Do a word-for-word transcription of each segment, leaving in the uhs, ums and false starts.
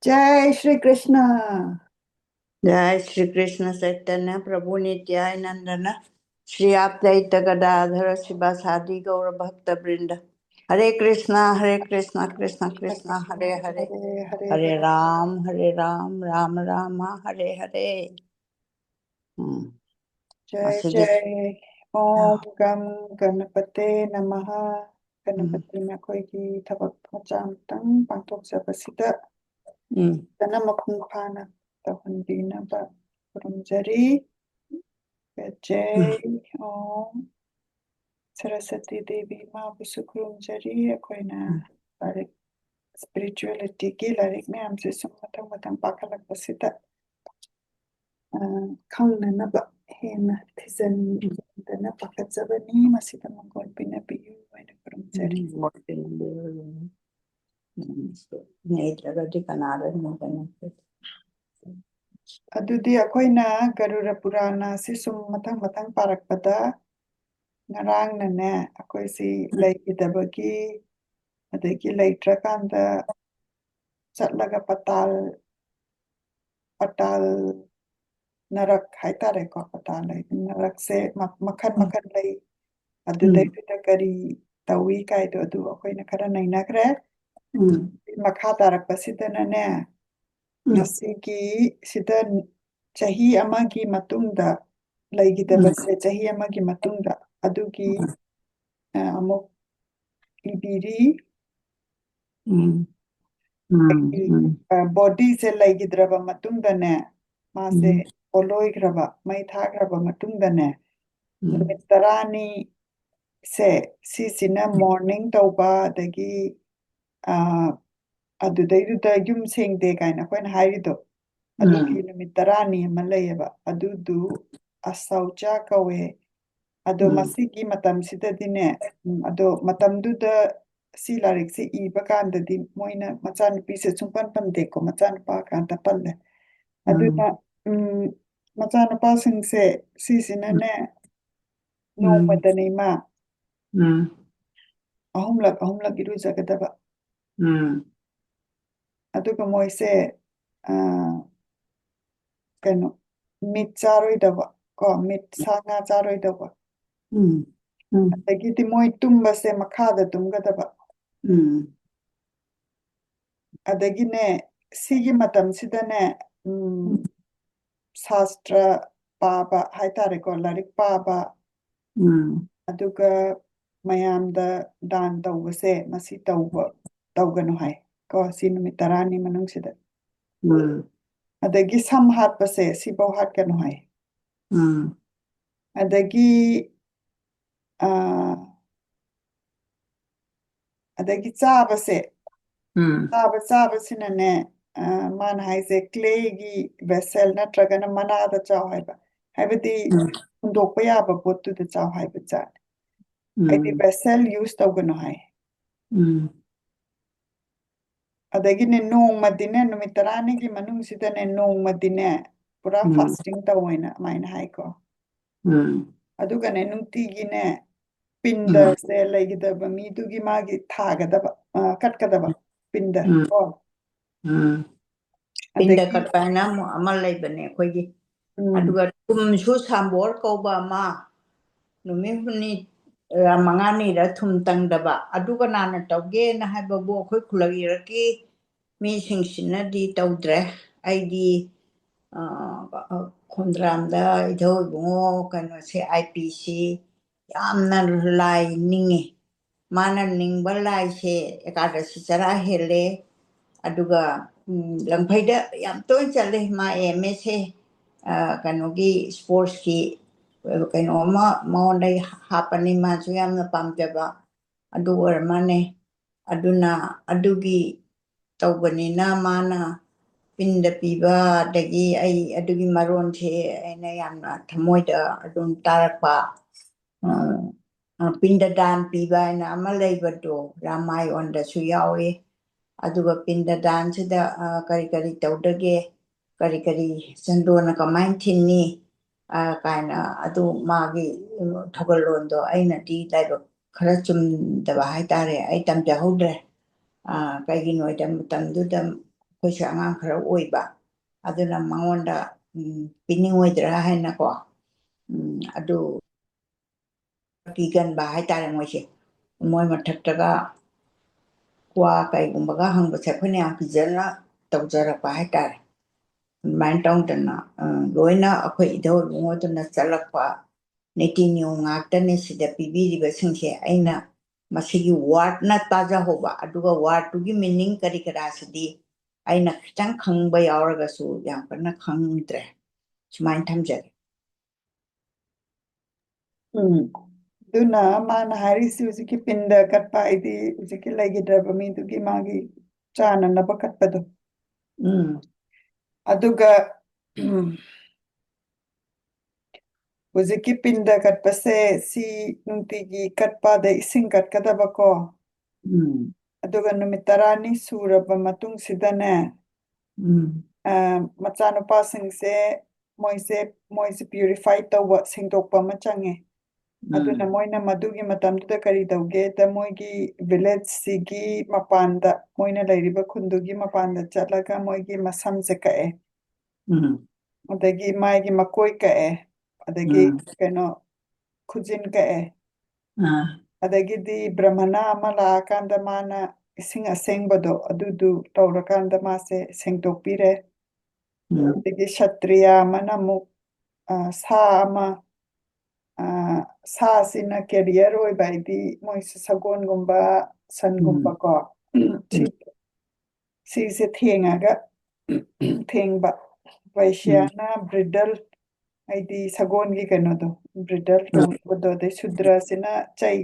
जय श्री कृष्ण। जय श्री कृष्ण चैतन्य प्रभु नित्यानंदन श्री अद्वैत गदाधर शिवासादि गौर भक्त वृंद। हरे कृष्णा हरे कृष्णा कृष्णा कृष्णा हरे हरे। हरे हरे। हरे राम हरे राम राम राम हरे हरे। ꯎꯝ꯫ ꯖꯩ ꯑꯁꯤꯒꯤ ꯖꯩ꯫ ꯑꯣꯝ ꯒꯝ ꯒꯅꯄꯇꯦ ꯅꯃꯍ꯫ ꯎꯝ꯫ ꯒꯅꯄꯇꯤꯅ ꯑꯩꯈꯣꯏꯒꯤ ꯊꯕꯛ ꯃꯆꯥ ꯑꯃꯇꯪ ꯄꯥꯡꯊꯣꯛꯆꯕꯁꯤꯗ ꯎꯝ꯫ ꯐꯖꯅ ꯃꯄꯨꯡ ꯐꯥꯅ ꯇꯧꯍꯟꯕꯤꯅꯕ ꯈꯨꯔꯨꯝꯖꯔꯤ꯫ ꯖꯩ ꯎꯝ꯫ ꯑꯣꯝ꯫ ꯁꯔꯁꯇꯤ ꯗꯦꯕꯤ ꯏꯃꯥꯕꯨꯁꯨ ꯈꯨꯔꯨꯝꯖꯔꯤ꯫ ꯑꯩꯈꯣꯏꯅ ꯎꯝ꯫ ꯂꯥꯏꯔꯤꯛ, ꯁ꯭ꯄꯤꯔꯤꯆꯨꯋꯦꯂꯤꯇꯤꯒꯤ ꯂꯥꯏꯔꯤꯛ ꯃꯌꯥꯝꯁꯦ ꯁꯨꯝ ꯃꯊꯪ ꯃꯊꯪ ꯄꯥꯈꯠꯂꯛꯄꯁꯤꯗ, ꯑ, ꯈꯪꯅꯅꯕ ꯍꯦꯟꯅ ꯊꯤꯖꯤꯟꯗꯅ ꯄꯥꯈꯠꯆꯕꯅꯤ꯫ ꯃꯁꯤꯗ ꯃꯪꯒꯣꯜ ꯄꯤꯅꯕꯤꯌꯨ ꯍꯥꯏꯅ ꯈꯨꯔꯨꯝꯖꯔꯤ꯫ ꯎꯝ, ꯃꯪꯒꯣꯜ ꯄꯤꯅꯕꯤꯌꯨ꯫ ꯎꯝ, ꯅꯩꯗ꯭ꯔꯒꯗꯤ ꯀꯅꯥꯗ ꯅꯩꯗꯅ? ꯑꯗꯨꯗꯤ ꯑꯩꯈꯣꯏꯅ ꯒꯔꯨꯔ ꯄꯨꯔꯥꯅ ꯑꯁꯤ ꯁꯨꯝ ꯃꯊꯪ ꯃꯊꯪ ꯄꯥꯔꯛꯄꯗ, ꯉꯔꯥꯡꯅꯅꯦ, ꯑꯩꯈꯣꯏꯁꯤ ꯎꯝ꯫ ꯂꯩꯈꯤꯗꯕꯒꯤ, ꯑꯗꯒꯤ ꯂꯩꯇ꯭ꯔꯀꯥꯟꯗ ꯆꯠꯂꯒ ꯄꯇꯥꯜ, ꯄꯇꯥꯜ ꯅꯔꯛ ꯍꯥꯏꯇꯥꯔꯦꯀꯣ, ꯄꯇꯥꯜ ꯍꯥꯏꯗꯤ ꯅꯔꯛꯁꯦ ꯃ-, ꯃꯈꯜ ꯎꯝ꯫ ꯃꯈꯜ ꯂꯩ꯫ ꯎꯝ꯫ ꯑꯗꯨꯗꯩꯗꯨꯗ ꯀꯔꯤ ꯇꯧꯏ ꯀꯥꯏꯗꯣ ꯑꯗꯨ ꯑꯩꯈꯣꯏꯅ ꯈꯔ ꯅꯩꯅꯈ꯭ꯔꯦ꯫ ꯎꯝ꯫ ꯃꯈꯥ ꯇꯥꯔꯛꯄꯁꯤꯗꯅꯅꯦ, ꯎꯝ꯫ ꯉꯁꯤꯒꯤ ꯁꯤꯗ ꯆꯍꯤ ꯑꯃꯒꯤ ꯃꯇꯨꯡꯗ ꯎꯝ꯫ ꯂꯩꯈꯤꯗꯕꯁꯦ, ꯆꯍꯤ ꯑꯃꯒꯤ ꯃꯇꯨꯡꯗ ꯑꯗꯨꯒꯤ, ꯎꯝ꯫ ꯑ, ꯑꯃꯨꯛ ꯏꯕꯤꯔꯤ꯫ ꯎꯝ꯫ ꯎꯝ, ꯑꯩꯒꯤ, ꯎꯝ꯫ ꯑ, ꯕꯣꯗꯤꯁꯦ ꯂꯩꯈꯤꯗ꯭ꯔꯕ ꯃꯇꯨꯡꯗꯅꯦ, ꯃꯥꯁꯦ ꯎꯝ꯫ ꯑꯣꯜꯂꯣꯏꯈ꯭ꯔꯕ, ꯃꯩ ꯊꯥꯈ꯭ꯔꯕ ꯃꯇꯨꯡꯗꯅꯦ, ꯎꯝ꯫ ꯅꯨꯃꯤꯠ ꯇꯔꯥꯅꯤ ꯁꯦ, ꯁꯤꯁꯤꯅ ꯎꯝ꯫ ꯃꯣꯔꯅꯤꯡ ꯇꯧꯕ, ꯑꯗꯒꯤ, ꯑ, ꯑꯗꯨꯗꯩꯗꯨꯗ ꯌꯨꯝ ꯁꯦꯡꯗꯦ ꯀꯥꯏꯅ ꯑꯩꯈꯣꯏꯅ ꯍꯥꯏꯔꯤꯗꯣ, ꯑꯗꯨꯒꯤ ꯎꯝ꯫ ꯅꯨꯃꯤꯠ ꯇꯔꯥꯅꯤ ꯑꯃ ꯂꯩꯌꯦꯕ, ꯑꯗꯨꯗꯨ ꯑꯁꯥꯎꯆꯥ ꯀꯧꯋꯦ꯫ ꯑꯗꯣ ꯎꯝ꯫ ꯃꯁꯤꯒꯤ ꯃꯇꯝꯁꯤꯗꯗꯤꯅꯦ, ꯎꯝ, ꯑꯗꯣ ꯃꯇꯝꯗꯨꯗ ꯁꯤ ꯂꯥꯏꯔꯤꯛꯁꯦ ꯏꯕ ꯀꯥꯟꯗꯗꯤ ꯃꯣꯏꯅ ꯃꯆꯥꯅꯨꯄꯤꯁꯦ ꯁꯨꯡꯄꯟ ꯄꯟꯗꯦꯀꯣ, ꯃꯆꯥꯅꯨꯄꯥ ꯀꯥꯟꯗ ꯄꯜꯂꯦ꯫ ꯎꯝ꯫ ꯑꯗꯨꯅ, ꯎꯝ, ꯃꯆꯥꯅꯨꯄꯥꯁꯤꯡꯁꯦ ꯁꯤꯁꯤꯅꯅꯦ, ꯎꯝ꯫ ꯅꯣꯡꯃꯗꯅꯦ ꯏꯃꯥ, ꯎꯝ꯫ ꯑꯍꯨꯝꯂꯛ, ꯑꯍꯨꯝꯂꯛ ꯏꯔꯨꯖꯒꯗꯕ꯫ ꯎꯝ꯫ ꯑꯗꯨꯒ ꯃꯣꯏꯁꯦ ꯑ, ꯀꯩꯅꯣ, ꯃꯤꯠ ꯆꯥꯔꯣꯏꯗꯕ, ꯀꯣ, ꯃꯤꯠ, ꯁꯥ ꯉꯥ ꯆꯥꯔꯣꯏꯗꯕ꯫ ꯎꯝ ꯎꯝ ꯑꯗꯒꯤꯗꯤ ꯃꯣꯏ ꯇꯨꯝꯕꯁꯦ ꯃꯈꯥꯗ ꯇꯨꯝꯒꯗꯕ꯫ ꯎꯝ ꯑꯗꯒꯤꯅꯦ, ꯁꯤꯒꯤ ꯃꯇꯝꯁꯤꯗꯅꯦ, ꯎꯝ, ꯁꯥꯁꯇ꯭ꯔ ꯄꯥꯕ ꯍꯥꯏꯇꯥꯔꯦꯀꯣ, ꯂꯥꯏꯔꯤꯛ ꯄꯥꯕ, ꯎꯝ ꯑꯗꯨꯒ ꯃꯌꯥꯝꯗ ꯗꯥꯟ ꯇꯧꯕꯁꯦ, ꯃꯁꯤ ꯇꯧꯕ, ꯇꯧꯒꯅꯨ ꯍꯥꯏ, ꯀꯣ, ꯁꯤ ꯅꯨꯃꯤꯠ ꯇꯔꯥꯅꯤ ꯃꯅꯨꯡꯁꯤꯗ꯫ ꯎꯝ ꯑꯗꯒꯤ ꯁꯝ ꯍꯥꯠꯄꯁꯦ, ꯁꯤꯐꯧ ꯍꯥꯠꯀꯅꯨ ꯍꯥꯏ꯫ ꯎꯝ ꯑꯗꯒꯤ ꯑ, ꯑꯗꯒꯤ ꯆꯥꯕꯁꯦ, ꯎꯝ ꯆꯥꯕ ꯆꯥꯕꯁꯤꯅꯅꯦ, ꯑ, ꯃꯥꯅ ꯍꯥꯏꯁꯦ, ꯀ꯭ꯂꯦꯒꯤ ꯚꯦꯁꯦꯜ ꯅꯠꯇ꯭ꯔꯒꯅ ꯃꯅꯥꯗ ꯆꯥꯎ ꯍꯥꯏꯕ, ꯍꯥꯏꯕꯗꯤ ꯎꯝ ꯍꯨꯟꯗꯣꯛꯄ ꯌꯥꯕ ꯄꯣꯠꯇꯨꯗ ꯆꯥꯎ ꯍꯥꯏꯕ ꯖꯥꯠ꯫ ꯍꯥꯏꯗꯤ ꯎꯝ ꯚꯦꯁꯦꯜ ꯌꯨꯁ ꯇꯧꯒꯅꯨ ꯍꯥꯏ꯫ ꯎꯝ ꯑꯗꯒꯤꯅꯦ, ꯅꯣꯡꯃꯗꯤꯅꯦ, ꯅꯨꯃꯤꯠ ꯇꯔꯥꯅꯤꯒꯤ ꯃꯅꯨꯡꯁꯤꯗꯅꯦ, ꯅꯣꯡꯃꯗꯤꯅꯦ, ꯄꯨꯔꯥ ꯎꯝ ꯐꯥꯁꯇꯤꯡ ꯇꯧꯋꯦꯅ ꯑꯗꯨꯃꯥꯏꯅ ꯍꯥꯏꯀꯣ꯫ ꯎꯝ ꯑꯗꯨꯒꯅꯦ, ꯅꯨꯡꯇꯤꯒꯤꯅꯦ, ꯎꯝ ꯄꯤꯟꯗꯁꯦ ꯂꯩꯒꯗꯕ ꯃꯤꯗꯨꯒꯤ ꯃꯥꯒꯤ ꯊꯥꯒꯗꯕ, ꯑ, ꯀꯠꯀꯗꯕ ꯄꯤꯟꯗ ꯎꯝ ꯀꯣ꯫ ꯎꯝ ꯄꯤꯟꯗ ꯑꯗꯒꯤ ꯀꯠꯄ ꯍꯥꯏꯅ ꯑꯃꯨꯛ ꯑꯃ ꯂꯩꯕꯅꯦ ꯑꯩꯈꯣꯏꯒꯤ꯫ ꯎꯝ ꯑꯗꯨꯒ ꯊꯨꯝꯁꯨ ꯁꯥꯝꯕꯣꯔ ꯀꯧꯕ ꯑꯃ, ꯅꯨꯃꯤꯠ ꯍꯨꯝꯅꯤ, ꯑ, ꯃꯉꯥꯅꯤꯔ ꯊꯨꯝ ꯇꯪꯗꯕ꯫ ꯑꯗꯨ ꯀꯅꯥꯅ ꯇꯧꯒꯦꯅ ꯍꯥꯏꯕꯕꯨ, ꯑꯩꯈꯣꯏ ꯈꯨꯂꯛ ꯏꯔꯛꯀꯤ ꯃꯤꯁꯤꯡꯁꯤꯅꯗꯤ ꯇꯧꯗ꯭ꯔꯦ꯫ ꯑꯩꯗꯤ, ꯑ, ꯑ, ꯈꯣꯝꯗ꯭ꯔꯥꯝꯗ ꯏꯙꯧ ꯏꯕꯨꯡꯉꯣ, ꯀꯩꯅꯣꯁꯦ, ꯑꯥꯏ ꯄꯤꯁꯤ ꯌꯥꯝꯅ ꯂꯥꯏ ꯅꯤꯡꯉꯤ꯫ ꯃꯥꯅ ꯅꯤꯡꯕ ꯂꯥꯏꯁꯦ ꯑꯦꯀꯥꯗꯁꯤ ꯆꯔꯥ ꯍꯦꯜꯂꯦ꯫ ꯑꯗꯨꯒ, ꯎꯝ, ꯂꯪꯐꯩꯗ ꯌꯥꯝ ꯇꯣꯏꯅ ꯆꯠꯂꯦ꯫ ꯃꯥ ꯑꯦꯝ ꯑꯦꯁꯦ, ꯑ, ꯀꯩꯅꯣꯒꯤ, ꯁ꯭ꯄꯣꯔꯠꯁꯀꯤ, ꯑ, ꯀꯩꯅꯣ ꯑꯃ ꯃꯉꯣꯟꯗ ꯍꯥꯞꯄꯅꯤ, ꯃꯥꯁꯨ ꯌꯥꯝꯅ ꯄꯥꯝꯖꯕ ꯑꯗꯨ ꯑꯣꯏꯔ ꯃꯥꯅꯦ꯫ ꯑꯗꯨꯅ ꯑꯗꯨꯒꯤ ꯇꯧꯕꯅꯤꯅ ꯃꯥꯅ ꯄꯤꯟꯗ ꯄꯤꯕ, ꯑꯗꯒꯤ ꯑꯩ ꯑꯗꯨꯒꯤ ꯃꯔꯣꯟꯁꯦ ꯑꯩꯅ ꯌꯥꯝꯅ ꯊꯃꯣꯏꯗ ꯑꯗꯨꯝ ꯇꯥꯔꯛꯄ꯫ ꯑ, ꯑ, ꯄꯤꯟꯗ ꯗꯥꯟ ꯄꯤꯕ ꯍꯥꯏꯅ ꯑꯃ ꯂꯩꯕꯗꯣ ꯔꯥꯃꯥꯌꯣꯟꯗꯁꯨ ꯌꯥꯎꯏ꯫ ꯑꯗꯨꯒ ꯄꯤꯟꯗ ꯗꯥꯟꯁꯤꯗ, ꯑ, ꯀꯔꯤ ꯀꯔꯤ ꯇꯧꯗꯒꯦ, ꯀꯔꯤ ꯀꯔꯤ ꯆꯟꯗꯣꯟꯅ ꯀꯃꯥꯏꯅ ꯊꯤꯟꯅꯤ, ꯑ, ꯀꯥꯏꯅ ꯑꯗꯨ ꯃꯥꯒꯤ, ꯎꯝ, ꯊꯧꯒꯜꯂꯣꯟꯗꯣ ꯑꯩꯅꯗꯤ ꯂꯥꯏꯕꯛ ꯈꯔ ꯆꯨꯝꯗꯕ ꯍꯥꯏꯇꯥꯔꯦ, ꯑꯩ ꯇꯝꯖꯍꯧꯗ꯭ꯔꯦ꯫ ꯑ, ꯀꯩꯒꯤꯅꯣ ꯍꯥꯏꯗ ꯃꯇꯝꯗꯨꯗ ꯑꯩꯈꯣꯏꯁꯦ ꯑꯉꯥꯡ ꯈꯔ ꯑꯣꯏꯕ, ꯑꯗꯨꯅ ꯃꯉꯣꯟꯗ, ꯎꯝ, ꯄꯤꯅꯤꯡꯉꯣꯏꯗ꯭ꯔꯥ ꯍꯥꯏꯅꯀꯣ, ꯎꯝ, ꯑꯗꯨ ꯀꯤꯒꯟꯕ ꯍꯥꯏꯇꯥꯔꯦ ꯃꯣꯏꯁꯦ꯫ ꯃꯣꯏ ꯃꯊꯛꯇꯒ ꯀ꯭ꯋꯥ ꯀꯩꯒꯨꯝꯕꯒ ꯍꯪꯕꯁꯦ ꯑꯩꯈꯣꯏꯅ ꯌꯥꯝ ꯀꯤꯖꯅ ꯇꯧꯖꯔꯛꯄ ꯍꯥꯏꯇꯥꯔꯦ꯫ ꯑꯗꯨꯃꯥꯏꯅ ꯇꯧꯗꯅ, ꯑ, ꯂꯣꯏꯅ ꯑꯩꯈꯣꯏ ꯏꯙꯧ ꯏꯕꯨꯡꯉꯣꯗꯨꯅ ꯆꯠꯂꯛꯄ ꯅꯤꯇꯤ ꯅꯤꯌꯣꯝ ꯉꯥꯛꯇꯅꯤ ꯁꯤꯗ ꯄꯤꯕꯤꯔꯤꯕꯁꯤꯡꯁꯦ꯫ ꯑꯩꯅ ꯃꯁꯤꯒꯤ wordꯅ ꯇꯥꯖꯍꯧꯕ, ꯑꯗꯨꯒ wordꯇꯨꯒꯤ meaning ꯀꯔꯤ ꯀꯔꯥꯁꯤꯗꯤ ꯑꯩꯅ ꯈꯤꯇꯪ ꯈꯪꯕ ꯌꯥꯎꯔꯒꯁꯨ ꯌꯥꯝ ꯀꯟꯅ ꯈꯪꯗ꯭ꯔꯦ꯫ ꯁꯨꯃꯥꯏꯅ ꯊꯝꯖꯒꯦ꯫ ꯎꯝ꯫ ꯑꯗꯨꯅ ꯃꯥꯅ ꯍꯥꯏꯔꯤꯁꯤ ꯍꯧꯖꯤꯛꯀꯤ ꯄꯤꯟꯗ ꯀꯠꯄ ꯍꯥꯏꯗꯤ ꯍꯧꯖꯤꯛꯀꯤ ꯂꯩꯈꯤꯗ꯭ꯔꯕ ꯃꯤꯗꯨꯒꯤ ꯃꯥꯒꯤ ꯆꯥꯅꯅꯕ ꯀꯠꯄꯗꯣ꯫ ꯎꯝ꯫ ꯑꯗꯨꯒ, ꯎꯝ, ꯍꯧꯖꯤꯛꯀꯤ ꯄꯤꯟꯗ ꯀꯠꯄꯁꯦ ꯁꯤ ꯅꯨꯡꯇꯤꯒꯤ ꯀꯠꯄ, ꯑꯗꯩ ꯏꯁꯤꯡ ꯀꯠꯀꯗꯕꯀꯣ꯫ ꯎꯝ꯫ ꯑꯗꯨꯒ ꯅꯨꯃꯤꯠ ꯇꯔꯥꯅꯤ ꯁꯨꯔꯕ ꯃꯇꯨꯡꯁꯤꯗꯅꯦ, ꯎꯝ꯫ ꯑ, ꯃꯆꯥꯅꯨꯄꯥꯁꯤꯡꯁꯦ ꯃꯣꯏꯁꯦ, ꯃꯣꯏꯁꯦ purify ꯇꯧꯕ, ꯁꯦꯡꯗꯣꯛꯄ ꯑꯃ ꯆꯪꯉꯦ꯫ ꯑꯗꯨꯅ ꯎꯝ꯫ ꯃꯣꯏꯅ ꯃꯗꯨꯒꯤ ꯃꯇꯝꯗꯨꯗ ꯀꯔꯤ ꯇꯧꯒꯦꯗ, ꯃꯣꯏꯒꯤ villageꯁꯤꯒꯤ ꯃꯄꯥꯟꯗ, ꯃꯣꯏꯅ ꯂꯩꯔꯤꯕ ꯈꯨꯟꯗꯨꯒꯤ ꯃꯄꯥꯟꯗ ꯆꯠꯂꯒ ꯃꯣꯏꯒꯤ ꯃꯁꯝꯁꯦ ꯀꯛꯑꯦ꯫ ꯎꯝ꯫ ꯑꯗꯒꯤ ꯃꯥꯏꯒꯤ ꯃꯀꯣꯏ ꯀꯛꯑꯦ꯫ ꯑꯗꯒꯤ ꯎꯝ꯫ ꯀꯩꯅꯣ, ꯈꯨꯖꯤꯟ ꯀꯛꯑꯦ꯫ ꯑꯥ꯫ ꯑꯗꯒꯤꯗꯤ ꯕ꯭ꯔꯍꯃꯅ ꯑꯃ ꯂꯥꯛꯑꯀꯥꯟꯗ ꯃꯥꯅ ꯏꯁꯤꯡ ꯑꯁꯦꯡꯕꯗꯣ ꯑꯗꯨꯗꯨ ꯇꯧꯔꯀꯥꯟꯗ ꯃꯥꯁꯦ ꯁꯦꯡꯗꯣꯛꯄꯤꯔꯦ꯫ ꯎꯝ꯫ ꯑꯗꯒꯤ ꯁꯇ꯭ꯔꯤꯌꯥ ꯑꯃꯅ ꯑꯃꯨꯛ, ꯑ, ꯁꯥ ꯑꯃ, ꯑ, ꯁꯥꯁꯤꯅ carrier ꯑꯣꯏꯕ, ꯍꯥꯏꯗꯤ ꯃꯣꯏꯁꯦ ꯁꯒꯣꯜꯒꯨꯝꯕ, ꯎꯝ꯫ ꯁꯟꯒꯨꯝꯕꯀꯣ, ꯁꯤ-, ꯎꯝ꯫ ꯁꯤꯁꯦ ꯊꯦꯡꯉꯒ ꯊꯦꯡꯕ꯫ ꯎꯝ꯫ ꯋꯩꯁ꯭ꯌꯥꯅ bridle, ꯍꯥꯏꯗꯤ ꯁꯒꯣꯜꯒꯤ ꯀꯩꯅꯣꯗꯣ, bridle ꯎꯝ꯫ ꯇꯣꯡꯕꯗꯣ, ꯑꯗꯩ ꯁꯨꯗ꯭ꯔꯁꯤꯅ ꯆꯩ꯫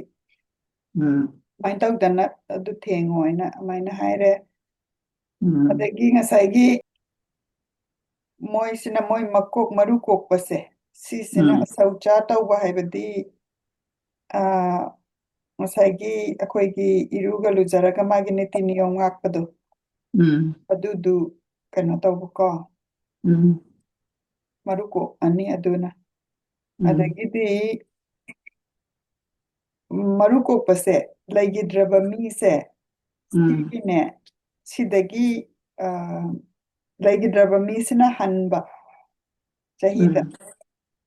ꯎꯝ꯫ ꯑꯗꯨꯃꯥꯏꯅ ꯇꯧꯗꯅ ꯑꯗꯨ ꯊꯦꯡꯉꯣ ꯍꯥꯏꯅ ꯑꯗꯨꯃꯥꯏꯅ ꯍꯥꯏꯔꯦ꯫ ꯎꯝ꯫ ꯑꯗꯒꯤ ꯉꯁꯥꯏꯒꯤ ꯃꯣꯏꯁꯤꯅ ꯃꯣꯏ ꯃꯀꯣꯛ ꯃꯔꯨ ꯀꯣꯛꯄꯁꯦ, ꯁꯤꯁꯤꯅ ꯎꯝ꯫ ꯑꯁꯧꯆꯥ ꯇꯧꯕ ꯍꯥꯏꯕꯗꯤ, ꯑ, ꯉꯁꯥꯏꯒꯤ ꯑꯩꯈꯣꯏꯒꯤ ꯏꯔꯨꯒ ꯂꯨꯖꯔꯒ ꯃꯥꯒꯤ ꯅꯤꯇꯤ ꯅꯤꯌꯣꯝ ꯉꯥꯛꯄꯗꯣ, ꯎꯝ꯫ ꯑꯗꯨꯗꯨ ꯀꯩꯅꯣ ꯇꯧꯕꯀꯣ, ꯎꯝ꯫ ꯃꯔꯨ ꯀꯣꯛꯑꯅꯤ ꯑꯗꯨꯅ꯫ ꯎꯝ꯫ ꯑꯗꯒꯤꯗꯤ ꯃꯔꯨ ꯀꯣꯛꯄꯁꯦ ꯂꯩꯈꯤꯗ꯭ꯔꯕ ꯃꯤꯁꯦ, ꯎꯝ꯫ ꯁꯤꯒꯤꯅꯦ, ꯁꯤꯗꯒꯤ ꯑ, ꯂꯩꯒꯤꯗ꯭ꯔꯕ ꯃꯤꯁꯤꯅ ꯍꯟꯕ ꯆꯍꯤꯗ꯫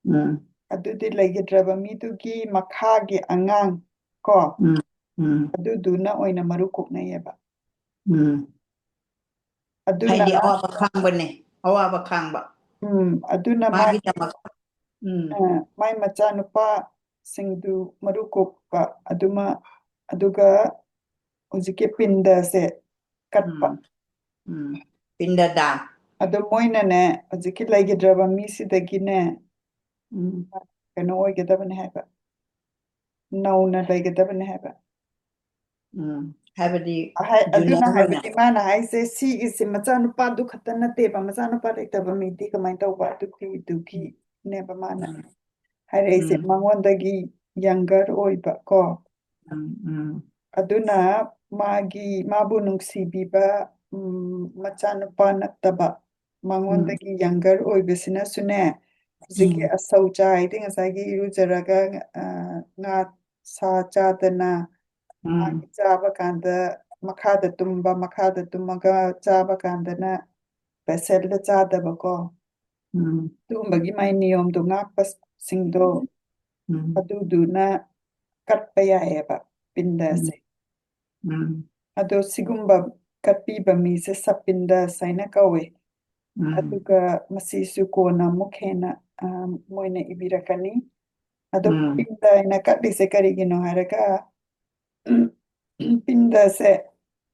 ꯎꯝ ꯑꯗꯨꯗꯤ ꯂꯩꯒꯤꯗ꯭ꯔꯕ ꯃꯤꯗꯨꯒꯤ ꯃꯈꯥꯒꯤ ꯑꯉꯥꯡ ꯀꯣ, ꯎꯝ ꯎꯝ ꯑꯗꯨꯗꯨꯅ ꯑꯣꯏꯅ ꯃꯔꯨ ꯀꯣꯛꯅꯩꯌꯦꯕ꯫ ꯎꯝ ꯑꯗꯨꯅ ꯍꯥꯏꯗꯤ ꯑꯋꯥꯕ ꯈꯥꯡꯕꯅꯦ, ꯑꯋꯥꯕ ꯈꯥꯡꯕ ꯎꯝ ꯑꯗꯨꯅ ꯃꯥ ꯃꯥꯒꯤꯗꯃꯛ ꯎꯝ ꯑ, ꯃꯥꯏ ꯃꯆꯥꯅꯨꯄꯥꯁꯤꯡꯗꯨ ꯃꯔꯨ ꯀꯣꯛꯄ ꯑꯗꯨꯃ, ꯑꯗꯨꯒ ꯍꯧꯖꯤꯛꯀꯤ ꯄꯤꯟꯗꯁꯦ ꯀꯠꯄ꯫ ꯎꯝ ꯎꯝ ꯄꯤꯟꯗꯗꯥꯟ ꯑꯗꯣ ꯃꯣꯏꯅꯅꯦ, ꯍꯧꯖꯤꯛꯀꯤ ꯂꯩꯒꯤꯗ꯭ꯔꯕ ꯃꯤꯁꯤꯗꯒꯤꯅꯦ, ꯎꯝ ꯀꯩꯅꯣ ꯑꯣꯏꯒꯗꯕꯅꯦ ꯍꯥꯏꯕ, ꯅꯧꯅ ꯂꯩꯒꯗꯕꯅꯦ ꯍꯥꯏꯕ꯫ ꯎꯝ ꯍꯥꯏꯕꯗꯤ ꯑꯍꯥꯏ-, ꯑꯗꯨꯅ ꯖꯨꯅꯤꯌꯔ ꯑꯣꯏꯅ ꯍꯥꯏꯕꯗꯤ ꯃꯥꯅ ꯍꯥꯏꯁꯦ, ꯁꯤꯒꯤꯁꯦ ꯃꯆꯥꯅꯨꯄꯥꯗꯨ ꯈꯛꯇ ꯅꯠꯇꯦꯕ, ꯃꯆꯥꯅꯨꯄꯥ ꯂꯩꯇꯕ ꯃꯤꯗꯤ ꯀꯃꯥꯏꯅ ꯇꯧꯕ, ꯑꯗꯨꯒꯤꯗꯨꯒꯤꯅꯦꯕ ꯃꯥꯅ ꯎꯝ ꯍꯥꯏꯔꯛꯏꯁꯦ, ꯎꯝ ꯃꯉꯣꯟꯗꯒꯤ ꯌꯪꯒꯔ ꯑꯣꯏꯕ ꯀꯣ꯫ ꯎꯝ ꯎꯝ ꯑꯗꯨꯅ ꯃꯥꯒꯤ, ꯃꯥꯕꯨ ꯅꯨꯡꯁꯤꯕꯤꯕ, ꯎꯝ, ꯃꯆꯥꯅꯨꯄꯥ ꯅꯠꯇꯕ, ꯎꯝ ꯃꯉꯣꯟꯗꯒꯤ ꯌꯪꯒꯔ ꯑꯣꯏꯕꯁꯤꯅꯁꯨꯅꯦ, ꯍꯧꯖꯤꯛꯀꯤ ꯎꯝ ꯑꯁꯧꯖꯥ ꯍꯥꯏꯗꯤ ꯉꯁꯥꯏꯒꯤ ꯏꯔꯨꯖꯔꯒ, ꯑ, ꯉꯥ ꯁꯥ ꯆꯥꯗꯅ, ꯎꯝ ꯃꯥꯒꯤ ꯆꯥꯕ ꯀꯥꯟꯗ ꯃꯈꯥꯗ ꯇꯨꯝꯕ, ꯃꯈꯥꯗ ꯇꯨꯝꯃꯒ ꯆꯥꯕ ꯀꯥꯟꯗꯅ ꯕꯦꯁꯦꯜꯗ ꯆꯥꯗꯕꯀꯣ, ꯎꯝ ꯑꯗꯨꯒꯨꯝꯕꯒꯤ ꯃꯥꯏ ꯅꯤꯌꯣꯝꯗꯣ ꯉꯥꯛꯄꯁꯤꯡꯗꯣ, ꯎꯝ ꯑꯗꯨꯗꯨꯅ ꯀꯠꯄ ꯌꯥꯏꯑꯕ ꯄꯤꯟꯗꯁꯦ꯫ ꯎꯝ ꯑꯗꯣ ꯁꯤꯒꯨꯝꯕ ꯀꯠꯄꯤꯕ ꯃꯤꯁꯦ ꯁꯄꯤꯟꯗꯁ ꯍꯥꯏꯅ ꯀꯧꯋꯦ꯫ ꯎꯝ ꯑꯗꯨꯒ ꯃꯁꯤꯁꯨ ꯀꯣꯟꯅ ꯑꯃꯨꯛ ꯍꯦꯟꯅ, ꯑ, ꯃꯣꯏꯅ ꯏꯕꯤꯔꯛꯀꯅꯤ꯫ ꯑꯗꯣ ꯎꯝ ꯄꯤꯟꯗ ꯍꯥꯏꯅ ꯀꯠꯂꯤꯁꯦ ꯀꯔꯤꯒꯤꯅꯣ ꯍꯥꯏꯔꯒ, ꯄꯤꯟꯗꯁꯦ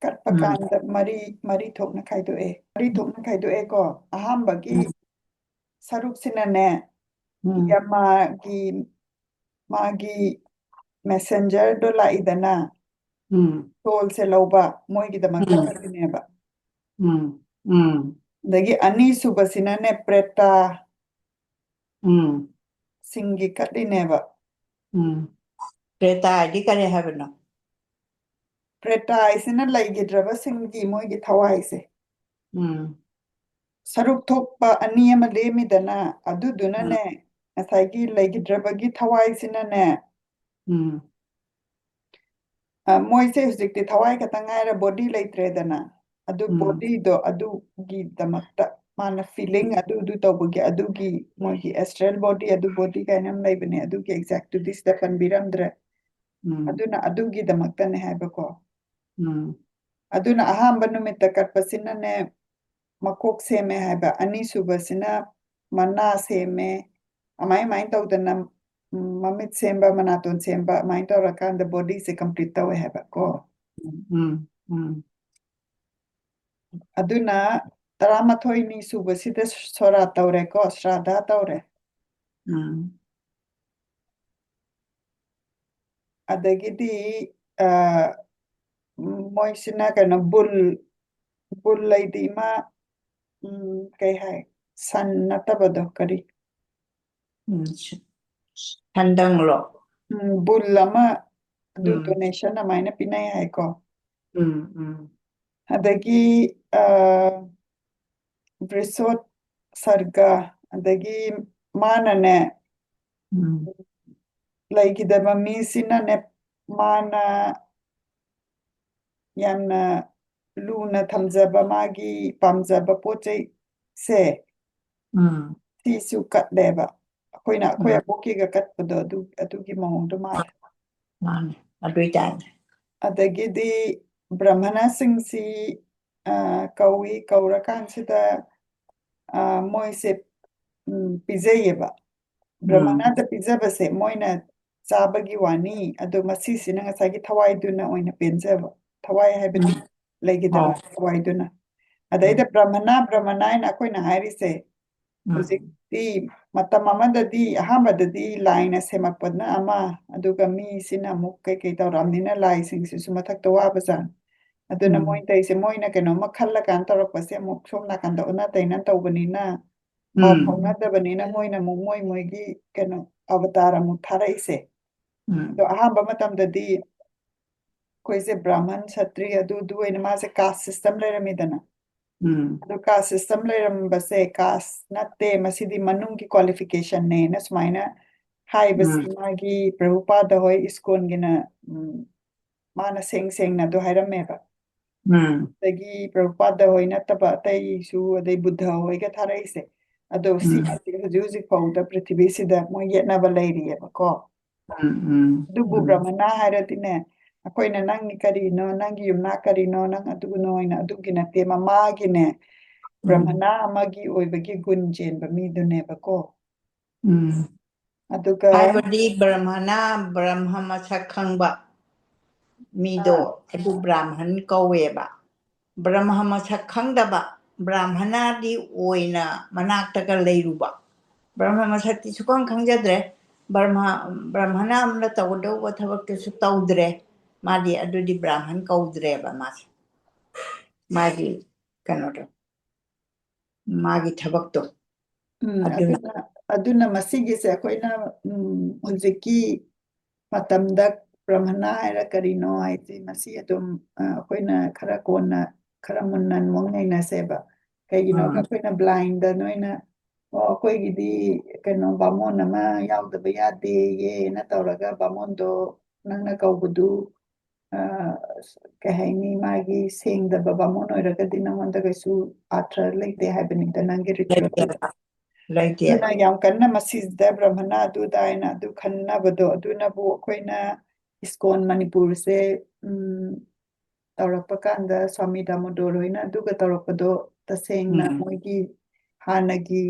ꯀꯠꯄ ꯎꯝ ꯀꯥꯟꯗ ꯃꯔꯤ, ꯃꯔꯤ ꯊꯣꯛꯅ ꯈꯥꯏꯗꯣꯛꯑꯦ꯫ ꯃꯔꯤ ꯊꯣꯛꯅ ꯈꯥꯏꯗꯣꯛꯑꯦꯀꯣ꯫ ꯑꯍꯥꯟꯕꯒꯤ ꯎꯝ ꯁꯔꯨꯛꯁꯤꯅꯅꯦ, ꯎꯝ ꯌꯃꯥꯒꯤ, ꯃꯥꯒꯤ ꯃꯦꯁꯦꯟꯖꯔꯗꯣ ꯂꯥꯛꯏꯗꯅ, ꯎꯝ ꯁꯣꯜꯁꯦ ꯂꯧꯕ, ꯃꯣꯏꯒꯤꯗꯃꯛꯇ ꯎꯝ ꯈꯛꯇꯅꯦꯕ꯫ ꯎꯝ ꯎꯝ ꯑꯗꯒꯤ ꯑꯅꯤꯁꯨꯕꯁꯤꯅꯅꯦ, ꯄ꯭ꯔꯦꯇꯥ ꯎꯝ ꯁꯤꯡꯒꯤ ꯀꯠꯂꯤꯅꯦꯕ꯫ ꯎꯝ ꯄ꯭ꯔꯦꯇꯥ ꯍꯥꯏꯗꯤ ꯀꯔꯤ ꯍꯥꯏꯕꯅꯣ? ꯄ꯭ꯔꯦꯇꯥ ꯍꯥꯏꯁꯤꯅ ꯂꯩꯈꯤꯗ꯭ꯔꯕꯁꯤꯡꯒꯤ ꯃꯣꯏꯒꯤ ꯊꯋꯥꯏꯁꯦ꯫ ꯎꯝ ꯁꯔꯨꯛ ꯊꯣꯛꯄ ꯑꯅꯤ ꯑꯃ ꯂꯦꯝꯃꯤꯗꯅ, ꯎꯝ ꯑꯗꯨꯗꯨꯅꯅꯦ, ꯉꯁꯥꯏꯒꯤ ꯂꯩꯈꯤꯗ꯭ꯔꯕꯒꯤ ꯊꯋꯥꯏꯁꯤꯅꯅꯦ, ꯎꯝ ꯑ, ꯃꯣꯏꯁꯦ ꯍꯧꯖꯤꯛꯇꯤ ꯊꯋꯥꯏ ꯈꯛꯇ ꯉꯥꯏꯔ, ꯕꯣꯗꯤ ꯂꯩꯇ꯭ꯔꯦꯗꯅ꯫ ꯑꯗꯨ ꯎꯝ꯫ Bodyꯗꯣ ꯑꯗꯨꯒꯤꯗꯃꯛꯇ ꯃꯥꯅ feeling ꯑꯗꯨ ꯑꯗꯨ ꯇꯧꯕꯒꯤ ꯑꯗꯨꯒꯤ ꯃꯣꯏꯒꯤ astral body ꯑꯗꯨ body ꯀꯥꯏꯅ ꯑꯃ ꯂꯩꯕꯅꯦ, ꯑꯗꯨꯒꯤ exactꯗꯨꯗꯤ ꯁꯤꯗ ꯄꯟꯕꯤꯔꯝꯗ꯭ꯔꯦ꯫ ꯎꯝ꯫ ꯑꯗꯨꯅ ꯑꯗꯨꯒꯤꯗꯃꯛꯇꯅꯦ ꯍꯥꯏꯕꯀꯣ꯫ ꯎꯝ꯫ ꯑꯗꯨꯅ ꯑꯍꯥꯟꯕ ꯅꯨꯃꯤꯠꯇ ꯀꯠꯄꯁꯤꯅꯅꯦ ꯃꯀꯣꯛ ꯁꯦꯝꯃꯦ ꯍꯥꯏꯕ, ꯑꯅꯤꯁꯨꯕꯁꯤꯅ ꯃꯅꯥ ꯁꯦꯝꯃꯦ, ꯑꯃꯥꯏ ꯑꯃꯥꯏꯅ ꯇꯧꯗꯅ, ꯎꯝ, ꯃꯃꯤꯠ ꯁꯦꯝꯕ, ꯃꯅꯥꯇꯣꯟ ꯁꯦꯝꯕ, ꯑꯗꯨꯃꯥꯏꯅ ꯇꯧꯔꯀꯥꯟꯗ bodyꯁꯦ complete ꯇꯧꯋꯦ ꯍꯥꯏꯕ ꯀꯣ꯫ ꯎꯝ, ꯎꯝ꯫ ꯑꯗꯨꯅ ꯇꯔꯥꯃꯥꯊꯣꯏꯅꯤ ꯁꯨꯕꯁꯤꯗ ꯁꯣꯔꯥ ꯇꯧꯔꯦꯀꯣ, ꯁ꯭ꯔꯥꯗꯥ ꯇꯧꯔꯦ꯫ ꯎꯝ꯫ ꯑꯗꯒꯤꯗꯤ, ꯑ, ꯎꯝ, ꯃꯣꯏꯁꯤꯅ ꯀꯩꯅꯣ, ꯕꯨꯜ, ꯕꯨꯜ ꯂꯩꯗꯤ ꯏꯃꯥ, ꯎꯝ, ꯀꯩ ꯍꯥꯏ, ꯁꯟ ꯅꯠꯇꯕꯗꯣ, ꯀꯔꯤ? ꯎꯝ, ꯁ-, ꯁꯟꯗꯪꯂꯣ? ꯎꯝ, ꯕꯨꯜ ꯑꯃ, ꯑꯗꯨ ꯎꯝ꯫ Donation ꯑꯗꯨꯃꯥꯏꯅ ꯄꯤꯅꯩ ꯍꯥꯏꯀꯣ꯫ ꯎꯝ, ꯎꯝ꯫ ꯑꯗꯒꯤ, ꯑ, ꯕ꯭ꯔꯤꯁꯣꯠ ꯁꯔꯒ, ꯑꯗꯒꯤ ꯃꯥꯅꯅꯦ, ꯎꯝ꯫ ꯂꯩꯈꯤꯗꯕ ꯃꯤꯁꯤꯅꯅꯦ, ꯃꯥꯅ ꯌꯥꯝꯅ ꯂꯨꯅ ꯊꯝꯖꯕ ꯃꯥꯒꯤ ꯄꯥꯝꯖꯕ ꯄꯣꯠ ꯆꯩꯁꯦ, ꯎꯝ꯫ ꯁꯤꯁꯨ ꯀꯠꯂꯦꯕ꯫ ꯑꯩꯈꯣꯏꯅ, ꯑꯩꯈꯣꯏ ꯎꯝ꯫ ꯑꯕꯣꯛꯀꯤꯒ ꯀꯠꯄꯗꯣ ꯑꯗꯨ, ꯑꯗꯨꯒꯤ ꯃꯑꯣꯡꯗꯣ ꯃꯥꯜꯂꯦ꯫ ꯃꯥꯅꯦ, ꯑꯗꯨꯏ ꯇꯥꯏꯞꯅꯦ꯫ ꯑꯗꯒꯤꯗꯤ ꯕ꯭ꯔꯥꯍꯃꯅꯁꯤꯡꯁꯤ, ꯑ, ꯀꯧꯏ, ꯀꯧꯔꯀꯥꯟꯁꯤꯗ, ꯑ, ꯃꯣꯏꯁꯦ, ꯎꯝ, ꯄꯤꯖꯩꯌꯦꯕ꯫ ꯎꯝ꯫ ꯕ꯭ꯔꯥꯍꯃꯅꯗ ꯄꯤꯖꯕꯁꯦ ꯃꯣꯏꯅ ꯆꯥꯕꯒꯤ ꯋꯥꯅꯤ, ꯑꯗꯣ ꯃꯁꯤꯁꯤꯅ ꯉꯁꯥꯏꯒꯤ ꯊꯋꯥꯏꯗꯨꯅ ꯑꯣꯏꯅ ꯄꯦꯟꯖꯕ, ꯊꯋꯥꯏ ꯍꯥꯏꯕꯗꯤ ꯎꯝ꯫ ꯂꯩꯈꯤꯗꯕ ꯑꯣ꯫ ꯊꯋꯥꯏꯗꯨꯅ꯫ ꯑꯗꯩꯗ ꯎꯝ꯫ ꯕ꯭ꯔꯥꯍꯃꯅ, ꯕ꯭ꯔꯥꯍꯃꯅ ꯍꯥꯏꯅ ꯑꯩꯈꯣꯏꯅ ꯍꯥꯏꯔꯤꯁꯦ, ꯎꯝ꯫ ꯍꯧꯖꯤꯛꯇꯤ ꯃꯇꯝ ꯑꯃꯗꯗꯤ, ꯑꯍꯥꯟꯕꯗꯗꯤ ꯂꯥꯏꯅ ꯁꯦꯝꯃꯛꯄꯅ ꯑꯃ, ꯑꯗꯨꯒ ꯃꯤꯁꯤꯅ ꯑꯃꯨꯛ ꯀꯩꯀꯩ ꯇꯧꯔꯛꯑꯕꯅꯤꯅ ꯂꯥꯏꯁꯤꯡꯁꯤꯁꯨ ꯃꯊꯛꯇ ꯋꯥꯕꯖꯥꯠꯅꯤ꯫ ꯑꯗꯨꯅ ꯎꯝ꯫ ꯃꯣꯏ ꯇꯧꯔꯤꯁꯦ, ꯃꯣꯏꯅ ꯀꯩꯅꯣꯝꯃ ꯈꯜꯂꯀꯥꯟ ꯇꯧꯔꯛꯄꯁꯦ ꯑꯃꯨꯛ ꯁꯣꯝ ꯅꯥꯀꯟꯗ ꯑꯣꯟꯅ ꯇꯩꯅ ꯇꯧꯕꯅꯤꯅ, ꯄꯥꯎ ꯎꯝ꯫ ꯐꯥꯎꯅꯗꯕꯅꯤꯅ ꯃꯣꯏꯅ ꯑꯃꯨꯛ ꯃꯣꯏ ꯃꯣꯏꯒꯤ ꯀꯩꯅꯣ ꯑꯕꯇꯥꯔ ꯑꯃꯨꯛ ꯊꯥꯔꯛꯏꯁꯦ꯫ ꯎꯝ꯫ ꯑꯗꯣ ꯑꯍꯥꯟꯕ ꯃꯇꯝꯗꯗꯤ ꯑꯩꯈꯣꯏꯁꯦ ꯕ꯭ꯔꯥꯍꯃꯟ, ꯁꯇ꯭ꯔꯤ, ꯑꯗꯨ, ꯑꯗꯨ ꯑꯣꯏꯅ ꯃꯥꯁꯦ caste system ꯂꯩꯔꯝꯃꯤꯗꯅ꯫ ꯎꯝ꯫ ꯑꯗꯣ caste system ꯂꯩꯔꯝꯕꯁꯦ caste ꯅꯠꯇꯦ, ꯃꯁꯤꯗꯤ ꯃꯅꯨꯡꯒꯤ qualificationꯅꯦꯅ ꯁꯨꯃꯥꯏꯅ ꯍꯥꯏꯕꯁꯤ ꯎꯝ꯫ ꯃꯥꯒꯤ ꯄ꯭ꯔꯚꯨꯄꯥꯗ ꯍꯣꯏ ꯏꯁꯀꯣꯟꯒꯤꯅ, ꯎꯝ, ꯃꯥꯅ ꯁꯦꯡ ꯁꯦꯡꯅ ꯑꯗꯨ ꯍꯥꯏꯔꯝꯃꯦꯕ꯫ ꯎꯝ ꯑꯗꯒꯤ ꯄ꯭ꯔꯚꯨꯄꯥꯗ ꯍꯣꯏ ꯅꯠꯇꯕ ꯑꯇꯩꯁꯨ, ꯑꯗꯩ ꯕꯨꯙ ꯍꯣꯏꯒ ꯊꯥꯔꯛꯏꯁꯦ꯫ ꯑꯗꯣ ꯁꯤ ꯎꯝ ꯍꯧꯖꯤꯛ ꯍꯧꯖꯤꯛ ꯍꯧꯖꯤꯛ ꯐꯥꯎꯗ ꯄ꯭ꯔꯤꯊꯤꯕꯤꯁꯤꯗ ꯃꯣꯏ ꯌꯦꯠꯅꯕ ꯂꯩꯔꯤꯑꯕꯀꯣ꯫ ꯎꯝ ꯎꯝ ꯑꯗꯨꯕꯨ ꯎꯝ ꯕ꯭ꯔꯍꯃꯅ ꯍꯥꯏꯔꯗꯤꯅꯦ, ꯑꯩꯈꯣꯏꯅ ꯅꯪꯒꯤ ꯀꯔꯤꯅꯣ, ꯅꯪꯒꯤ ꯌꯨꯝꯅꯥꯛ ꯀꯔꯤꯅꯣ, ꯅꯪ ꯑꯗꯨꯒꯤꯅꯣ ꯍꯥꯏꯅ ꯑꯗꯨꯒꯤ ꯅꯠꯇꯦ, ꯃꯃꯥꯒꯤꯅꯦ, ꯎꯝ ꯕ꯭ꯔꯍꯃꯅ ꯑꯃꯒꯤ ꯑꯣꯏꯕꯒꯤ ꯒꯨꯟ ꯆꯦꯟꯕ ꯃꯤꯗꯨꯅꯦꯕꯀꯣ꯫ ꯎꯝ ꯑꯗꯨꯒ ꯍꯥꯏꯕꯗꯤ ꯕ꯭ꯔꯍꯃꯅ, ꯕ꯭ꯔꯍꯃ ꯃꯁꯛ ꯈꯪꯕ ꯃꯤꯗꯣ, ꯑꯥ ꯑꯗꯨ ꯕ꯭ꯔꯥꯍꯃꯟ ꯀꯧꯋꯦꯕ꯫ ꯕ꯭ꯔꯍꯃ ꯃꯁꯛ ꯈꯪꯗꯕ ꯕ꯭ꯔꯥꯍꯃꯅꯗꯤ ꯑꯣꯏꯅ ꯃꯅꯥꯛꯇꯒ ꯂꯩꯔꯨꯕ꯫ ꯕ꯭ꯔꯍꯃ ꯃꯁꯛꯇꯤ ꯁꯨꯈꯪ ꯈꯪꯖꯗ꯭ꯔꯦ꯫ ꯕ꯭ꯔꯍꯃ, ꯕ꯭ꯔꯥꯍꯃꯅ ꯑꯃꯅ ꯇꯧꯒꯗꯧꯕ ꯊꯕꯛꯇꯨꯁꯨ ꯇꯧꯗ꯭ꯔꯦ꯫ ꯃꯥꯗꯤ ꯑꯗꯨꯗꯤ ꯕ꯭ꯔꯥꯍꯃꯟ ꯀꯧꯗ꯭ꯔꯦꯕ ꯃꯥꯁꯦ꯫ ꯃꯥꯒꯤ ꯀꯩꯅꯣꯗꯣ, ꯃꯥꯒꯤ ꯊꯕꯛꯇꯣ꯫ ꯎꯝ, ꯑꯗꯨꯅ ꯑꯗꯨꯅ, ꯑꯗꯨꯅ ꯃꯁꯤꯒꯤꯁꯦ ꯑꯩꯈꯣꯏꯅ, ꯎꯝ, ꯍꯧꯖꯤꯛꯀꯤ ꯃꯇꯝꯗ ꯕ꯭ꯔꯍꯃꯅ ꯍꯥꯏꯔ ꯀꯔꯤꯅꯣ ꯍꯥꯏꯁꯦ, ꯃꯁꯤ ꯑꯗꯨꯝ, ꯑ, ꯑꯩꯈꯣꯏꯅ ꯈꯔ ꯀꯣꯟꯅ, ꯈꯔ ꯃꯨꯟꯅ ꯑꯃꯨꯛ ꯅꯩꯅꯁꯦꯕ꯫ ꯀꯩꯒꯤꯅꯣꯒ ꯎꯝ ꯑꯩꯈꯣꯏꯅ ꯕ꯭ꯂꯥꯏꯟꯗ ꯅꯣꯏꯅ, "ꯑꯣ, ꯑꯩꯈꯣꯏꯒꯤꯗꯤ ꯀꯩꯅꯣ ꯕꯥꯃꯣꯟ ꯑꯃ ꯌꯥꯎꯗꯕ ꯌꯥꯗꯦꯌꯦꯅ" ꯇꯧꯔꯒ ꯕꯥꯃꯣꯟꯗꯣ ꯅꯪꯅ ꯀꯧꯕꯗꯨ, ꯑ, ꯀꯩ ꯍꯥꯏꯅꯤ, ꯃꯥꯒꯤ ꯁꯦꯡꯗꯕ ꯕꯥꯃꯣꯟ ꯑꯣꯏꯔꯒꯗꯤ ꯅꯪꯉꯣꯟꯗ ꯀꯩꯁꯨ ꯑꯥꯔꯊ ꯂꯩꯇꯦ ꯍꯥꯏꯕꯅꯤꯗ, ꯅꯪꯒꯤ ꯔꯤꯆꯨꯋꯦꯜꯗꯨꯗ꯫ ꯂꯩꯇꯦꯕ꯫ ꯑꯗꯨꯅ ꯌꯥꯝ ꯀꯟꯅ ꯃꯁꯤꯁꯤꯗ ꯕ꯭ꯔꯍꯃꯅ ꯑꯗꯨ ꯑꯗꯥ ꯍꯥꯏꯅ ꯑꯗꯨ ꯈꯟꯅꯕꯗꯣ, ꯑꯗꯨꯅꯕꯨ ꯑꯩꯈꯣꯏꯅ ꯏꯁꯀꯣꯟ ꯃꯅꯤꯄꯨꯔꯁꯦ, ꯎꯝ, ꯇꯧꯔꯛꯄ ꯀꯥꯟꯗ ꯁ꯭ꯋꯥꯃꯤ ꯗꯥꯃꯣꯗꯣꯔ ꯍꯣꯏꯅ ꯑꯗꯨꯒ ꯇꯧꯔꯛꯄꯗꯣ ꯇꯁꯦꯡꯅ ꯎꯝ ꯃꯣꯏꯒꯤ ꯍꯥꯟꯅꯒꯤ,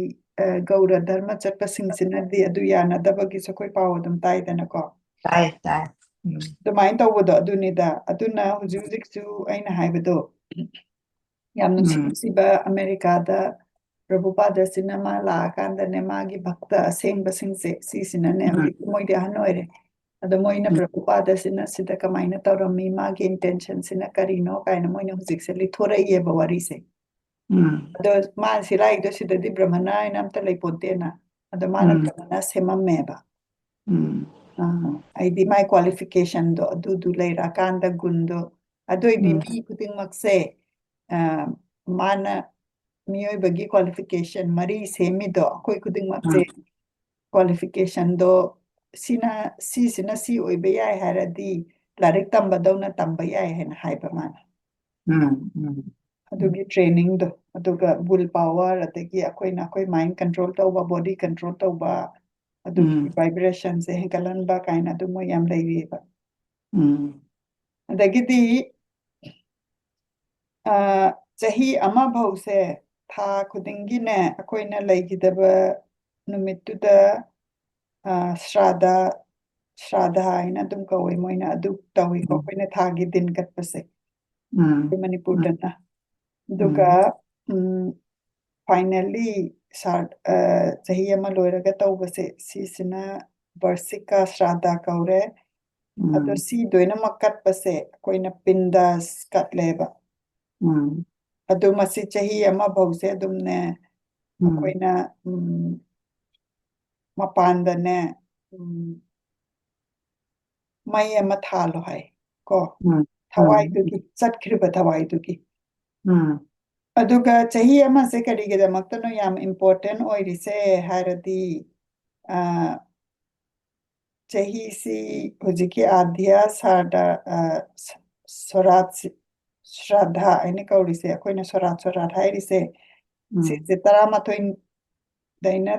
ꯑ, ꯒꯧꯔ ꯙꯔꯃ ꯆꯠꯄꯁꯤꯡꯁꯤꯅꯗꯤ ꯑꯗꯨ ꯌꯥꯅꯗꯕꯒꯤꯁꯨ ꯑꯩꯈꯣꯏ ꯄꯥꯎ ꯑꯗꯨꯝ ꯇꯥꯏꯗꯅꯀꯣ꯫ ꯇꯥꯏ ꯇꯥꯏ꯫ ꯎꯝ ꯑꯗꯨꯃꯥꯏꯅ ꯇꯧꯕꯗꯣ ꯑꯗꯨꯅꯤꯗ꯫ ꯑꯗꯨꯅ ꯍꯧꯖꯤꯛ ꯍꯧꯖꯤꯛꯁꯨ ꯑꯩꯅ ꯍꯥꯏꯕꯗꯣ, ꯌꯥꯝ ꯅꯨꯡꯁꯤ ꯎꯝ ꯅꯨꯡꯁꯤꯕ ꯑꯃꯦꯔꯤꯀꯥꯗ ꯄ꯭ꯔꯚꯨꯄꯥꯗꯁꯤꯅ ꯃꯥ ꯂꯥꯛꯑꯀꯥꯟꯗꯅꯦ, ꯃꯥꯒꯤ ꯚꯛꯇ ꯑꯁꯦꯡꯕꯁꯤꯡꯁꯦ ꯁꯤꯁꯤꯅꯅꯦ, ꯎꯝ ꯍꯧꯖꯤꯛꯇꯤ ꯃꯣꯏꯗꯤ ꯑꯍꯟ ꯑꯣꯏꯔꯦ, ꯑꯗꯣ ꯃꯣꯏꯅ ꯎꯝ ꯄ꯭ꯔꯚꯨꯄꯥꯗꯁꯤꯅ ꯁꯤꯗ ꯀꯃꯥꯏꯅ ꯇꯧꯔꯝꯃꯤ, ꯃꯥꯒꯤ ꯏꯟꯇꯦꯟꯁꯟꯁꯤꯅ ꯀꯔꯤꯅꯣ ꯀꯥꯏꯅ ꯃꯣꯏꯅ ꯍꯧꯖꯤꯛꯁꯦ ꯂꯤꯊꯣꯔꯛꯏꯑꯕ ꯋꯥꯔꯤꯁꯦ꯫ ꯎꯝ ꯑꯗꯣ ꯃꯥ ꯁꯤ ꯂꯥꯛꯏꯗꯣ ꯁꯤꯗꯗꯤ ꯕ꯭ꯔꯍꯃꯅ ꯍꯥꯏꯅ ꯑꯝꯇ ꯂꯩꯄꯣꯟꯇꯦꯅ, ꯑꯗꯣ ꯃꯥꯅ ꯎꯝ ꯕ꯭ꯔꯍꯃꯅ ꯁꯦꯝꯃꯝꯃꯦꯕ꯫ ꯎꯝ ꯑꯥ, ꯍꯥꯏꯗꯤ ꯃꯥꯏ ꯀ꯭ꯋꯥꯂꯤꯐꯤꯀꯦꯁꯟꯗꯣ ꯑꯗꯨꯗꯨ ꯂꯩꯔꯛꯑꯀꯥꯟꯗ ꯒꯨꯟꯗꯣ, ꯑꯗꯨ ꯑꯣꯏꯗꯤ ꯎꯝ ꯃꯤ ꯈꯨꯗꯤꯡꯃꯛꯁꯦ, ꯑ, ꯃꯥꯅ ꯃꯤꯑꯣꯏꯕꯒꯤ ꯀ꯭ꯋꯥꯂꯤꯐꯤꯀꯦꯁꯟ ꯃꯔꯤ ꯁꯦꯝꯃꯤꯗꯣ ꯑꯩꯈꯣꯏ ꯈꯨꯗꯤꯡꯃꯛꯁꯦ, ꯎꯝ ꯀ꯭ꯋꯥꯂꯤꯐꯤꯀꯦꯁꯟꯗꯣ ꯁꯤꯅ, ꯁꯤꯁꯤꯅ ꯁꯤ ꯑꯣꯏꯕ ꯌꯥꯏ ꯍꯥꯏꯔꯗꯤ ꯂꯥꯏꯔꯤꯛ ꯇꯝꯕꯗꯧꯅ ꯇꯝꯕ ꯌꯥꯏ ꯍꯥꯏꯅ ꯍꯥꯏꯕ ꯃꯥꯅ꯫ ꯎꯝ, ꯎꯝ, ꯑꯗꯨꯒꯤ trainingꯗꯣ, ꯑꯗꯨꯒ will power, ꯑꯗꯒꯤ ꯑꯩꯈꯣꯏꯅ ꯑꯩꯈꯣꯏ mind control ꯇꯧꯕ, body control ꯇꯧꯕ, ꯑꯗꯨꯒꯤ ꯎꯝ, vibrationꯁꯦ ꯍꯦꯟꯒꯠꯍꯟꯕ ꯀꯥꯏꯅ ꯑꯗꯨ ꯃꯣꯏ ꯌꯥꯝ ꯂꯩꯔꯤꯑꯕ꯫ ꯎꯝ, ꯑꯗꯒꯤꯗꯤ ꯑ, ꯆꯍꯤ ꯑꯃ ꯐꯥꯎꯁꯦ ꯊꯥ ꯈꯨꯗꯤꯡꯒꯤꯅꯦ ꯑꯩꯈꯣꯏꯅ ꯂꯩꯈꯤꯗꯕ ꯅꯨꯃꯤꯠꯇꯨꯗ ꯑ, ꯁ꯭ꯔꯥꯗ ꯁ꯭ꯔꯥꯗ ꯍꯥꯏꯅ ꯑꯗꯨꯝ ꯀꯧꯋꯦ ꯃꯣꯏꯅ, ꯑꯗꯨ ꯇꯧꯋꯤꯀꯣ ꯎꯝ, ꯑꯩꯈꯣꯏꯅ ꯊꯥꯒꯤ ꯗꯤꯟ ꯀꯠꯄꯁꯦ꯫ ꯎꯝ, ꯑꯩꯈꯣꯏ ꯎꯝ, ꯃꯅꯤꯄꯨꯔꯗꯅ꯫ ꯑꯗꯨꯒ ꯎꯝ, ꯎꯝ, finally ꯁꯥꯔ ꯑ, ꯆꯍꯤ ꯑꯃ ꯂꯣꯏꯔꯒ ꯇꯧꯕꯁꯦ, ꯁꯤꯁꯤꯅ ꯕꯔꯁꯤꯀꯥ ꯁ꯭ꯔꯥꯗ ꯀꯧꯔꯦ꯫ ꯑꯗꯣ ꯎꯝ, ꯁꯤ ꯂꯣꯏꯅꯃꯛ ꯀꯠꯄꯁꯦ ꯑꯩꯈꯣꯏꯅ ꯄꯤꯟꯗꯥꯁ ꯀꯠꯂꯦꯕ꯫ ꯎꯝ, ꯑꯗꯨ ꯃꯁꯤ ꯆꯍꯤ ꯑꯃ ꯐꯥꯎꯁꯦ ꯑꯗꯨꯝꯅꯦ ꯎꯝ, ꯑꯩꯈꯣꯏꯅ ꯎꯝ, ꯃꯄꯥꯟꯗꯅꯦ ꯎꯝ, ꯃꯩ ꯑꯃ ꯊꯥꯜꯂꯣ ꯍꯥꯏ ꯀꯣ, ꯎꯝ, ꯎꯝ, ꯊꯋꯥꯏꯗꯨꯒꯤ, ꯆꯠꯈ꯭ꯔꯤꯕ ꯊꯋꯥꯏꯗꯨꯒꯤ꯫ ꯎꯝ, ꯑꯗꯨꯒ ꯆꯍꯤ ꯑꯃꯁꯦ ꯀꯔꯤꯒꯤꯗꯃꯛꯇꯅꯣ ꯌꯥꯝ important ꯑꯣꯏꯔꯤꯁꯦ ꯍꯥꯏꯔꯗꯤ, ꯑ, ꯆꯍꯤꯁꯤ ꯍꯧꯖꯤꯛꯀꯤ ꯑꯥꯙ꯭ꯌꯥ ꯁꯥꯔꯗ, ꯑ, ꯁ- ꯁꯣꯔꯥꯠꯁꯤ, ꯁ꯭ꯔꯥꯙꯥ ꯍꯥꯏꯅ ꯀꯧꯔꯤꯁꯦ, ꯑꯩꯈꯣꯏꯅ ꯁꯣꯔꯥꯠ ꯁꯣꯔꯥꯠ ꯍꯥꯏꯔꯤꯁꯦ, ꯎꯝ, ꯁꯤꯁꯦ ꯇꯔꯥꯃꯥꯊꯣꯏꯗꯩꯅ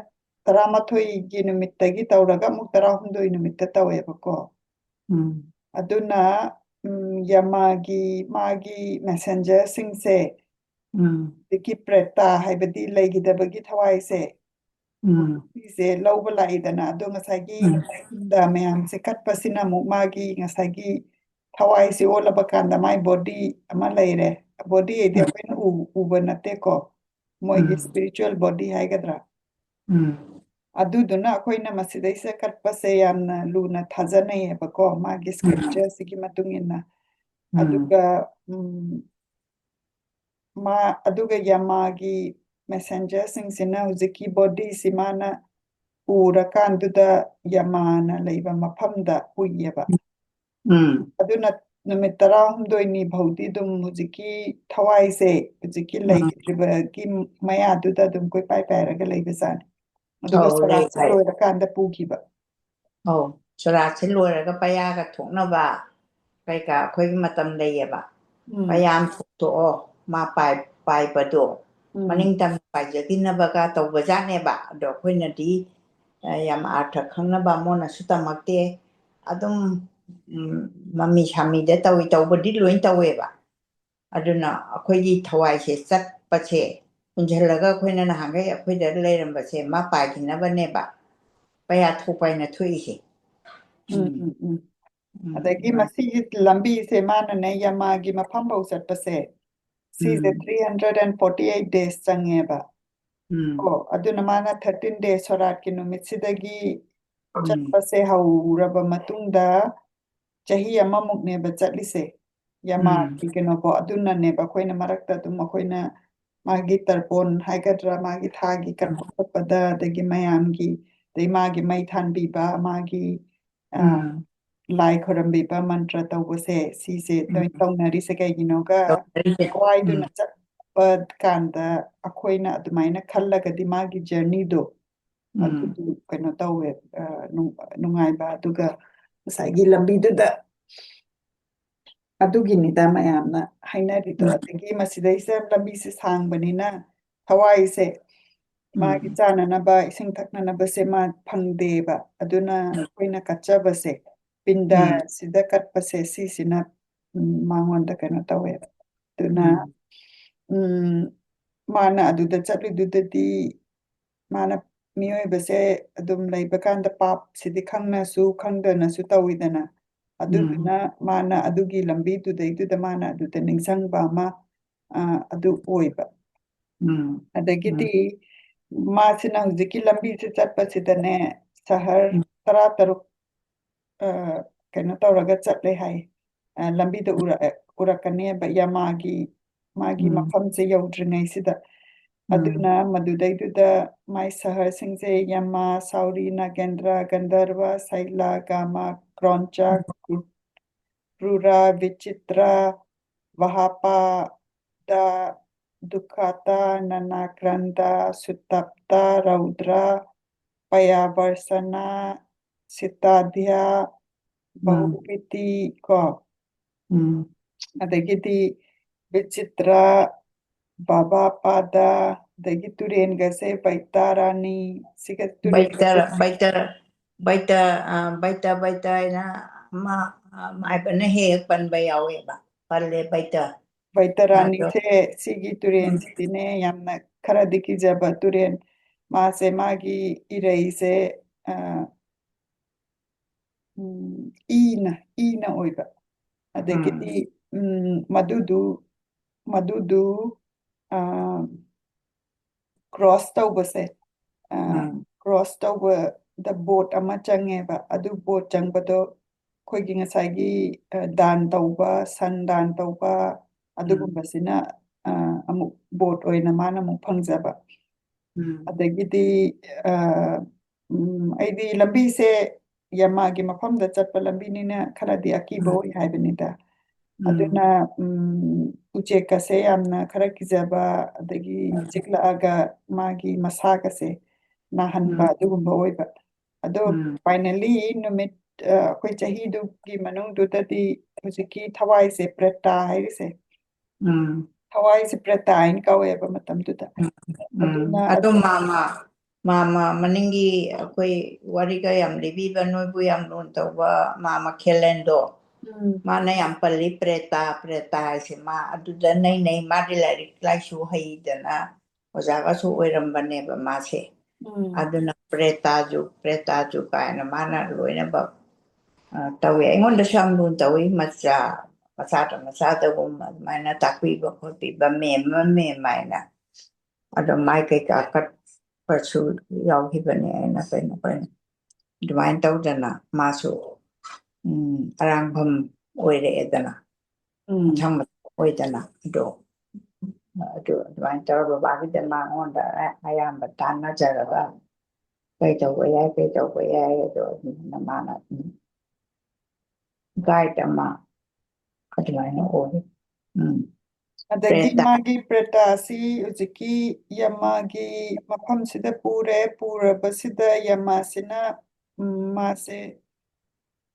ꯇꯔꯥꯃꯥꯊꯣꯏꯒꯤ ꯅꯨꯃꯤꯠꯇꯒꯤ ꯇꯧꯔꯒ ꯑꯃꯨꯛ ꯇꯔꯥꯍꯨꯝꯗꯣꯏ ꯅꯨꯃꯤꯠꯇ ꯇꯧꯋꯦꯕꯀꯣ꯫ ꯎꯝ, ꯑꯗꯨꯅ ꯎꯝ, ꯌꯃꯥꯒꯤ ꯃꯥꯒꯤ messengerꯁꯤꯡꯁꯦ, ꯎꯝ, ꯍꯧꯖꯤꯛꯀꯤ ꯄ꯭ꯔꯦꯇꯥ ꯍꯥꯏꯕꯗꯤ ꯂꯩꯈꯤꯗꯕꯒꯤ ꯊꯋꯥꯏꯁꯦ, ꯎꯝ, ꯁꯤꯁꯦ ꯂꯧꯕ ꯂꯥꯛꯏꯗꯅ, ꯑꯗꯣ ꯉꯁꯥꯏꯒꯤ ꯎꯝ, ꯄꯤꯟꯗ ꯃꯌꯥꯝꯁꯦ ꯀꯠꯄꯁꯤꯅ ꯑꯃꯨꯛ ꯃꯥꯒꯤ ꯉꯁꯥꯏꯒꯤ ꯊꯋꯥꯏꯁꯦ ꯑꯣꯜꯂꯕ ꯀꯥꯟꯗ ꯃꯥꯏ body ꯑꯃ ꯂꯩꯔꯦ꯫ Body ꯍꯥꯏꯗꯤ ꯎꯝ, ꯑꯩꯈꯣꯏꯅ ꯎ- ꯎꯕ ꯅꯠꯇꯦꯀꯣ, ꯃꯣꯏꯒꯤ ꯎꯝ, spiritual body ꯍꯥꯏꯒꯗ꯭ꯔꯥ, ꯎꯝ, ꯑꯗꯨꯗꯨꯅ ꯑꯩꯈꯣꯏꯅ ꯃꯁꯤꯗꯩꯁꯤꯗ ꯀꯠꯄꯁꯦ ꯌꯥꯝꯅ ꯂꯨꯅ ꯊꯥꯖꯅꯩꯌꯦꯕꯀꯣ, ꯃꯥꯒꯤ ꯎꯝ, scriptureꯁꯤꯒꯤ ꯃꯇꯨꯡ ꯏꯟꯅ꯫ ꯎꯝ, ꯑꯗꯨꯒ ꯎꯝ, ꯃꯥ ꯑꯗꯨꯒ ꯌꯃꯥꯒꯤ messengerꯁꯤꯡꯁꯤꯅ ꯍꯧꯖꯤꯛꯀꯤ bodyꯁꯤ ꯃꯥꯅ ꯎꯔꯀꯥꯟꯗꯨꯗ ꯌꯃꯥꯅ ꯂꯩꯕ ꯃꯐꯝꯗ ꯄꯨꯏꯌꯦꯕ꯫ ꯎꯝ, ꯑꯗꯨꯅ ꯅꯨꯃꯤꯠ ꯇꯔꯥꯍꯨꯝꯗꯣꯏꯅꯤ ꯐꯥꯎꯗꯤ ꯑꯗꯨꯝ ꯍꯧꯖꯤꯛꯀꯤ ꯊꯋꯥꯏꯁꯦ, ꯍꯧꯖꯤꯛꯀꯤ ꯎꯝ, ꯂꯩꯈꯤꯗ꯭ꯔꯤꯕꯒꯤ ꯃꯌꯥꯗꯨꯗ ꯑꯗꯨꯝ ꯀꯣꯏꯄꯥꯏ ꯄꯥꯏꯔꯒ ꯂꯩꯕꯖꯥꯠꯅꯤ꯫ ꯑꯗꯨꯒ ꯑꯧ, ꯂꯩ, ꯁꯣꯔꯥꯠꯁꯦ ꯂꯩ꯫ ꯂꯣꯏꯔꯀꯥꯟꯗ ꯄꯨꯈꯤꯕ꯫ ꯑꯧ, ꯁꯣꯔꯥꯠꯁꯦ ꯂꯣꯏꯔꯒ ꯄꯌꯥꯒ ꯊꯣꯛꯅꯕ ꯀꯩꯀꯥ ꯑꯩꯈꯣꯏꯒꯤ ꯃꯇꯝ ꯂꯩꯌꯦꯕ꯫ ꯎꯝ꯫ ꯃꯌꯥꯝ ꯊꯣꯛꯇꯣꯛꯑꯣ, ꯃꯥ ꯄꯥꯏ-, ꯄꯥꯏꯕꯗꯣ ꯎꯝ꯫ ꯃꯅꯤꯡ ꯇꯝꯅ ꯄꯥꯏꯖꯈꯤꯅꯕꯒ ꯇꯧꯕꯖꯥꯠꯅꯦꯕ꯫ ꯑꯗꯣ ꯑꯩꯈꯣꯏꯅꯗꯤ, ꯑ, ꯌꯥꯝ ꯑꯥꯔꯊ ꯈꯪꯅꯕ ꯑꯃꯣꯟꯅꯁꯨ ꯇꯝꯃꯛꯇꯦ꯫ ꯑꯗꯨꯝ, ꯎꯝ, ꯃꯃꯤ ꯁꯥꯃꯤꯗ ꯇꯧꯏ, ꯇꯧꯕꯗꯤ ꯂꯣꯏ ꯇꯧꯋꯦꯕ꯫ ꯑꯗꯨꯅ ꯑꯩꯈꯣꯏꯒꯤ ꯊꯋꯥꯏꯁꯦ ꯆꯠꯄꯁꯦ ꯍꯨꯟꯖꯜꯂꯒ ꯑꯩꯈꯣꯏꯅ ꯅꯍꯥꯟꯈꯩ ꯑꯩꯈꯣꯏꯗ ꯂꯩꯔꯝꯕꯁꯦ ꯃꯥ ꯄꯥꯏꯈꯤꯅꯕꯅꯦꯕ ꯄꯩꯌꯥ ꯊꯣꯛꯄ ꯍꯥꯏꯅ ꯊꯣꯛꯏꯁꯦ꯫ ꯎꯝ, ꯎꯝ, ꯎꯝ꯫ ꯎꯝ, ꯑꯗꯒꯤ ꯑꯗꯨꯃꯥꯏꯅ꯫ ꯃꯁꯤꯒꯤ ꯂꯝꯕꯤꯁꯦ ꯃꯥꯅꯅꯦ ꯌꯃꯥꯒꯤ ꯃꯐꯝꯐꯧ ꯆꯠꯄꯁꯦ, ꯁꯤꯁꯦ ꯎꯝ꯫ three hundred and forty eight days ꯆꯪꯉꯦꯕ꯫ ꯎꯝ꯫ ꯀꯣ, ꯑꯗꯨꯅ ꯃꯥꯅ thirteen days ꯁꯣꯔꯥꯠꯀꯤ ꯅꯨꯃꯤꯠꯁꯤꯗꯒꯤ ꯎꯝ꯫ ꯆꯠꯄꯁꯦ ꯍꯧꯔꯕ ꯃꯇꯨꯡꯗ ꯆꯍꯤ ꯑꯃꯃꯨꯛꯅꯦꯕ ꯆꯠꯂꯤꯁꯦ꯫ ꯎꯝ꯫ ꯌꯃꯥꯒꯤ ꯀꯩꯅꯣꯀꯣ, ꯑꯗꯨꯅꯅꯦꯕ ꯑꯩꯈꯣꯏꯅ ꯃꯔꯛꯇ ꯑꯗꯨꯝ ꯑꯩꯈꯣꯏꯅ ꯃꯥꯒꯤ ꯇꯔꯄꯣꯟ ꯍꯥꯏꯒꯗ꯭ꯔꯥ, ꯃꯥꯒꯤ ꯊꯥꯒꯤ ꯀꯠꯄ ꯎꯝ꯫ ꯈꯣꯠꯄꯗ, ꯑꯗꯒꯤ ꯃꯌꯥꯝꯒꯤ, ꯑꯗꯩ ꯃꯥꯒꯤ ꯃꯩ ꯊꯥꯟꯕꯤꯕ, ꯃꯥꯒꯤ, ꯑ, ꯎꯝ꯫ ꯂꯥꯏ ꯈꯣꯏꯔꯝꯕꯤꯕ, ꯃꯟꯇ꯭ꯔ ꯇꯧꯕꯁꯦ, ꯁꯤꯁꯦ ꯇꯧ-, ꯎꯝ꯫ ꯇꯧꯅꯔꯤꯁꯦ ꯀꯩꯒꯤꯅꯣꯒ, ꯇꯧꯅꯔꯤꯁꯦ꯫ ꯊꯋꯥꯏꯗꯨꯅ ꯎꯝ꯫ ꯆꯠꯄ ꯀꯥꯟꯗ ꯑꯩꯈꯣꯏꯅ ꯑꯗꯨꯃꯥꯏꯅ ꯈꯜꯂꯒꯗꯤ ꯃꯥꯒꯤ journeyꯗꯣ ꯎꯝ꯫ ꯑꯗꯨꯗꯨ ꯀꯩꯅꯣ ꯇꯧꯋꯦ, ꯑ, ꯅꯨꯡ-, ꯅꯨꯡꯉꯥꯏꯕ, ꯑꯗꯨꯒ ꯉꯁꯥꯏꯒꯤ ꯂꯝꯕꯤꯗꯨꯗ ꯑꯗꯨꯒꯤꯅꯤꯗ ꯃꯌꯥꯝꯅ ꯍꯥꯏꯅꯔꯤꯗꯣ꯫ ꯎꯝ꯫ ꯑꯗꯒꯤ ꯃꯁꯤꯗꯩꯁꯤꯗ ꯂꯝꯕꯤꯁꯦ ꯁꯥꯡꯕꯅꯤꯅ ꯊꯋꯥꯏꯁꯦ ꯃꯥꯒꯤ ꯎꯝ꯫ ꯆꯥꯅꯅꯕ, ꯏꯁꯤꯡ ꯊꯛꯅꯅꯕꯁꯦ ꯃꯥ ꯐꯪꯗꯦꯕ꯫ ꯑꯗꯨꯅ ꯎꯝ꯫ ꯑꯩꯈꯣꯏꯅ ꯀꯠꯆꯕꯁꯦ, ꯎꯝ꯫ ꯄꯤꯟꯗꯁꯤꯗ ꯀꯠꯄꯁꯦ, ꯁꯤꯁꯤꯅ, ꯎꯝ, ꯃꯉꯣꯟꯗ ꯀꯩꯅꯣ ꯇꯧꯋꯦꯕ꯫ ꯑꯗꯨꯅ, ꯎꯝ꯫ ꯎꯝ, ꯃꯥꯅ ꯑꯗꯨꯗ ꯆꯠꯂꯤꯗꯨꯗꯗꯤ ꯃꯥꯅ ꯃꯤꯑꯣꯏꯕꯁꯦ ꯑꯗꯨꯝ ꯂꯩꯕ ꯀꯥꯟꯗ ꯄꯥꯞꯁꯤꯗꯤ ꯈꯪꯅꯁꯨ ꯈꯪꯗꯅꯁꯨ ꯇꯧꯋꯤꯗꯅ꯫ ꯎꯝ꯫ ꯑꯗꯨꯗꯨꯅ ꯃꯥꯅ ꯑꯗꯨꯒꯤ ꯂꯝꯕꯤꯗꯨꯗꯩꯗꯨꯗ ꯃꯥꯅ ꯑꯗꯨꯗ ꯅꯤꯡꯁꯤꯡꯕ ꯑꯃ, ꯑ, ꯑꯗꯨ ꯑꯣꯏꯕ꯫ ꯎꯝ꯫ ꯑꯗꯒꯤꯗꯤ ꯃꯥꯁꯤꯅ ꯍꯧꯖꯤꯛꯀꯤ ꯂꯝꯕꯤꯁꯦ ꯆꯠꯄꯁꯤꯗꯅꯦ, ꯁꯍꯔ ꯎꯝ꯫ ꯇꯔꯥꯇꯔꯨꯛ, ꯑ, ꯀꯩꯅꯣ ꯇꯧꯔꯒ ꯆꯠꯂꯦ ꯍꯥꯏ꯫ ꯑ, ꯂꯝꯕꯤꯗ ꯎꯔꯛ-, ꯎꯔꯛꯀꯅꯦꯕ ꯌꯃꯥꯒꯤ, ꯃꯥꯒꯤ ꯎꯝ꯫ ꯃꯐꯝꯁꯦ ꯌꯧꯗ꯭ꯔꯤꯉꯩꯁꯤꯗ꯫ ꯎꯝ꯫ ꯑꯗꯨꯅ ꯃꯗꯨꯗꯩꯗꯨꯗ ꯃꯥꯏ ꯁꯍꯔꯁꯤꯡꯁꯦ ꯌꯃ, ꯁꯥꯎꯔꯤ, ꯅꯥꯒꯦꯟꯗ꯭ꯔ, ꯒꯟꯙꯔꯕ, ꯁꯩꯂ, ꯒꯥꯃ, ꯀ꯭ꯔꯣꯟꯆ, ꯎꯝ꯫ ꯀ꯭ꯔꯨ-, ꯀ꯭ꯔꯨꯔ, ꯕꯤꯆꯤꯇ꯭ꯔ, ꯚꯍꯄꯥꯗ, ꯗꯨꯈꯇ, ꯅꯅꯥꯀ꯭ꯔꯟꯗ, ꯁꯨꯇꯞꯇ, ꯔꯧꯗ꯭ꯔ, ꯄꯌꯥꯕꯔꯁꯅ, ꯁꯤꯇꯥꯙ꯭ꯌ, ꯎꯝ꯫ ꯕꯍꯨꯕꯤꯇꯤ ꯀꯣ꯫ ꯎꯝ꯫ ꯑꯗꯒꯤꯗꯤ ꯕꯤꯆꯤꯇ꯭ꯔ, ꯕꯥꯕꯥ ꯄꯥꯗ, ꯑꯗꯒꯤ ꯇꯨꯔꯦꯟꯒꯁꯦ ꯕꯩꯇꯥ ꯔꯥꯅꯤ, ꯁꯤꯒ ꯇꯨꯔꯦꯟꯒꯁꯦ ꯕꯩꯇꯔ ꯕꯩꯇꯔ ꯕꯩꯇ ꯑ, ꯕꯩꯇ ꯕꯩꯇ ꯍꯥꯏꯅ ꯑꯃ ꯑ, ꯍꯥꯏꯕꯅ ꯍꯦꯛ ꯍꯦꯛ ꯄꯟꯕ ꯌꯥꯎꯋꯦꯕ꯫ ꯄꯜꯂꯦ ꯕꯩꯇ꯫ ꯕꯩꯇ ꯑꯗꯣ ꯔꯥꯅꯤꯁꯦ ꯁꯤꯒꯤ ꯎꯝ, ꯇꯨꯔꯦꯟꯁꯤꯗꯤꯅꯦ ꯌꯥꯝꯅ ꯈꯔꯗꯤ ꯀꯤꯖꯕ ꯇꯨꯔꯦꯟ꯫ ꯃꯥꯁꯦ ꯃꯥꯒꯤ ꯏꯔꯩꯁꯦ ꯑ, ꯎꯝ, ꯏꯅ ꯏꯅ ꯑꯣꯏꯕ꯫ ꯎꯝ, ꯑꯗꯒꯤꯗꯤ ꯎꯝ, ꯃꯗꯨꯗꯨ ꯃꯗꯨꯗꯨ ꯑ, ꯀ꯭ꯔꯣꯁ ꯇꯧꯕꯁꯦ ꯑ, ꯎꯝ, ꯀ꯭ꯔꯣꯁ ꯇꯧꯕꯗ ꯕꯣꯠ ꯑꯃ ꯆꯪꯉꯦꯕ꯫ ꯑꯗꯨ ꯕꯣꯠ ꯆꯪꯕꯗꯣ ꯑꯩꯈꯣꯏꯒꯤ ꯉꯁꯥꯏꯒꯤ ꯑ, ꯗꯥꯟ ꯇꯧꯕ, ꯁꯟ ꯗꯥꯟ ꯇꯧꯕ, ꯎꯝ, ꯑꯗꯨꯒꯨꯝꯕꯁꯤꯅ ꯑ, ꯑꯃꯨꯛ ꯕꯣꯠ ꯑꯣꯏꯅ ꯃꯥꯅ ꯑꯃꯨꯛ ꯐꯪꯖꯕ꯫ ꯎꯝ, ꯑꯗꯒꯤꯗꯤ ꯑ, ꯎꯝ, ꯑꯩꯗꯤ ꯂꯝꯕꯤꯁꯦ ꯌꯃꯥꯒꯤ ꯃꯐꯝꯗ ꯆꯠꯄ ꯂꯝꯕꯤꯅꯤꯅ ꯈꯔꯗꯤ ꯑꯀꯤꯕ ꯎꯝ, ꯑꯣꯏ ꯍꯥꯏꯕꯅꯤꯗ꯫ ꯎꯝ, ꯑꯗꯨꯅ ꯎꯝ, ꯎꯆꯦꯛꯀꯁꯦ ꯌꯥꯝꯅ ꯈꯔ ꯀꯤꯖꯕ, ꯑꯗꯒꯤ ꯎꯝ, ꯆꯤꯛꯂꯛꯑꯒ ꯃꯥꯒꯤ ꯃꯁꯥꯒꯁꯦ ꯅꯥꯍꯟꯕ ꯎꯝ, ꯑꯗꯨꯒꯨꯝꯕ ꯑꯣꯏꯕ꯫ ꯑꯗꯣ ꯎꯝ, ꯐꯥꯏꯅꯦꯜꯂꯤ ꯅꯨꯃꯤꯠ ꯑ, ꯑꯩꯈꯣꯏ ꯆꯍꯤꯗꯨꯒꯤ ꯃꯅꯨꯡꯗꯨꯗꯗꯤ ꯍꯧꯖꯤꯛꯀꯤ ꯊꯋꯥꯏꯁꯦ ꯄ꯭ꯔꯦꯇꯥ ꯍꯥꯏꯔꯤꯁꯦ, ꯎꯝ, ꯊꯋꯥꯏꯁꯦ ꯄ꯭ꯔꯦꯇꯥ ꯍꯥꯏꯅ ꯀꯧꯋꯦꯕ ꯃꯇꯝꯗꯨꯗ꯫ ꯎꯝ, ꯎꯝ. ꯑꯗꯨꯅ ꯑꯗꯣ ꯑꯗꯨ ꯃꯥꯃ ꯃꯥꯃ ꯃꯅꯤꯡꯒꯤ ꯑꯩꯈꯣꯏ ꯋꯥꯔꯤꯒ ꯌꯥꯝ ꯂꯤꯕꯤꯕ, ꯅꯣꯏꯕꯨ ꯌꯥꯝ ꯂꯨꯅ ꯇꯧꯕ ꯃꯥꯃ ꯈꯦꯂꯦꯟꯗꯣ, ꯎꯝ, ꯃꯥꯅ ꯌꯥꯝ ꯄꯜꯂꯤ, ꯄ꯭ꯔꯦꯇꯥ ꯄ꯭ꯔꯦꯇꯥ ꯍꯥꯏꯁꯦ꯫ ꯃꯥ ꯑꯗꯨꯗ ꯅꯩ ꯅꯩ, ꯃꯥꯗꯤ ꯂꯥꯏꯔꯤꯛ ꯂꯥꯏꯁꯨ ꯍꯩꯗꯅ ꯑꯣꯖꯥꯒꯁꯨ ꯑꯣꯏꯔꯝꯕꯅꯦꯕ ꯃꯥꯁꯦ꯫ ꯎꯝ, ꯑꯗꯨꯅ ꯄ꯭ꯔꯦꯇꯥꯖꯨ ꯄ꯭ꯔꯦꯇꯥꯖꯨ ꯀꯥꯏꯅ ꯃꯥꯅ ꯂꯣꯏꯅꯃꯛ ꯑ, ꯇꯧꯋꯦ꯫ ꯑꯩꯉꯣꯟꯗꯁꯨ ꯌꯥꯝ ꯂꯨꯅ ꯇꯧꯋꯤ꯫ ꯃꯆꯥ ꯃꯆꯥꯗ ꯃꯆꯥꯗꯒꯨꯝ ꯑꯗꯨꯃꯥꯏꯅ ꯇꯥꯛꯄꯤꯕ ꯈꯣꯠꯄꯤꯕ, ꯃꯦꯝ ꯑꯃ ꯃꯦꯝ ꯍꯥꯏꯅ꯫ ꯑꯗꯣ ꯃꯥꯏ ꯀꯩꯀꯥ ꯀꯠꯄꯁꯨ ꯌꯥꯎꯈꯤꯕꯅꯦ꯫ ꯑꯩꯅ ꯀꯩꯅꯣ ꯀꯩꯅꯣ ꯑꯗꯨꯃꯥꯏꯅ ꯇꯧꯗꯅ ꯃꯥꯁꯨ ꯎꯝ, ꯑꯔꯥꯡꯐꯝ ꯑꯣꯏꯔꯛꯑꯦꯗꯅ, ꯎꯝ, ꯃꯊꯪ ꯃꯊꯪ ꯑꯣꯏꯗꯅ꯫ ꯑꯗꯣ ꯑꯗꯨ ꯑꯗꯨꯃꯥꯏꯅ ꯇꯧꯔꯒ ꯕꯕꯥꯒꯤꯗ ꯃꯉꯣꯟꯗ ꯑ- ꯑꯌꯥꯝꯕ ꯇꯥꯟꯅꯖꯔꯒ ꯀꯩ ꯇꯧꯕ ꯌꯥꯏ, ꯀꯩ ꯇꯧꯕ ꯌꯥꯏ, ꯑꯗꯣ ꯑꯗꯨꯃꯥꯏꯅ ꯃꯥꯅ ꯎꯝ, ꯒꯥꯏꯗ ꯑꯃ ꯑꯗꯨꯃꯥꯏꯅ ꯑꯣꯏ꯫ ꯎꯝ, ꯑꯗꯒꯤ ꯄ꯭ꯔꯦꯇꯥ ꯃꯥꯒꯤ ꯄ꯭ꯔꯦꯇꯥꯁꯤ ꯍꯧꯖꯤꯛꯀꯤ ꯌꯃꯥꯒꯤ ꯃꯐꯝꯁꯤꯗ ꯄꯨꯔꯦ꯫ ꯄꯨꯔꯕꯁꯤꯗ ꯌꯃꯥꯁꯤꯅ ꯎꯝ, ꯃꯥꯁꯦ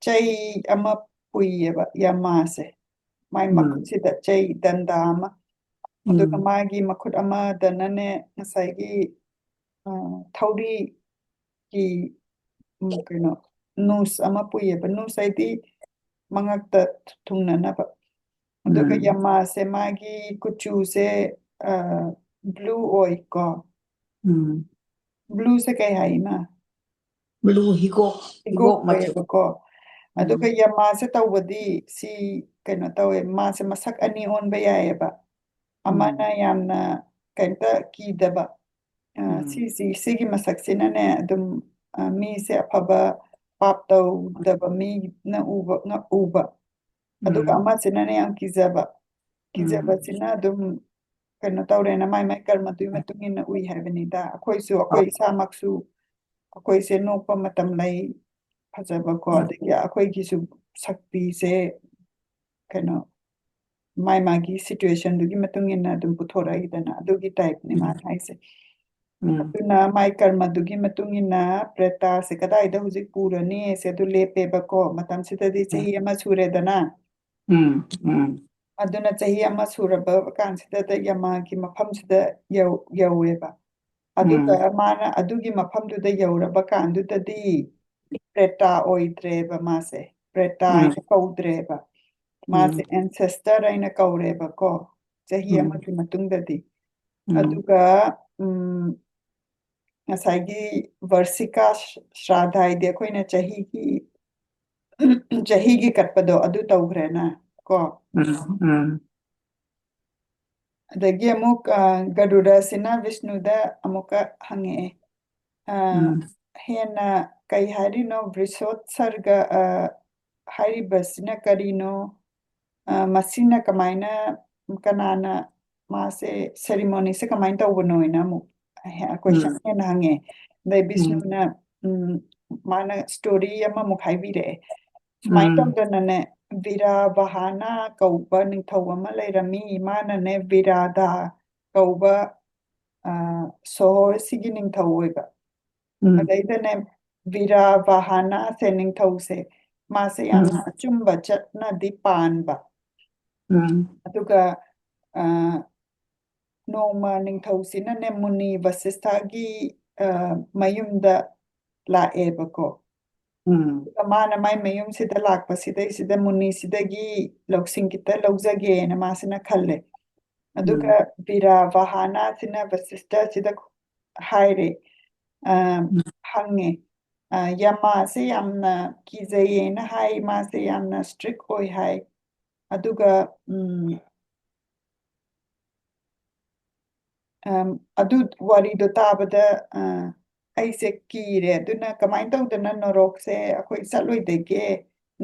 ꯆꯩ ꯑꯃ ꯄꯨꯏꯌꯦꯕ ꯌꯃꯥꯁꯦ꯫ ꯃꯥꯏ ꯎꯝ꯫ ꯃꯈꯨꯠꯁꯤꯗ ꯆꯩ ꯗꯟꯗꯥ ꯑꯃ, ꯑꯗꯨꯒ ꯎꯝ꯫ ꯃꯥꯒꯤ ꯃꯈꯨꯠ ꯑꯃꯗꯅꯅꯦ ꯉꯁꯥꯏꯒꯤ, ꯑ, ꯊꯧꯔꯤꯒꯤ, ꯎꯝ, ꯀꯩꯅꯣ, ꯅꯨꯁ ꯑꯃ ꯄꯨꯏꯌꯦꯕ꯫ ꯅꯨꯁ ꯍꯥꯏꯗꯤ ꯃꯉꯛꯇ ꯊꯨꯡꯅꯅꯕ꯫ ꯑꯗꯨꯒ ꯎꯝ꯫ ꯌꯃꯥꯁꯦ, ꯃꯥꯒꯤ ꯀꯨꯆꯨꯁꯦ, ꯑ, blue ꯑꯣꯏꯀꯣ꯫ ꯎꯝ꯫ Blueꯁꯦ ꯀꯩ ꯍꯥꯏ, ꯏꯃꯥ? Blue, ꯍꯤꯒꯣꯛ, ꯍꯤꯒꯣꯛ ꯍꯤꯒꯣꯛ ꯃꯆꯨ꯫ ꯑꯣꯏꯌꯦꯕꯀꯣ꯫ ꯎꯝ꯫ ꯑꯗꯨꯒ ꯌꯃꯥꯁꯦ ꯇꯧꯕꯗꯤ ꯁꯤ ꯀꯩꯅꯣ ꯇꯧꯋꯦ, ꯃꯥꯁꯦ ꯃꯁꯛ ꯑꯅꯤ ꯑꯣꯟꯕ ꯌꯥꯏꯌꯦꯕ꯫ ꯑꯃꯅ ꯎꯝ꯫ ꯌꯥꯝꯅ ꯀꯩꯝꯇ ꯀꯤꯗꯕ, ꯑ, ꯎꯝ꯫ ꯁꯤꯁꯤ-, ꯁꯤꯒꯤ ꯃꯁꯛꯁꯤꯅꯅꯦ ꯑꯗꯨꯝ, ꯑ, ꯃꯤꯁꯦ ꯑꯐꯕ, ꯄꯥꯞ ꯇꯧꯗꯕ ꯃꯤꯅ ꯎꯕ, ꯉ-, ꯎꯕ꯫ ꯑꯗꯨꯒ ꯎꯝ꯫ ꯑꯃꯁꯤꯅꯅꯦ ꯌꯥꯝ ꯀꯤꯖꯕ꯫ ꯎꯝ꯫ ꯀꯤꯖꯕꯁꯤꯅ ꯑꯗꯨꯝ ꯀꯩꯅꯣ ꯇꯧꯔꯦꯅ, ꯃꯥꯏ ꯃꯥꯏ ꯀꯔꯃꯗꯨꯒꯤ ꯃꯇꯨꯡ ꯏꯟꯅ ꯎꯏ ꯍꯥꯏꯕꯅꯤꯗ꯫ ꯑꯩꯈꯣꯏꯁꯨ, ꯑꯩꯈꯣꯏ ꯏꯁꯥꯃꯛꯁꯨ, ꯑꯩꯈꯣꯏꯁꯦ ꯅꯣꯛꯄ ꯃꯇꯝ ꯂꯩ, ꯐꯖꯕꯀꯣ, ꯎꯝ꯫ ꯑꯗꯒꯤ ꯑꯩꯈꯣꯏꯒꯤꯁꯨ ꯁꯛꯇꯤꯁꯦ ꯀꯩꯅꯣ, ꯃꯥꯏ ꯃꯥꯒꯤ situationꯗꯨꯒꯤ ꯃꯇꯨꯡ ꯏꯟꯅ ꯑꯗꯨꯝ ꯄꯨꯊꯣꯔꯛꯏꯗꯅ, ꯑꯗꯨꯒꯤ typeꯅꯦ ꯎꯝ꯫ ꯃꯥꯅ ꯍꯥꯏꯁꯦ꯫ ꯎꯝ꯫ ꯑꯗꯨꯅ ꯃꯥꯏ ꯀꯔꯃꯗꯨꯒꯤ ꯃꯇꯨꯡ ꯏꯟꯅ ꯄ꯭ꯔꯦꯇꯥꯁꯦ ꯀꯗꯥꯏꯗ ꯍꯧꯖꯤꯛ ꯄꯨꯔꯅꯤ ꯁꯦ ꯑꯗꯨ ꯂꯦꯞꯄꯦꯕꯀꯣ꯫ ꯃꯇꯝꯁꯤꯗꯗꯤ ꯎꯝ꯫ ꯆꯍꯤ ꯑꯃ ꯁꯨꯔꯦꯗꯅ꯫ ꯎꯝ, ꯎꯝ꯫ ꯑꯗꯨꯅ ꯆꯍꯤ ꯑꯃ ꯁꯨꯔꯕ ꯀꯥꯟꯁꯤꯗ ꯌꯃꯥꯒꯤ ꯃꯐꯝꯁꯤꯗ ꯌꯧ-, ꯌꯧꯋꯦꯕ꯫ ꯑꯗꯨꯒ ꯎꯝ꯫ ꯃꯥꯅ ꯑꯗꯨꯒꯤ ꯃꯐꯝꯗꯨꯗ ꯌꯧꯔꯕ ꯀꯥꯟꯗꯨꯗꯗꯤ ꯄ꯭ꯔꯦꯇꯥ ꯑꯣꯏꯗ꯭ꯔꯦꯕ ꯃꯥꯁꯦ꯫ ꯄ꯭ꯔꯦꯇꯥ ꯎꯝ꯫ ꯍꯥꯏꯅ ꯀꯧꯗ꯭ꯔꯦꯕ꯫ ꯃꯥꯁꯦ ꯎꯝ꯫ ancestor ꯍꯥꯏꯅ ꯀꯧꯔꯦꯕꯀꯣ꯫ ꯆꯍꯤ ꯎꯝ꯫ ꯑꯃꯒꯤ ꯃꯇꯨꯡꯗꯗꯤ꯫ ꯎꯝ꯫ ꯑꯗꯨꯒ, ꯎꯝ, ꯉꯁꯥꯏꯒꯤ ꯚꯔꯁꯤꯀꯥ ꯁ꯭ꯔꯥꯗ ꯍꯥꯏꯗꯤ ꯑꯩꯈꯣꯏꯅ ꯆꯍꯤꯒꯤ, ꯆꯍꯤꯒꯤ ꯀꯠꯄꯗꯣ ꯑꯗꯨ ꯇꯧꯈ꯭ꯔꯦꯅ ꯀꯣ꯫ ꯎꯝ, ꯎꯝ꯫ ꯑꯗꯒꯤ ꯑꯃꯨꯛ, ꯑ, ꯒꯔꯨꯗꯁꯤꯅ ꯚꯤꯁꯅꯨꯗ ꯑꯃꯨꯛꯀ ꯍꯪꯉꯛꯑꯦ꯫ ꯑ, ꯎꯝ꯫ ꯍꯦꯟꯅ ꯀꯩ ꯍꯥꯏꯔꯤꯅꯣ? ꯕ꯭ꯔꯤꯁꯣꯠꯁꯔꯒ, ꯑ, ꯍꯥꯏꯔꯤꯕꯁꯤꯅ ꯀꯔꯤꯅꯣ? ꯑ, ꯃꯁꯤꯅ ꯀꯃꯥꯏꯅ, ꯀꯅꯥꯅ ꯃꯥꯁꯦ, ceremonyꯁꯦ ꯀꯃꯥꯏꯅ ꯇꯧꯕꯅꯣ ꯍꯥꯏꯅ ꯑꯃꯨꯛ ꯍꯦ-, question ꯎꯝ꯫ ꯍꯦꯟꯅ ꯍꯪꯉꯦ꯫ ꯑꯗꯩ ꯎꯝ꯫ ꯚꯤꯁꯅꯨꯅ, ꯎꯝ, ꯃꯥꯅ story ꯑꯃꯃꯨꯛ ꯍꯥꯏꯕꯤꯔꯛꯑꯦ꯫ ꯁꯨꯃꯥꯏꯅ ꯎꯝ꯫ ꯇꯧꯗꯅꯅꯦ, ꯕꯤꯔꯥ ꯕꯍꯥꯅꯥ ꯀꯧꯕ ꯅꯤꯡꯊꯧ ꯑꯃ ꯂꯩꯔꯝꯃꯤ꯫ ꯃꯥꯅꯅꯦ ꯕꯤꯔꯥꯗꯥ ꯀꯧꯕ, ꯑ, ꯁꯣꯍꯣꯔꯁꯤꯒꯤ ꯅꯤꯡꯊꯧ ꯑꯣꯏꯕ꯫ ꯎꯝ꯫ ꯑꯗꯩꯗꯅꯦ ꯕꯤꯔꯥ ꯕꯍꯥꯅꯥꯁꯦ ꯅꯤꯡꯊꯧꯁꯦ, ꯃꯥꯁꯦ ꯌꯥꯝꯅ ꯎꯝ꯫ ꯑꯆꯨꯝꯕ ꯆꯠꯅꯗꯤ ꯄꯥꯟꯕ꯫ ꯎꯝ꯫ ꯑꯗꯨꯒ ꯑ, ꯅꯣꯡꯃ ꯅꯤꯡꯊꯧꯁꯤꯅꯅꯦ ꯃꯨꯅꯤ ꯕꯁꯤꯁꯊꯒꯤ ꯑ, ꯃꯌꯨꯝꯗ ꯂꯥꯛꯑꯦꯕꯀꯣ꯫ ꯎꯝ꯫ ꯑꯗꯨꯒ ꯃꯥꯅ ꯃꯥꯏ ꯃꯌꯨꯝꯁꯤꯗ ꯂꯥꯛꯄꯁꯤꯗꯩꯁꯤꯗ ꯃꯨꯅꯤꯁꯤꯗꯒꯤ ꯂꯧꯁꯤꯡ ꯈꯤꯇ ꯂꯧꯖꯒꯦꯅ ꯃꯥꯁꯤꯅ ꯈꯜꯂꯦ꯫ ꯑꯗꯨꯒ ꯎꯝ꯫ ꯕꯤꯔꯥ ꯕꯍꯥꯅꯥꯁꯤꯅ ꯕꯁꯤꯁꯊꯁꯤꯗ ꯍꯥꯏꯔꯦ, ꯑ, ꯎꯝ꯫ ꯍꯪꯉꯦ, ꯑ, ꯌꯥꯝ ꯃꯥꯁꯦ ꯌꯥꯝꯅ ꯀꯤꯖꯩꯌꯦꯅ ꯍꯥꯏ, ꯃꯥꯁꯦ ꯌꯥꯝꯅ strict ꯑꯣꯏ ꯍꯥꯏ꯫ ꯑꯗꯨꯒ ꯎꯝ, ꯑꯝ, ꯑꯗꯨ ꯋꯥꯔꯤꯗꯣ ꯇꯥꯕꯗ ꯑ, ꯑꯩꯁꯦ ꯀꯤꯔꯦ꯫ ꯑꯗꯨꯅ ꯀꯃꯥꯏꯅ ꯇꯧꯗꯅ ꯅꯣꯔꯣꯛꯁꯦ ꯑꯩꯈꯣꯏ ꯆꯠꯂꯣꯏꯗꯒꯦ,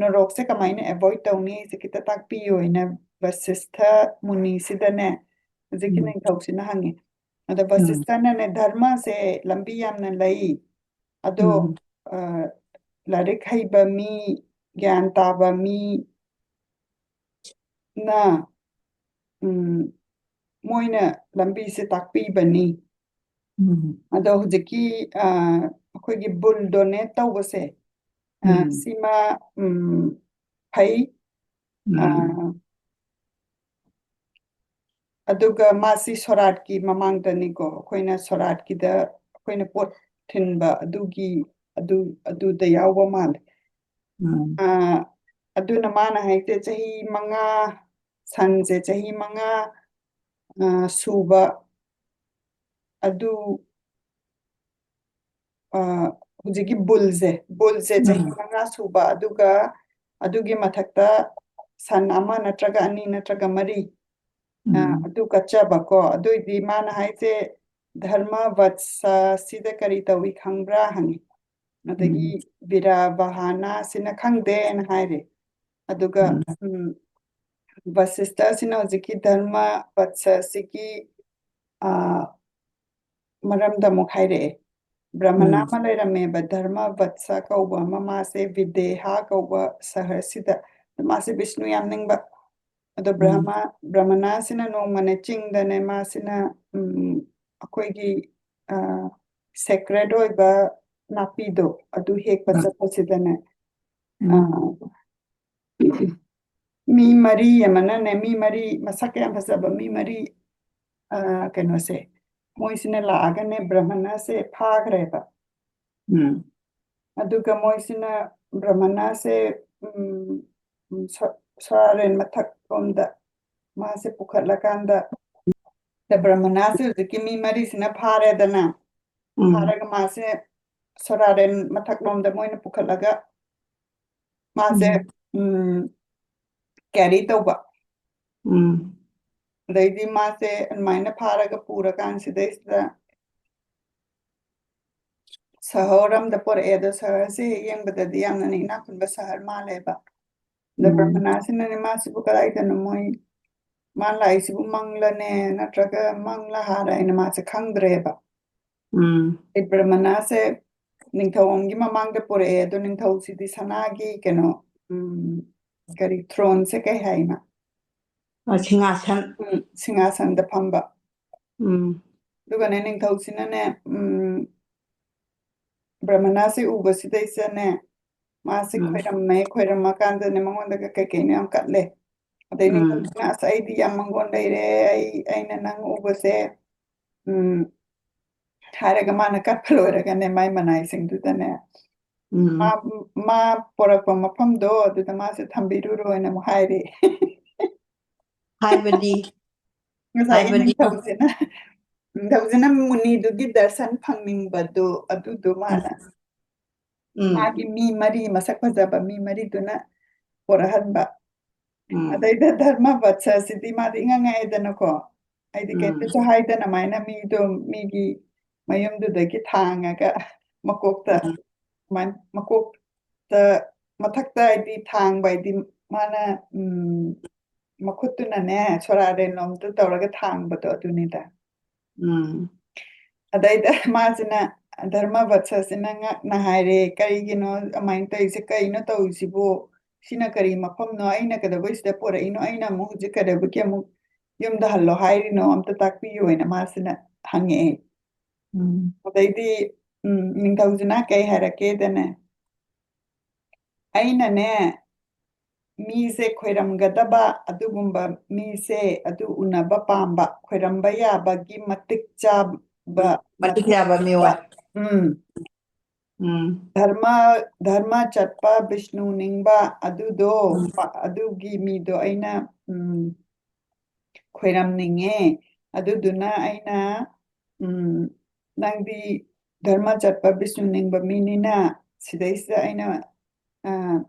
ꯅꯣꯔꯣꯛꯁꯦ ꯀꯃꯥꯏꯅ avoid ꯇꯧꯅꯤ, ꯑꯩꯁꯦ ꯈꯤꯇ ꯇꯥꯛꯄꯤꯌꯣꯅ ꯕꯁꯤꯁꯊ ꯃꯨꯅꯤꯁꯤꯗꯅꯦ ꯍꯧꯖꯤꯛꯀꯤ ꯎꯝ꯫ ꯅꯤꯡꯊꯧꯁꯤꯅ ꯍꯪꯉꯤ꯫ ꯑꯗ ꯎꯝ꯫ ꯕꯁꯤꯁꯊꯅꯅꯦ ꯙꯔꯃꯁꯦ ꯂꯝꯕꯤ ꯌꯥꯝꯅ ꯂꯩ, ꯑꯗꯣ ꯎꯝ꯫ ꯑ, ꯂꯥꯏꯔꯤꯛ ꯍꯩꯕ ꯃꯤ, ꯒ꯭ꯌꯥꯟ ꯇꯥꯕ ꯃꯤꯅ ꯎꯝ, ꯃꯣꯏꯅ ꯂꯝꯕꯤꯁꯦ ꯇꯥꯛꯄꯤꯕꯅꯤ꯫ ꯎꯝ꯫ ꯑꯗꯣ ꯍꯧꯖꯤꯛꯀꯤ ꯑ, ꯑꯩꯈꯣꯏꯒꯤ ꯕꯨꯜ ꯗꯣꯅꯦꯠ ꯇꯧꯕꯁꯦ ꯑ, ꯎꯝ꯫ ꯁꯤꯃ ꯎꯝ, ꯐꯩ꯫ ꯑ, ꯎꯝ꯫ ꯑꯗꯨꯒ ꯃꯥꯁꯤ ꯁꯣꯔꯥꯠꯀꯤ ꯃꯃꯥꯡꯗꯅꯤꯀꯣ, ꯑꯩꯈꯣꯏꯅ ꯁꯣꯔꯥꯠꯀꯤꯗ ꯑꯩꯈꯣꯏꯅ ꯄꯣꯠ ꯊꯤꯟꯕ ꯑꯗꯨꯒꯤ ꯑꯗꯨ ꯑꯗꯨꯗ ꯌꯥꯎꯕ ꯃꯥꯜꯂꯦ꯫ ꯎꯝ꯫ ꯑ, ꯑꯗꯨꯅ ꯃꯥꯅ ꯍꯥꯏꯁꯦ ꯆꯍꯤ ꯃꯉꯥ, ꯁꯟꯁꯦ ꯆꯍꯤ ꯃꯉꯥ ꯑ, ꯁꯨꯕ ꯑꯗꯨ ꯑ, ꯍꯧꯖꯤꯛꯀꯤ ꯕꯨꯜꯁꯦ, ꯕꯨꯜꯁꯦ ꯆꯍꯤ ꯎꯝ꯫ ꯃꯉꯥ ꯁꯨꯕ, ꯑꯗꯨꯒ ꯑꯗꯨꯒꯤ ꯃꯊꯛꯇ ꯁꯟ ꯑꯃ ꯅꯠꯇ꯭ꯔꯒ ꯑꯅꯤ ꯅꯠꯇ꯭ꯔꯒ ꯃꯔꯤ, ꯑ, ꯎꯝ꯫ ꯑꯗꯨ ꯀꯠꯆꯕꯀꯣ꯫ ꯑꯗꯨꯏꯗꯤ ꯃꯥꯅ ꯍꯥꯏꯁꯦ ꯙꯔꯃ ꯚꯠꯁ ꯁꯤꯗ ꯀꯔꯤ ꯇꯧꯏ ꯈꯪꯕ꯭ꯔꯥ ꯍꯪꯉꯤ꯫ ꯑꯗꯒꯤ ꯎꯝ꯫ ꯕꯤꯔꯥ ꯕꯍꯥꯅꯥꯁꯤꯅ ꯈꯪꯗꯦꯅ ꯍꯥꯏꯔꯦ꯫ ꯑꯗꯨꯒ ꯎꯝ꯫ ꯎꯝ, ꯚꯁꯤꯁꯇ ꯑꯁꯤꯅ ꯍꯧꯖꯤꯛꯀꯤ ꯙꯔꯃ ꯚꯠꯁ ꯑꯁꯤꯒꯤ ꯑ, ꯃꯔꯝꯗ ꯑꯃꯨꯛ ꯍꯥꯏꯔꯛꯑꯦ꯫ ꯕ꯭ꯔꯍꯃꯅ ꯎꯝ꯫ ꯑꯃ ꯂꯩꯔꯝꯃꯦꯕ, ꯙꯔꯃ ꯚꯠꯁ ꯀꯧꯕ ꯑꯃ, ꯃꯥꯁꯦ ꯚꯤꯗꯦꯍꯥ ꯀꯧꯕ ꯁꯍꯔꯁꯤꯗ, ꯃꯥꯁꯦ ꯕꯤꯁꯅꯨ ꯌꯥꯝ ꯅꯤꯡꯕ꯫ ꯑꯗꯣ ꯎꯝ꯫ ꯕ꯭ꯔꯍꯃ-, ꯕ꯭ꯔꯍꯃꯅꯁꯤꯅ ꯅꯣꯡꯃꯅꯦ ꯆꯤꯡꯗꯅꯦ ꯃꯥꯁꯤꯅ, ꯎꯝ, ꯑꯩꯈꯣꯏꯒꯤ, ꯑ, sacred ꯑꯣꯏꯕ ꯅꯥꯄꯤꯗꯣ ꯑꯗꯨ ꯍꯦꯛꯄ ꯎꯝ꯫ ꯆꯠꯄꯁꯤꯗꯅꯦ, ꯎꯝ꯫ ꯑ, ꯃꯤ ꯃꯔꯤ ꯑꯃꯅꯅꯦ, ꯃꯤ ꯃꯔꯤ, ꯃꯁꯛ ꯌꯥꯝ ꯐꯖꯕ ꯃꯤ ꯃꯔꯤ, ꯑ, ꯀꯩꯅꯣꯁꯦ, ꯃꯣꯏꯁꯤꯅ ꯂꯥꯛꯑꯒꯅꯦ, ꯕ꯭ꯔꯍꯃꯅꯁꯦ ꯐꯥꯈ꯭ꯔꯦꯕ꯫ ꯎꯝ꯫ ꯑꯗꯨꯒ ꯃꯣꯏꯁꯤꯅ ꯕ꯭ꯔꯍꯃꯅꯥꯁꯦ, ꯎꯝ, ꯎꯝ, ꯁ-, ꯁꯣꯔꯥꯔꯦꯟ ꯃꯊꯛ ꯂꯣꯝꯗ ꯃꯥꯁꯦ ꯄꯨꯈꯠꯂꯀꯥꯟꯗ, ꯗ ꯕ꯭ꯔꯍꯃꯅꯥꯁꯦ ꯍꯧꯖꯤꯛꯀꯤ ꯃꯤ ꯃꯔꯤꯁꯤꯅ ꯐꯥꯔꯦꯗꯅ, ꯎꯝ꯫ ꯐꯥꯔꯒ ꯃꯥꯁꯦ ꯁꯣꯔꯥꯔꯦꯟ ꯃꯊꯛ ꯂꯣꯝꯗ ꯃꯣꯏꯅ ꯄꯨꯈꯠꯂꯒ ꯃꯥꯁꯦ, ꯎꯝ꯫ ꯎꯝ, carry ꯇꯧꯕ꯫ ꯎꯝ꯫ ꯑꯗꯩꯗꯤ ꯃꯥꯁꯦ ꯑꯗꯨꯃꯥꯏꯅ ꯐꯥꯔꯒ ꯄꯨꯔꯀꯥꯟꯁꯤꯗꯩꯁꯤꯗ ꯁꯍꯔ ꯑꯝꯗ ꯄꯣꯔꯛꯑꯦ꯫ ꯑꯗꯣ ꯁꯍꯔꯁꯦ ꯍꯦꯛ ꯌꯦꯡꯕꯗꯗꯤ ꯌꯥꯝꯅ ꯏꯅꯥꯛ ꯈꯨꯟꯕ ꯁꯍꯔ ꯃꯥꯜꯂꯦꯕ꯫ ꯑꯗ ꯎꯝ꯫ ꯕ꯭ꯔꯍꯃꯅꯥꯁꯤꯅꯅꯦ, "ꯃꯥꯁꯤꯕꯨ ꯀꯗꯥꯏꯗꯅꯣ? ꯃꯣꯏ, ꯃꯥ ꯂꯥꯛꯏꯁꯤꯕꯨ ꯃꯪꯂꯅꯦ, ꯅꯠꯇ꯭ꯔꯒ ꯃꯪꯂ ꯍꯥꯔ?" ꯍꯥꯏꯅ ꯃꯥꯁꯦ ꯈꯪꯗ꯭ꯔꯦꯕ꯫ ꯎꯝ꯫ ꯑꯩ ꯕ꯭ꯔꯍꯃꯅꯥꯁꯦ ꯅꯤꯡꯊꯧ ꯑꯃꯒꯤ ꯃꯃꯥꯡꯗ ꯄꯨꯔꯛꯑꯦ꯫ ꯑꯗꯣ ꯅꯤꯡꯊꯧꯁꯤꯗꯤ ꯁꯅꯥꯒꯤ ꯀꯩꯅꯣ, ꯎꯝ, ꯀꯔꯤ, ꯊ꯭ꯔꯣꯟꯁꯦ ꯀꯩ ꯍꯥꯏꯅ? ꯑ, ꯁꯤꯡꯍꯥꯁꯟ꯫ ꯎꯝ, ꯁꯤꯡꯍꯥꯁꯟꯗ ꯐꯝꯕ꯫ ꯎꯝ꯫ ꯑꯗꯨꯒꯅꯦ, ꯅꯤꯡꯊꯧꯁꯤꯅꯅꯦ, ꯎꯝ, ꯕ꯭ꯔꯍꯃꯅꯥꯁꯦ ꯎꯕꯁꯤꯗꯩꯁꯤꯗꯅꯦ, ꯃꯥꯁꯦ ꯎꯝ꯫ ꯈꯣꯏꯔꯝꯃꯦ, ꯈꯣꯏꯔꯝꯃꯀꯥꯟꯗꯅꯦ, ꯃꯉꯣꯟꯗꯒ ꯀꯩ ꯀꯩꯅꯣ ꯌꯥꯝ ꯀꯠꯂꯦ꯫ ꯑꯗꯩ ꯎꯝ꯫ ꯅꯤꯡꯊꯧꯁꯤꯅ, "ꯑꯁ, ꯑꯩꯗꯤ ꯌꯥꯝ ꯃꯪꯒꯣꯟ ꯂꯩꯔꯦ, ꯑꯩ, ꯑꯩꯅ ꯅꯪ ꯎꯕꯁꯦ, ꯎꯝ," ꯍꯥꯏꯔꯒ ꯃꯥꯅ ꯀꯠꯄ ꯂꯣꯏꯔꯒꯅꯦ, ꯃꯥꯏ ꯃꯅꯥꯏꯁꯤꯡꯗꯨꯗꯅꯦ, ꯎꯝ꯫ "ꯃꯥ, ꯃꯥ ꯄꯣꯔꯛꯄ ꯃꯐꯝꯗꯣ ꯑꯗꯨꯗ ꯃꯥꯁꯦ ꯊꯝꯕꯤꯔꯨꯔꯣꯅ" ꯑꯃꯨꯛ ꯍꯥꯏꯔꯦ꯫ ꯍꯥꯏꯕꯗꯤ? ꯉꯁꯥꯏꯒꯤ ꯍꯥꯏꯕꯗꯤ? ꯅꯤꯡꯊꯧꯁꯤꯅ, ꯅꯤꯡꯊꯧꯁꯤꯅ ꯃꯨꯅꯤꯗꯨꯒꯤ ꯗꯔꯁꯟ ꯐꯪꯅꯤꯡꯕꯗꯣ, ꯑꯗꯨꯗꯣ ꯃꯥꯅ, ꯎꯝ꯫ ꯃꯥꯒꯤ ꯃꯤ ꯃꯔꯤ, ꯃꯁꯛ ꯐꯖꯕ ꯃꯤ ꯃꯔꯤꯗꯨꯅ ꯄꯣꯔꯛꯍꯟꯕ꯫ ꯎꯝ꯫ ꯑꯗꯩꯗ ꯙꯔꯃ ꯚꯠꯁꯁꯤꯗꯤ ꯃꯥꯗꯤ ꯏꯉꯛ ꯉꯛꯑꯦꯗꯅꯀꯣ꯫ ꯑꯩꯗꯤ ꯎꯝ꯫ ꯀꯩꯝꯇꯁꯨ ꯍꯥꯏꯗꯅ, ꯑꯗꯨꯃꯥꯏꯅ ꯃꯤꯗꯣ, ꯃꯤꯒꯤ ꯃꯌꯨꯝꯗꯨꯗꯒꯤ ꯊꯥꯡꯉꯒ ꯃꯀꯣꯛꯇ, ꯎꯝ꯫ ꯑꯗꯨꯃꯥꯏꯅ ꯃꯀꯣꯛꯇ, ꯃꯊꯛꯇ ꯍꯥꯏꯗꯤ ꯊꯥꯡꯕ ꯍꯥꯏꯗꯤ ꯃꯥꯅ, ꯎꯝ, ꯃꯈꯨꯠꯇꯨꯅꯅꯦ, ꯁꯣꯔꯥꯔꯦꯟ ꯂꯣꯝꯗ ꯇꯧꯔꯒ ꯊꯥꯡꯕꯗꯣ ꯑꯗꯨꯅꯤꯗ꯫ ꯎꯝ꯫ ꯑꯗꯩꯗ ꯃꯥꯁꯤꯅ, ꯙꯔꯃ ꯚꯠꯁꯁꯤꯅ ꯉꯛꯅ ꯍꯥꯏꯔꯦ, "ꯀꯔꯤꯒꯤꯅꯣ ꯑꯗꯨꯃꯥꯏꯅ ꯇꯧꯔꯤꯁꯦ? ꯀꯩꯅꯣ ꯇꯧꯔꯤꯁꯤꯕꯨ? ꯁꯤꯅ ꯀꯔꯤ ꯃꯐꯝꯅꯣ? ꯑꯩꯅ ꯀꯩꯗꯧꯕꯩ ꯁꯤꯗ ꯄꯨꯔꯛꯏꯅꯣ? ꯑꯩꯅ ꯑꯃꯨꯛ ꯍꯧꯖꯤꯛ ꯀꯩꯗꯧꯕꯒꯤ ꯑꯃꯨꯛ ꯌꯨꯝꯗ ꯍꯜꯂꯣ ꯍꯥꯏꯔꯤꯅꯣ? ꯑꯝꯇ ꯇꯥꯛꯄꯤꯌꯨ"ꯍꯥꯏꯅ ꯃꯥꯁꯤꯅ ꯍꯪꯉꯛꯑꯦ꯫ ꯎꯝ꯫ ꯑꯗꯩꯗꯤ, ꯎꯝ, ꯅꯤꯡꯊꯧꯁꯤꯅ ꯀꯩ ꯍꯥꯏꯔꯛꯀꯦꯗꯅꯦ, "ꯑꯩꯅꯅꯦ, ꯃꯤꯁꯦ ꯈꯣꯏꯔꯝꯒꯗꯕ ꯑꯗꯨꯒꯨꯝꯕ ꯃꯤꯁꯦ ꯑꯗꯨ ꯎꯅꯕ ꯄꯥꯝꯕ, ꯈꯣꯏꯔꯝꯕ ꯌꯥꯕꯒꯤ ꯃꯇꯤꯛ ꯆꯥꯕ, ꯃꯇꯤꯛ ꯆꯥꯕ ꯃꯤꯑꯣꯏ꯫ ꯎꯝ, ꯎꯝ, ꯙꯔꯃ, ꯙꯔꯃ ꯆꯠꯄ, ꯕꯤꯁꯅꯨ ꯅꯤꯡꯕ ꯑꯗꯨꯗꯣ, ꯎꯝ, ꯄ-, ꯑꯗꯨꯒꯤ ꯃꯤꯗꯣ ꯑꯩꯅ, ꯎꯝ, ꯈꯣꯏꯔꯝꯅꯤꯡꯉꯦ꯫ ꯑꯗꯨꯗꯨꯅ ꯑꯩꯅ, ꯎꯝ, ꯅꯪꯗꯤ ꯙꯔꯃ ꯆꯠꯄ, ꯕꯤꯁꯅꯨ ꯅꯤꯡꯕ ꯃꯤꯅꯤꯅ ꯁꯤꯗꯩꯁꯤꯗ ꯑꯩꯅ, ꯑ,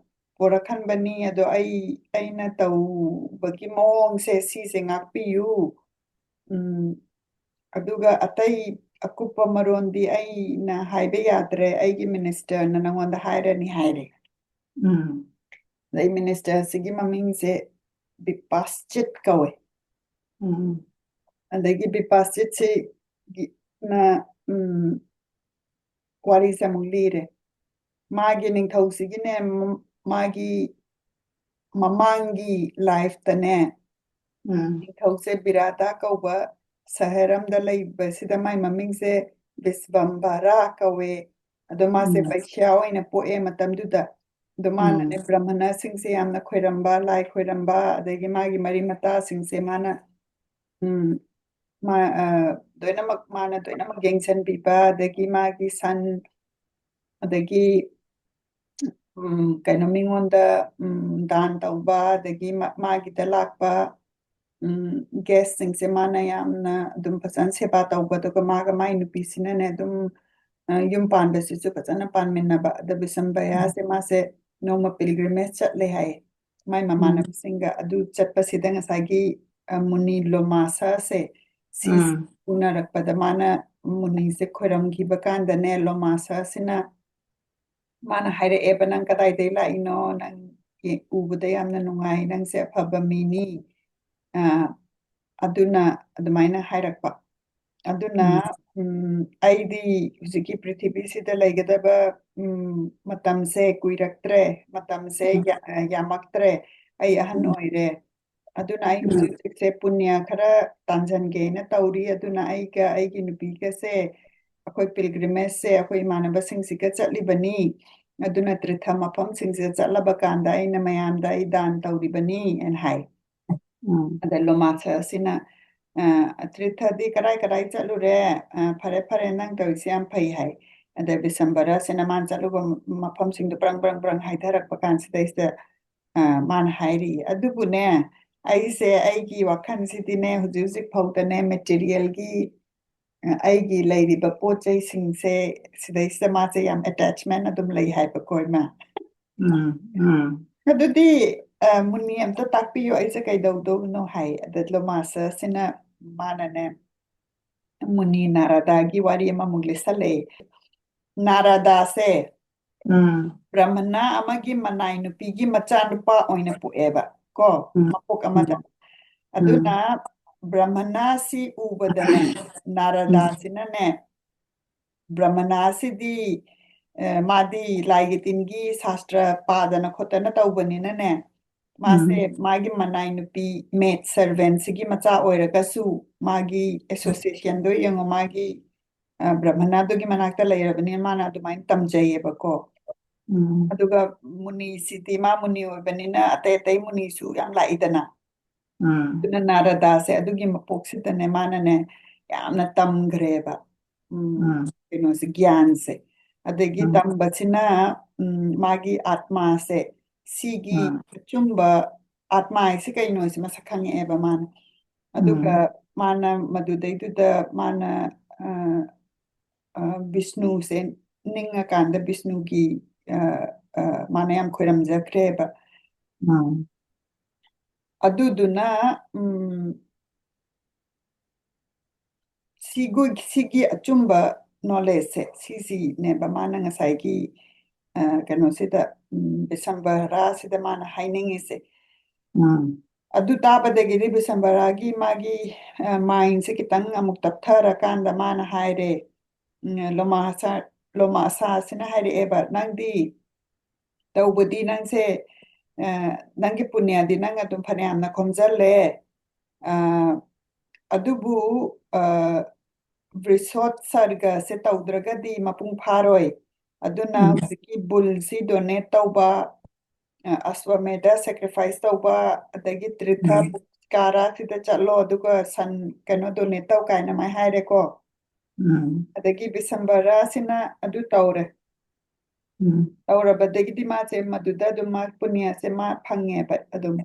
ꯄꯣꯔꯛꯍꯟꯕꯅꯤ꯫ ꯑꯗꯣ ꯑꯩ, ꯑꯩꯅ ꯇꯧꯕꯒꯤ ꯃꯑꯣꯡꯁꯦ ꯁꯤꯁꯦ ꯉꯥꯛꯄꯤꯌꯨ꯫ ꯎꯝ, ꯑꯗꯨꯒ ꯑꯇꯩ ꯑꯀꯨꯞꯄ ꯃꯔꯣꯟꯗꯤ ꯑꯩꯅ ꯍꯥꯏꯕ ꯌꯥꯗ꯭ꯔꯦ, ꯑꯩꯒꯤ ministerꯅ ꯅꯪꯉꯣꯟꯗ ꯍꯥꯏꯔꯅꯤ ꯍꯥꯏꯔꯦ꯫ ꯎꯝ, ꯑꯗꯩ ministerꯁꯤꯒꯤ ꯃꯃꯤꯡꯁꯦ ꯕꯤꯄꯥꯁꯖꯤꯠ ꯀꯧꯋꯦ꯫ ꯎꯝ, ꯑꯗꯒꯤ ꯕꯤꯄꯥꯁꯖꯤꯠꯁꯤ ꯒꯤ-, ꯅ, ꯎꯝ, ꯋꯥꯔꯤꯁꯦ ꯑꯃꯨꯛ ꯂꯤꯔꯦ꯫ ꯃꯥꯒꯤ ꯅꯤꯡꯊꯧꯁꯤꯒꯤꯅꯦ, ꯃ-, ꯃꯥꯒꯤ ꯃꯃꯥꯡꯒꯤ lifeꯇꯅꯦ, ꯎꯝ, ꯅꯤꯡꯊꯧꯁꯦ ꯕꯤꯔꯥꯇ ꯀꯧꯕ ꯁꯍꯔ ꯑꯃꯗ ꯂꯩꯕꯁꯤꯗ ꯃꯥꯏ ꯃꯃꯤꯡꯁꯦ ꯕꯤꯁꯕꯝꯕꯥꯔꯥ ꯀꯧꯋꯦ꯫ ꯑꯗꯣ ꯃꯥꯁꯦ ꯎꯝ, ꯕꯩꯁ꯭ꯌꯥ ꯑꯣꯏꯅ ꯄꯣꯛꯑꯦ ꯃꯇꯝꯗꯨꯗ꯫ ꯑꯗꯣ ꯃꯥꯅꯅꯦ ꯎꯝ, ꯕ꯭ꯔꯥꯍꯃꯅꯁꯤꯡꯁꯦ ꯌꯥꯝꯅ ꯈꯣꯏꯔꯝꯕ, ꯂꯥꯏ ꯈꯣꯏꯔꯝꯕ, ꯑꯗꯒꯤ ꯃꯥꯒꯤ ꯃꯔꯤ ꯃꯇꯥꯁꯤꯡꯁꯦ ꯃꯥꯅ, ꯎꯝ, ꯃꯥ-, ꯑ, ꯂꯣꯏꯅꯃꯛ ꯃꯥꯅ ꯂꯣꯏꯅꯃꯛ ꯌꯦꯡꯁꯤꯟꯕꯤꯕ, ꯑꯗꯒꯤ ꯃꯥꯒꯤ ꯁꯟ, ꯑꯗꯒꯤ, ꯎꯝ, ꯀꯩꯅꯣ, ꯃꯤꯉꯣꯟꯗ, ꯎꯝ, ꯗꯥꯟ ꯇꯧꯕ, ꯑꯗꯒꯤ ꯃꯥ-, ꯃꯥꯒꯤꯗ ꯂꯥꯛꯄ, ꯎꯝ, guestꯁꯤꯡꯁꯦ ꯃꯥꯅ ꯌꯥꯝꯅ ꯑꯗꯨꯝ ꯐꯖꯅ ꯁꯦꯕꯥ ꯇꯧꯕ, ꯑꯗꯨꯒ ꯃꯥꯒ ꯃꯥꯏ ꯅꯨꯄꯤꯁꯤꯅꯅꯦ ꯑꯗꯨꯝ, ꯑ, ꯌꯨꯝ ꯄꯥꯟꯕꯁꯤꯁꯨ ꯐꯖꯅ ꯄꯥꯟꯃꯤꯟꯅꯕ꯫ ꯑꯗ ꯕꯤꯁꯝꯕꯌꯥꯁꯦ ꯃꯥꯁꯦ ꯅꯣꯡꯃ pilgrimage ꯆꯠꯂꯦ ꯍꯥꯏꯌꯦ꯫ ꯃꯥꯏ ꯎꯝ, ꯃꯃꯥꯟꯅꯕꯁꯤꯡꯒ꯫ ꯑꯗꯨ ꯆꯠꯄꯁꯤꯗ ꯉꯁꯥꯏꯒꯤ, ꯑ, ꯃꯨꯅꯤ ꯂꯣꯃꯥꯁꯥꯁꯦ ꯁꯤ ꯎꯝ, ꯎꯅꯔꯛꯄꯗ ꯃꯥꯅ ꯃꯨꯅꯤꯁꯦ ꯈꯣꯏꯔꯝꯈꯤꯕ ꯀꯥꯟꯗꯅꯦ, ꯂꯣꯃꯥꯁꯥꯁꯤꯅ ꯃꯥꯅ ꯍꯥꯏꯔꯛꯑꯦꯕ, "ꯅꯪ ꯀꯗꯥꯏꯗꯩ ꯂꯥꯛꯏꯅꯣ? ꯅꯪ ꯌꯦ-, ꯎꯕꯗ ꯌꯥꯝꯅ ꯅꯨꯡꯉꯥꯏ, ꯅꯪꯁꯦ ꯑꯐꯕ ꯃꯤꯅꯤ꯫ ꯑ, ꯑꯗꯨꯅ," ꯑꯗꯨꯃꯥꯏꯅ ꯍꯥꯏꯔꯛꯄ꯫ ꯑꯗꯨꯅ, ꯎꯝ, ꯎꯝ, ꯑꯩꯗꯤ ꯍꯧꯖꯤꯛꯀꯤ ꯄ꯭ꯔꯤꯊꯤꯕꯤꯁꯤꯗ ꯂꯩꯒꯗꯕ, ꯎꯝ, ꯃꯇꯝꯁꯦ ꯀꯨꯏꯔꯛꯇ꯭ꯔꯦ, ꯃꯇꯝꯁꯦ ꯎꯝ, ꯌꯥ-, ꯌꯥꯝꯃꯛꯇ꯭ꯔꯦ, ꯑꯩ ꯑꯍꯟ ꯎꯝ, ꯑꯣꯏꯔꯦ꯫ ꯑꯗꯨꯅ ꯑꯩ ꯎꯝ, ꯍꯧꯖꯤꯛ ꯍꯧꯖꯤꯛꯁꯦ ꯄꯨꯅ꯭ꯌ ꯈꯔ ꯇꯥꯟꯖꯟꯒꯦꯅ ꯇꯧꯔꯤ꯫ ꯑꯗꯨꯅ ꯑꯩꯒ ꯑꯩꯒꯤ ꯅꯨꯄꯤꯒꯁꯦ ꯑꯩꯈꯣꯏ pilgrimageꯁꯦ ꯑꯩꯈꯣꯏ ꯏꯃꯥꯟꯅꯕꯁꯤꯡꯁꯤꯒ ꯆꯠꯂꯤꯕꯅꯤ꯫ ꯑꯗꯨꯅ ꯇ꯭ꯔꯤꯊ ꯃꯐꯝꯁꯤꯡꯁꯤꯗ ꯆꯠꯂꯕ ꯀꯥꯟꯗ ꯑꯩꯅ ꯃꯌꯥꯝꯗ ꯑꯩ ꯗꯥꯟ ꯇꯧꯔꯤꯕꯅꯤ ꯑꯅ ꯍꯥꯏ꯫ ꯎꯝ, ꯑꯗ ꯂꯣꯃꯥꯁ ꯑꯁꯤꯅ, ꯑ, "ꯇ꯭ꯔꯤꯊꯗꯤ ꯀꯔꯥꯏ ꯀꯔꯥꯏ ꯆꯠꯂꯨꯔꯦ? ꯑ, ꯐꯔꯦ, ꯐꯔꯦ, ꯅꯪ ꯇꯧꯔꯤꯁꯦ ꯌꯥꯝ ꯐꯩ," ꯍꯥꯏ꯫ ꯑꯗ ꯕꯤꯁꯝꯕꯔ ꯑꯁꯤꯅ ꯃꯥꯅ ꯆꯠꯂꯨꯕ ꯃꯐꯝꯁꯤꯡꯗꯣ ꯕ꯭ꯔꯪ ꯕ꯭ꯔꯪ ꯕ꯭ꯔꯪ ꯍꯥꯏꯊꯔꯛꯄ ꯀꯥꯟꯁꯤꯗꯩꯁꯤꯗ, ꯑ, ꯃꯥꯅ ꯍꯥꯏꯔꯤ, "ꯑꯗꯨꯕꯨꯅꯦ, ꯑꯩꯁꯦ, ꯑꯩꯒꯤ ꯋꯥꯈꯜꯁꯤꯗꯤꯅꯦ, ꯍꯧꯖꯤꯛ ꯍꯧꯖꯤꯛ ꯐꯥꯎꯗꯅꯦ, ꯃꯦꯇꯤꯔꯤꯌꯦꯜꯒꯤ, ꯑ, ꯑꯩꯒꯤ ꯂꯩꯔꯤꯕ ꯄꯣꯠ ꯆꯩꯁꯤꯡꯁꯦ, ꯁꯤꯗꯩꯁꯤꯗ ꯃꯥꯁꯦ ꯌꯥꯝ ꯑꯦꯇꯦꯆꯃꯦꯟ ꯑꯗꯨꯝ ꯂꯩ ꯍꯥꯏꯕꯀꯣ, ꯏꯃꯥ꯫ ꯎꯝ, ꯎꯝ, ꯑꯗꯨꯗꯤ, ꯑ, ꯃꯨꯅꯤ ꯑꯝꯇ ꯇꯥꯛꯄꯤꯌꯨ, ꯑꯩꯁꯦ ꯀꯩꯗꯧꯗꯧꯅꯣ?" ꯍꯥꯏ꯫ ꯑꯗ ꯂꯣꯃꯥꯁ ꯑꯁꯤꯅ, ꯃꯥꯅꯅꯦ, ꯃꯨꯅꯤ ꯅꯥꯔꯗꯥꯒꯤ ꯋꯥꯔꯤ ꯑꯃꯃꯨꯛ ꯂꯤꯁꯜꯂꯛꯑꯦ꯫ ꯅꯥꯔꯗꯥꯁꯦ ꯎꯝ, ꯕ꯭ꯔꯥꯍꯃꯅ ꯑꯃꯒꯤ ꯃꯅꯥꯏ ꯅꯨꯄꯤꯒꯤ ꯃꯆꯥꯅꯨꯄꯥ ꯑꯣꯏꯅ ꯄꯣꯛꯑꯦꯕ ꯀꯣ, ꯎꯝ, ꯃꯄꯣꯛ ꯑꯃꯗ꯫ ꯎꯝ, ꯑꯗꯨꯅ ꯕ꯭ꯔꯥꯍꯃꯅꯁꯤ ꯎꯕꯗꯅꯦ, ꯎꯝ, ꯅꯥꯔꯗꯥꯁꯤꯅꯅꯦ, ꯕ꯭ꯔꯥꯍꯃꯅꯁꯤꯗꯤ, ꯑ, ꯃꯥꯗꯤ ꯂꯥꯏꯒꯤ ꯇꯤꯟꯒꯤ ꯁꯥꯁꯇ꯭ꯔ ꯄꯥꯗꯅ ꯈꯣꯠꯇꯅ ꯇꯧꯕꯅꯤꯅꯅꯦ, ꯃꯥꯁꯦ ꯎꯝ, ꯃꯥꯒꯤ ꯃꯅꯥꯏ ꯅꯨꯄꯤ ꯃꯦꯠ ꯁꯔꯚꯦꯟꯁꯤꯒꯤ ꯃꯆꯥ ꯑꯣꯏꯔꯒꯁꯨ, ꯃꯥꯒꯤ ꯑꯦꯁꯣꯁꯤꯌꯦꯁꯟꯗꯣ ꯌꯦꯡꯉꯣ, ꯃꯥꯒꯤ, ꯑ, ꯕ꯭ꯔꯥꯍꯃꯅꯗꯨꯒꯤ ꯃꯅꯥꯛꯇ ꯂꯩꯔꯕꯅꯤꯅ ꯃꯥꯅ ꯑꯗꯨꯃꯥꯏꯅ ꯇꯝꯖꯩꯌꯦꯕꯀꯣ꯫ ꯎꯝ, ꯑꯗꯨꯒ ꯃꯨꯅꯤꯁꯤꯗꯤ, ꯃꯥ ꯃꯨꯅꯤ ꯑꯣꯏꯕꯅꯤꯅ ꯑꯇꯩ ꯑꯇꯩ ꯃꯨꯅꯤꯁꯨ ꯌꯥꯝ ꯂꯥꯛꯏꯗꯅ꯫ ꯎꯝ, ꯑꯗꯨꯅ ꯅꯥꯔꯗꯥꯁꯦ ꯑꯗꯨꯒꯤ ꯃꯄꯣꯛꯁꯤꯗꯅꯦ ꯃꯥꯅꯅꯦ ꯌꯥꯝꯅ ꯇꯝꯈ꯭ꯔꯦꯕ, ꯎꯝ, ꯎꯝ, ꯀꯩꯅꯣꯁꯦ, ꯒ꯭ꯌꯥꯟꯁꯦ꯫ ꯑꯗꯒꯤ ꯎꯝ, ꯇꯝꯕꯁꯤꯅ, ꯎꯝ, ꯃꯥꯒꯤ ꯑꯥꯠꯃꯥꯁꯦ, ꯁꯤꯒꯤ ꯎꯝ, ꯑꯆꯨꯝꯕ ꯑꯥꯠꯃꯥ ꯍꯥꯏꯁꯤ ꯀꯩꯅꯣꯁꯦ ꯃꯁꯛ ꯈꯪꯉꯛꯑꯦꯕ ꯃꯥꯅ꯫ ꯑꯗꯨꯒ ꯎꯝ, ꯃꯥꯅ ꯃꯗꯨꯗꯩꯗꯨꯗ ꯃꯥꯅ, ꯑ, ꯑ, ꯕꯤꯁꯅꯨꯁꯦ ꯅꯤꯡꯉꯀꯥꯟꯗ ꯕꯤꯁꯅꯨꯒꯤ, ꯑ, ꯑ, ꯃꯥꯅ ꯌꯥꯝ ꯈꯣꯏꯔꯝꯖꯈ꯭ꯔꯦꯕ꯫ ꯎꯝ, ꯑꯗꯨꯗꯨꯅ, ꯎꯝ, ꯁꯤꯒꯨ-, ꯁꯤꯒꯤ ꯑꯆꯨꯝꯕ ꯅꯣꯂꯦꯖꯁꯦ, ꯁꯤꯁꯤꯅꯦꯕ ꯃꯥꯅ ꯉꯁꯥꯏꯒꯤ, ꯑ, ꯀꯩꯅꯣꯁꯤꯗ, ꯎꯝ, ꯕꯤꯁꯝꯕꯔꯥꯁꯤꯗ ꯃꯥꯅ ꯍꯥꯏꯅꯤꯡꯉꯤꯁꯦ꯫ ꯎꯝ, ꯑꯗꯨ ꯇꯥꯕꯗꯒꯤꯗꯤ ꯕꯤꯁꯝꯕꯔꯥꯒꯤ ꯃꯥꯒꯤ, ꯑ, ꯃꯥꯏꯟꯁꯦ ꯈꯤꯇꯪ ꯑꯃꯨꯛ ꯇꯞꯊꯔꯀꯥꯟꯗ ꯃꯥꯅ ꯍꯥꯏꯔꯦ, ꯎꯝ, ꯂꯣꯃꯥꯁꯥ-, ꯂꯣꯃꯥꯁꯥꯁꯤꯅ ꯍꯥꯏꯔꯛꯑꯦꯕ, "ꯅꯪꯗꯤ ꯇꯧꯕꯗꯤ ꯅꯪꯁꯦ, ꯑ, ꯅꯪꯒꯤ ꯄꯨꯅ꯭ꯌꯗꯤ ꯅꯪ ꯑꯗꯨꯝ ꯐꯅꯌꯥꯝꯅ ꯈꯣꯝꯖꯜꯂꯦ, ꯑ, ꯑꯗꯨꯕꯨ, ꯑ, ꯕ꯭ꯔꯤꯁꯣꯠ ꯁꯔꯒꯁꯦ ꯇꯧꯗ꯭ꯔꯒꯗꯤ ꯃꯄꯨꯡ ꯐꯥꯔꯣꯏ꯫ ꯑꯗꯨꯅ ꯎꯝ꯫ ꯍꯧꯖꯤꯛꯀꯤ ꯕꯨꯜꯁꯤ ꯗꯣꯅꯦꯠ ꯇꯧꯕ, ꯑ, ꯑꯁ꯭ꯋꯃꯦꯙ ꯁꯦꯀ꯭ꯔꯤꯐꯥꯏꯁ ꯇꯧꯕ, ꯑꯗꯒꯤ ꯇ꯭ꯔꯤꯊ ꯎꯝ꯫ ꯀꯥꯔꯥꯁꯤꯗ ꯆꯠꯂꯣ, ꯑꯗꯨꯒ ꯁꯟ ꯀꯩꯅꯣ ꯗꯣꯅꯦꯠ ꯇꯧ ꯀꯥꯏꯅ ꯃꯥꯏ ꯍꯥꯏꯔꯦꯀꯣ꯫ ꯎꯝ꯫ ꯑꯗꯒꯤ ꯕꯤꯁꯝꯕꯔꯥꯁꯤꯅ ꯑꯗꯨ ꯇꯧꯔꯦ꯫ ꯎꯝ꯫ ꯇꯧꯔꯕꯗꯒꯤꯗꯤ ꯃꯥꯁꯦ ꯃꯗꯨꯗ ꯑꯗꯨꯝ ꯃꯥ ꯄꯨꯅ꯭ꯌꯁꯦ ꯃꯥ ꯐꯪꯉꯦꯕ ꯑꯗꯨꯝ꯫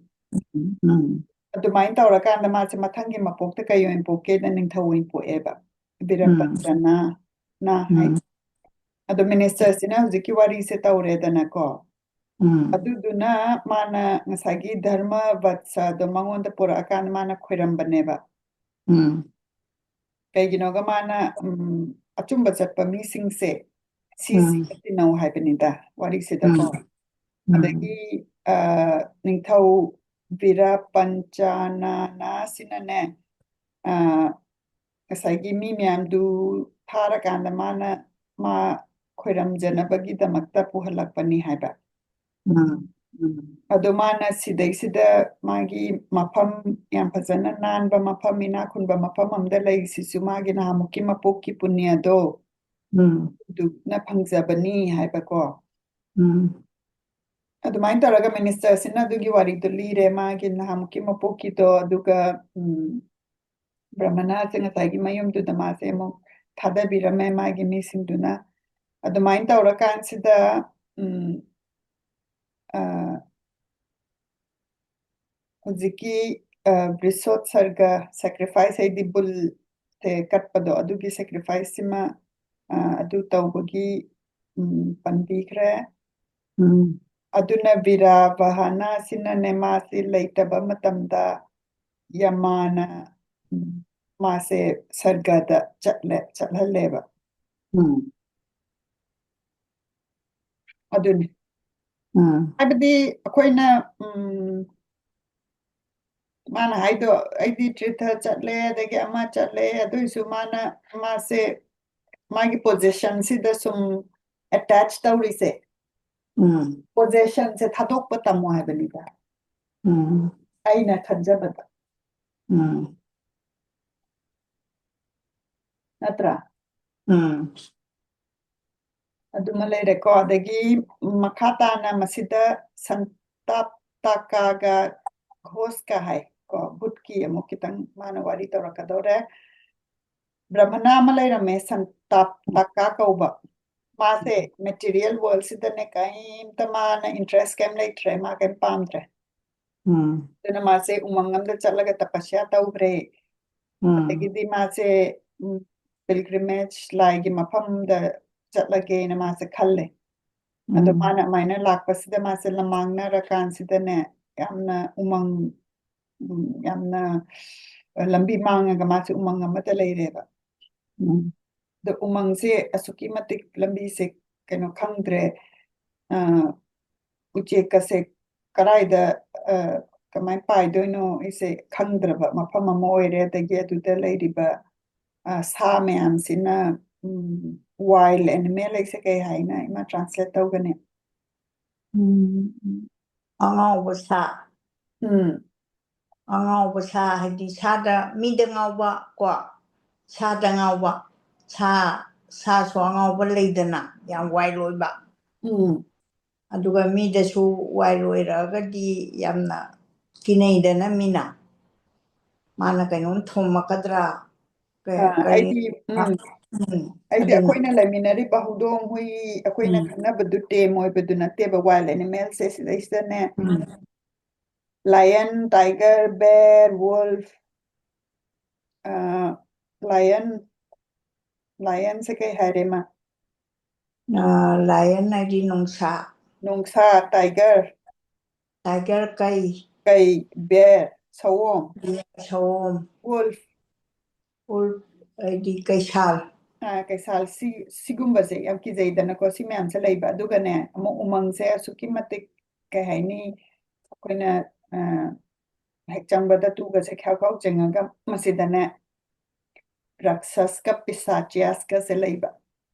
ꯎꯝ꯫ ꯑꯗꯨꯃꯥꯏꯅ ꯇꯧꯔꯀꯥꯟꯗ ꯃꯥꯁꯦ ꯃꯊꯪꯒꯤ ꯃꯄꯣꯛꯇ ꯀꯩ ꯑꯣꯏꯅ ꯄꯣꯛꯀꯦꯗ ꯅꯤꯡꯊꯧ ꯑꯣꯏꯅ ꯄꯣꯛꯑꯦꯕ꯫ ꯎꯝ꯫ ꯕꯤꯔꯄꯟꯆꯅ ꯅ ꯍꯥꯏ꯫ ꯎꯝ꯫ ꯑꯗꯣ ꯃꯤꯅꯤꯁꯇꯔꯁꯤꯅ ꯍꯧꯖꯤꯛꯀꯤ ꯋꯥꯔꯤꯁꯦ ꯇꯧꯔꯦꯗꯅꯀꯣ꯫ ꯎꯝ꯫ ꯑꯗꯨꯗꯨꯅ ꯃꯥꯅ ꯉꯁꯥꯏꯒꯤ ꯙꯔꯃ ꯚꯠꯁꯗꯣ ꯃꯉꯣꯟꯗ ꯄꯨꯔꯛꯑꯀꯥꯟꯗ ꯃꯥꯅ ꯈꯣꯏꯔꯝꯕꯅꯦꯕ꯫ ꯎꯝ꯫ ꯀꯩꯒꯤꯅꯣꯒ ꯃꯥꯅ, ꯎꯝ, ꯑꯆꯨꯝꯕ ꯆꯠꯄ ꯃꯤꯁꯤꯡꯁꯦ ꯁꯤꯁꯤꯒ ꯎꯝ꯫ ꯇꯤꯟꯅꯧ ꯍꯥꯏꯕꯅꯤꯗ ꯋꯥꯔꯤꯁꯤꯗꯀꯣ꯫ ꯎꯝ꯫ ꯎꯝ꯫ ꯑꯗꯒꯤ, ꯑ, ꯅꯤꯡꯊꯧ ꯕꯤꯔꯄꯟꯆꯅꯅ ꯁꯤꯅꯅꯦ, ꯑ, ꯉꯁꯥꯏꯒꯤ ꯃꯤ ꯃꯌꯥꯝꯗꯨ ꯊꯥꯔꯀꯥꯟꯗ ꯃꯥꯅ ꯃꯥ ꯈꯣꯏꯔꯝꯖꯅꯕꯒꯤꯗꯃꯛꯇ ꯄꯨꯍꯜꯂꯛꯄꯅꯤ ꯍꯥꯏꯕ꯫ ꯎꯝ, ꯎꯝ꯫ ꯑꯗꯣ ꯃꯥꯅ ꯁꯤꯗꯩꯁꯤꯗ ꯃꯥꯒꯤ ꯃꯐꯝ ꯌꯥꯝ ꯐꯖꯅ ꯅꯥꯟꯕ ꯃꯐꯝ, ꯏꯅꯥꯛ ꯈꯨꯟꯕ ꯃꯐꯝ ꯑꯝꯗ ꯂꯩꯁꯤꯁꯨ ꯃꯥꯒꯤ ꯅꯍꯥꯟꯃꯨꯛꯀꯤ ꯃꯄꯣꯛꯀꯤ ꯄꯨꯅ꯭ꯌꯗꯣ ꯎꯝ꯫ ꯑꯗꯨꯅ ꯐꯪꯖꯕꯅꯤ ꯍꯥꯏꯕꯀꯣ꯫ ꯎꯝ꯫ ꯑꯗꯨꯃꯥꯏꯅ ꯇꯧꯔꯒ ꯃꯤꯅꯤꯁꯇꯔꯁꯤꯅ ꯑꯗꯨꯒꯤ ꯋꯥꯔꯤꯗꯣ ꯂꯤꯔꯦ, ꯃꯥꯒꯤ ꯅꯍꯥꯟꯃꯨꯛꯀꯤ ꯃꯄꯣꯛꯀꯤꯗꯣ, ꯑꯗꯨꯒ, ꯎꯝ, ꯕ꯭ꯔꯍꯃꯅꯥꯁꯦ ꯉꯁꯥꯏꯒꯤ ꯃꯌꯨꯝꯗꯨꯗ ꯃꯥꯁꯦ ꯑꯃꯨꯛ ꯊꯥꯗꯕꯤꯔꯝꯃꯦ ꯃꯥꯒꯤ ꯃꯤꯁꯤꯡꯗꯨꯅ꯫ ꯑꯗꯨꯃꯥꯏꯅ ꯇꯧꯔꯀꯥꯟꯁꯤꯗ, ꯎꯝ, ꯑ, ꯍꯧꯖꯤꯛꯀꯤ, ꯑ, ꯕ꯭ꯔꯤꯁꯣꯠ ꯁꯔꯒ ꯁꯦꯀ꯭ꯔꯤꯐꯥꯏꯁ ꯍꯥꯏꯗꯤ ꯕꯨꯜꯁꯦ ꯀꯠꯄꯗꯣ, ꯑꯗꯨꯒꯤ ꯁꯦꯀ꯭ꯔꯤꯐꯥꯏꯁꯁꯤꯃ, ꯑ, ꯑꯗꯨ ꯇꯧꯕꯒꯤ, ꯎꯝ, ꯄꯟꯕꯤꯈ꯭ꯔꯦ꯫ ꯎꯝ꯫ ꯑꯗꯨꯅ ꯕꯤꯔꯥ ꯕꯍꯥꯅꯥ ꯑꯁꯤꯅꯅꯦ ꯃꯥꯁꯤ ꯂꯩꯇꯕ ꯃꯇꯝꯗ ꯌꯃꯥꯅ, ꯎꯝ, ꯃꯥꯁꯦ ꯁꯔꯒꯗ ꯆꯠꯂꯦ, ꯆꯠꯍꯜꯂꯦꯕ꯫ ꯎꯝ꯫ ꯑꯗꯨꯅꯤ꯫ ꯎꯝ꯫ ꯍꯥꯏꯕꯗꯤ ꯑꯩꯈꯣꯏꯅ, ꯎꯝ, ꯃꯥꯅ ꯍꯥꯏꯗꯣ, "ꯑꯩꯗꯤ ꯇ꯭ꯔꯤꯊ ꯆꯠꯂꯦ, ꯑꯗꯒꯤ ꯑꯃ ꯆꯠꯂꯦ", ꯑꯗꯨꯏꯁꯨ ꯃꯥꯅ, ꯃꯥꯁꯦ, ꯃꯥꯒꯤ ꯄꯣꯖꯤꯁꯟꯁꯤꯗ ꯁꯨꯝ ꯑꯦꯇꯦꯆ ꯇꯧꯔꯤꯁꯦ, ꯎꯝ꯫ ꯄꯣꯖꯤꯁꯟꯁꯦ ꯊꯥꯗꯣꯛꯄ ꯇꯝꯃꯣ ꯍꯥꯏꯕꯅꯤꯗ꯫ ꯎꯝ꯫ ꯑꯩꯅ ꯈꯟꯖꯕꯗ꯫ ꯎꯝ꯫ ꯅꯠꯇ꯭ꯔꯥ? ꯎꯝ꯫ ꯑꯗꯨꯃ ꯂꯩꯔꯦꯀꯣ꯫ ꯑꯗꯒꯤ ꯃꯈꯥ ꯇꯥꯅ ꯃꯁꯤꯗ ꯁꯟꯇꯥꯞ ꯇꯥꯀꯥꯒ ꯘꯣꯁꯀ ꯍꯥꯏ ꯀꯣ, ꯕꯨꯠꯀꯤ ꯑꯃꯨꯛ ꯈꯤꯇꯪ ꯃꯥꯅ ꯋꯥꯔꯤ ꯇꯧꯔꯛꯀꯗꯧꯔꯦ꯫ ꯕ꯭ꯔꯍꯃꯅ ꯑꯃ ꯂꯩꯔꯝꯃꯦ, ꯁꯟꯇꯥꯞ ꯇꯥꯀꯥ ꯀꯧꯕ꯫ ꯃꯥꯁꯦ ꯃꯦꯇꯤꯔꯤꯌꯦꯜ ꯋꯥꯔꯜꯁꯤꯗꯅꯦ ꯀꯩꯝꯇ ꯃꯥꯅ ꯏꯟꯇꯔꯦꯁ ꯀꯩꯝ ꯂꯩꯇ꯭ꯔꯦ, ꯃꯥ ꯀꯩꯝ ꯄꯥꯝꯗ꯭ꯔꯦ꯫ ꯎꯝ ꯑꯗꯨꯅ ꯃꯥꯁꯦ ꯎꯃꯪ ꯑꯃꯗ ꯆꯠꯂꯒ ꯇꯄꯁ꯭ꯌꯥ ꯇꯧꯈ꯭ꯔꯦ꯫ ꯎꯝ ꯑꯗꯒꯤꯗꯤ ꯃꯥꯁꯦ ꯄꯤꯜꯒ꯭ꯔꯤꯃꯦꯖ, ꯂꯥꯏꯒꯤ ꯃꯐꯝꯗ ꯆꯠꯂꯒꯦꯅ ꯃꯥꯁꯦ ꯈꯜꯂꯦ꯫ ꯑꯗꯣ ꯎꯝ ꯃꯥꯅ ꯑꯗꯨꯃꯥꯏꯅ ꯂꯥꯛꯄꯁꯤꯗ ꯃꯥꯁꯦ ꯂꯝꯃꯥꯡꯅꯔꯀꯥꯟꯁꯤꯗꯅꯦ, ꯌꯥꯝꯅ ꯎꯃꯪ, ꯎꯝ, ꯌꯥꯝꯅ, ꯑ, ꯂꯝꯕꯤ ꯃꯥꯡꯉꯒ ꯃꯥꯁꯦ ꯎꯃꯪ ꯑꯃꯗ ꯂꯩꯔꯦꯕ꯫ ꯎꯝ ꯑꯗꯣ ꯎꯃꯪꯁꯦ ꯑꯁꯨꯛꯀꯤ ꯃꯇꯤꯛ ꯂꯝꯕꯤꯁꯦ ꯀꯩꯅꯣ ꯈꯪꯗ꯭ꯔꯦ, ꯑ, ꯎꯆꯦꯛꯀꯁꯦ ꯀꯗꯥꯏꯗ, ꯑ, ꯀꯃꯥꯏꯅ ꯄꯥꯏꯗꯣꯏꯅꯣ ꯑꯩꯁꯦ ꯈꯪꯗ꯭ꯔꯕ ꯃꯐꯝ ꯑꯃ ꯑꯣꯏꯔꯦ꯫ ꯑꯗꯒꯤ ꯑꯗꯨꯗ ꯂꯩꯔꯤꯕ, ꯑ, ꯁꯥ ꯃꯌꯥꯝꯁꯤꯅ, ꯎꯝ, ꯋꯥꯏꯜ ꯑꯦꯅꯤꯃꯦꯜ ꯍꯥꯏꯁꯦ ꯀꯩ ꯍꯥꯏꯅ ꯏꯃꯥ ꯇ꯭ꯔꯥꯟꯁꯂꯦꯠ ꯇꯧꯒꯅꯤ? ꯎꯝ ꯎꯝ꯫ ꯑꯉꯥꯎꯕ ꯁꯥ꯫ ꯎꯝ ꯑꯉꯥꯎꯕ ꯁꯥ ꯍꯥꯏꯗꯤ ꯁꯥꯗ, ꯃꯤꯗ ꯉꯥꯎꯕ ꯀꯣ, ꯁꯥꯗ ꯉꯥꯎꯕ꯫ ꯁꯥ, ꯁꯥꯁꯨ ꯑꯉꯥꯎꯕ ꯂꯩꯗꯅ, ꯌꯥꯝ ꯋꯥꯏꯜ ꯑꯣꯏꯕ꯫ ꯎꯝ ꯑꯗꯨꯒ ꯃꯤꯗꯁꯨ ꯋꯥꯏꯜ ꯑꯣꯏꯔꯛꯑꯒꯗꯤ ꯌꯥꯝꯅ ꯀꯤꯅꯩꯗꯅ ꯃꯤꯅ꯫ ꯃꯥꯅ ꯀꯩꯅꯣꯝ ꯊꯣꯝꯃꯛꯀꯗ꯭ꯔꯥ? ꯀꯩ-, ꯑ, ꯀꯔꯤ-, ꯑꯩꯗꯤ, ꯎꯝ, ꯎꯝ, ꯑꯩꯗꯤ ꯑꯗꯨꯅ꯫ ꯑꯩꯈꯣꯏꯅ ꯂꯩꯃꯤꯟꯅꯔꯤꯕ ꯍꯧꯗꯣꯡ ꯍꯨꯏ, ꯑꯩꯈꯣꯏꯅ ꯎꯝ꯫ ꯈꯪꯅꯕꯗꯨ ꯇꯦꯝ ꯑꯣꯏꯕꯗꯨ ꯅꯠꯇꯦꯕ, ꯋꯥꯏꯜ ꯑꯦꯅꯤꯃꯦꯜꯁꯦ꯫ ꯁꯤꯗꯩꯁꯤꯗꯅꯦ, ꯎꯝ꯫ ꯂꯥꯏꯌꯟ, ꯇꯥꯏꯒꯔ, ꯕꯦꯔ, ꯋꯣꯜꯐ, ꯑ, ꯂꯥꯏꯌꯟ, ꯂꯥꯏꯌꯟꯁꯦ ꯀꯩ ꯍꯥꯏꯔꯦ ꯃꯥ? ꯑ, ꯂꯥꯏꯌꯟ ꯍꯥꯏꯗꯤ ꯅꯣꯡꯁꯥ꯫ ꯅꯣꯡꯁꯥ, ꯇꯥꯏꯒꯔ, ꯇꯥꯏꯒꯔ ꯀꯩ, ꯀꯩ, ꯕꯦꯔ, ꯁꯑꯣꯝ, ꯁꯑꯣꯝ, ꯋꯣꯜꯐ, ꯎꯜ ꯍꯥꯏꯗꯤ ꯀꯩꯁꯥꯜ꯫ ꯑ, ꯀꯩꯁꯥꯜ, ꯁꯤ, ꯁꯤꯒꯨꯝꯕꯁꯦ ꯌꯥꯝ ꯀꯤꯖꯩꯗꯅꯀꯣ, ꯁꯤ ꯃꯌꯥꯝꯁꯦ ꯂꯩꯕ꯫ ꯑꯗꯨꯒꯅꯦ, ꯑꯃꯨꯛ ꯎꯃꯪꯁꯦ ꯑꯁꯨꯛꯀꯤ ꯃꯇꯤꯛ, ꯀꯩ ꯍꯥꯏꯅꯤ, ꯑꯩꯈꯣꯏꯅ, ꯑ, ꯍꯦꯛ ꯆꯪꯕꯗ ꯇꯨꯒꯁꯦ ꯈ꯭ꯌꯥꯎ ꯈ꯭ꯌꯥꯎ ꯆꯤꯡꯉꯒ ꯃꯁꯤꯗꯅꯦ ꯔꯥꯛꯁꯁꯀ ꯄꯤꯁꯥꯆꯤꯌꯥꯁꯀꯁꯦ ꯂꯩꯕ꯫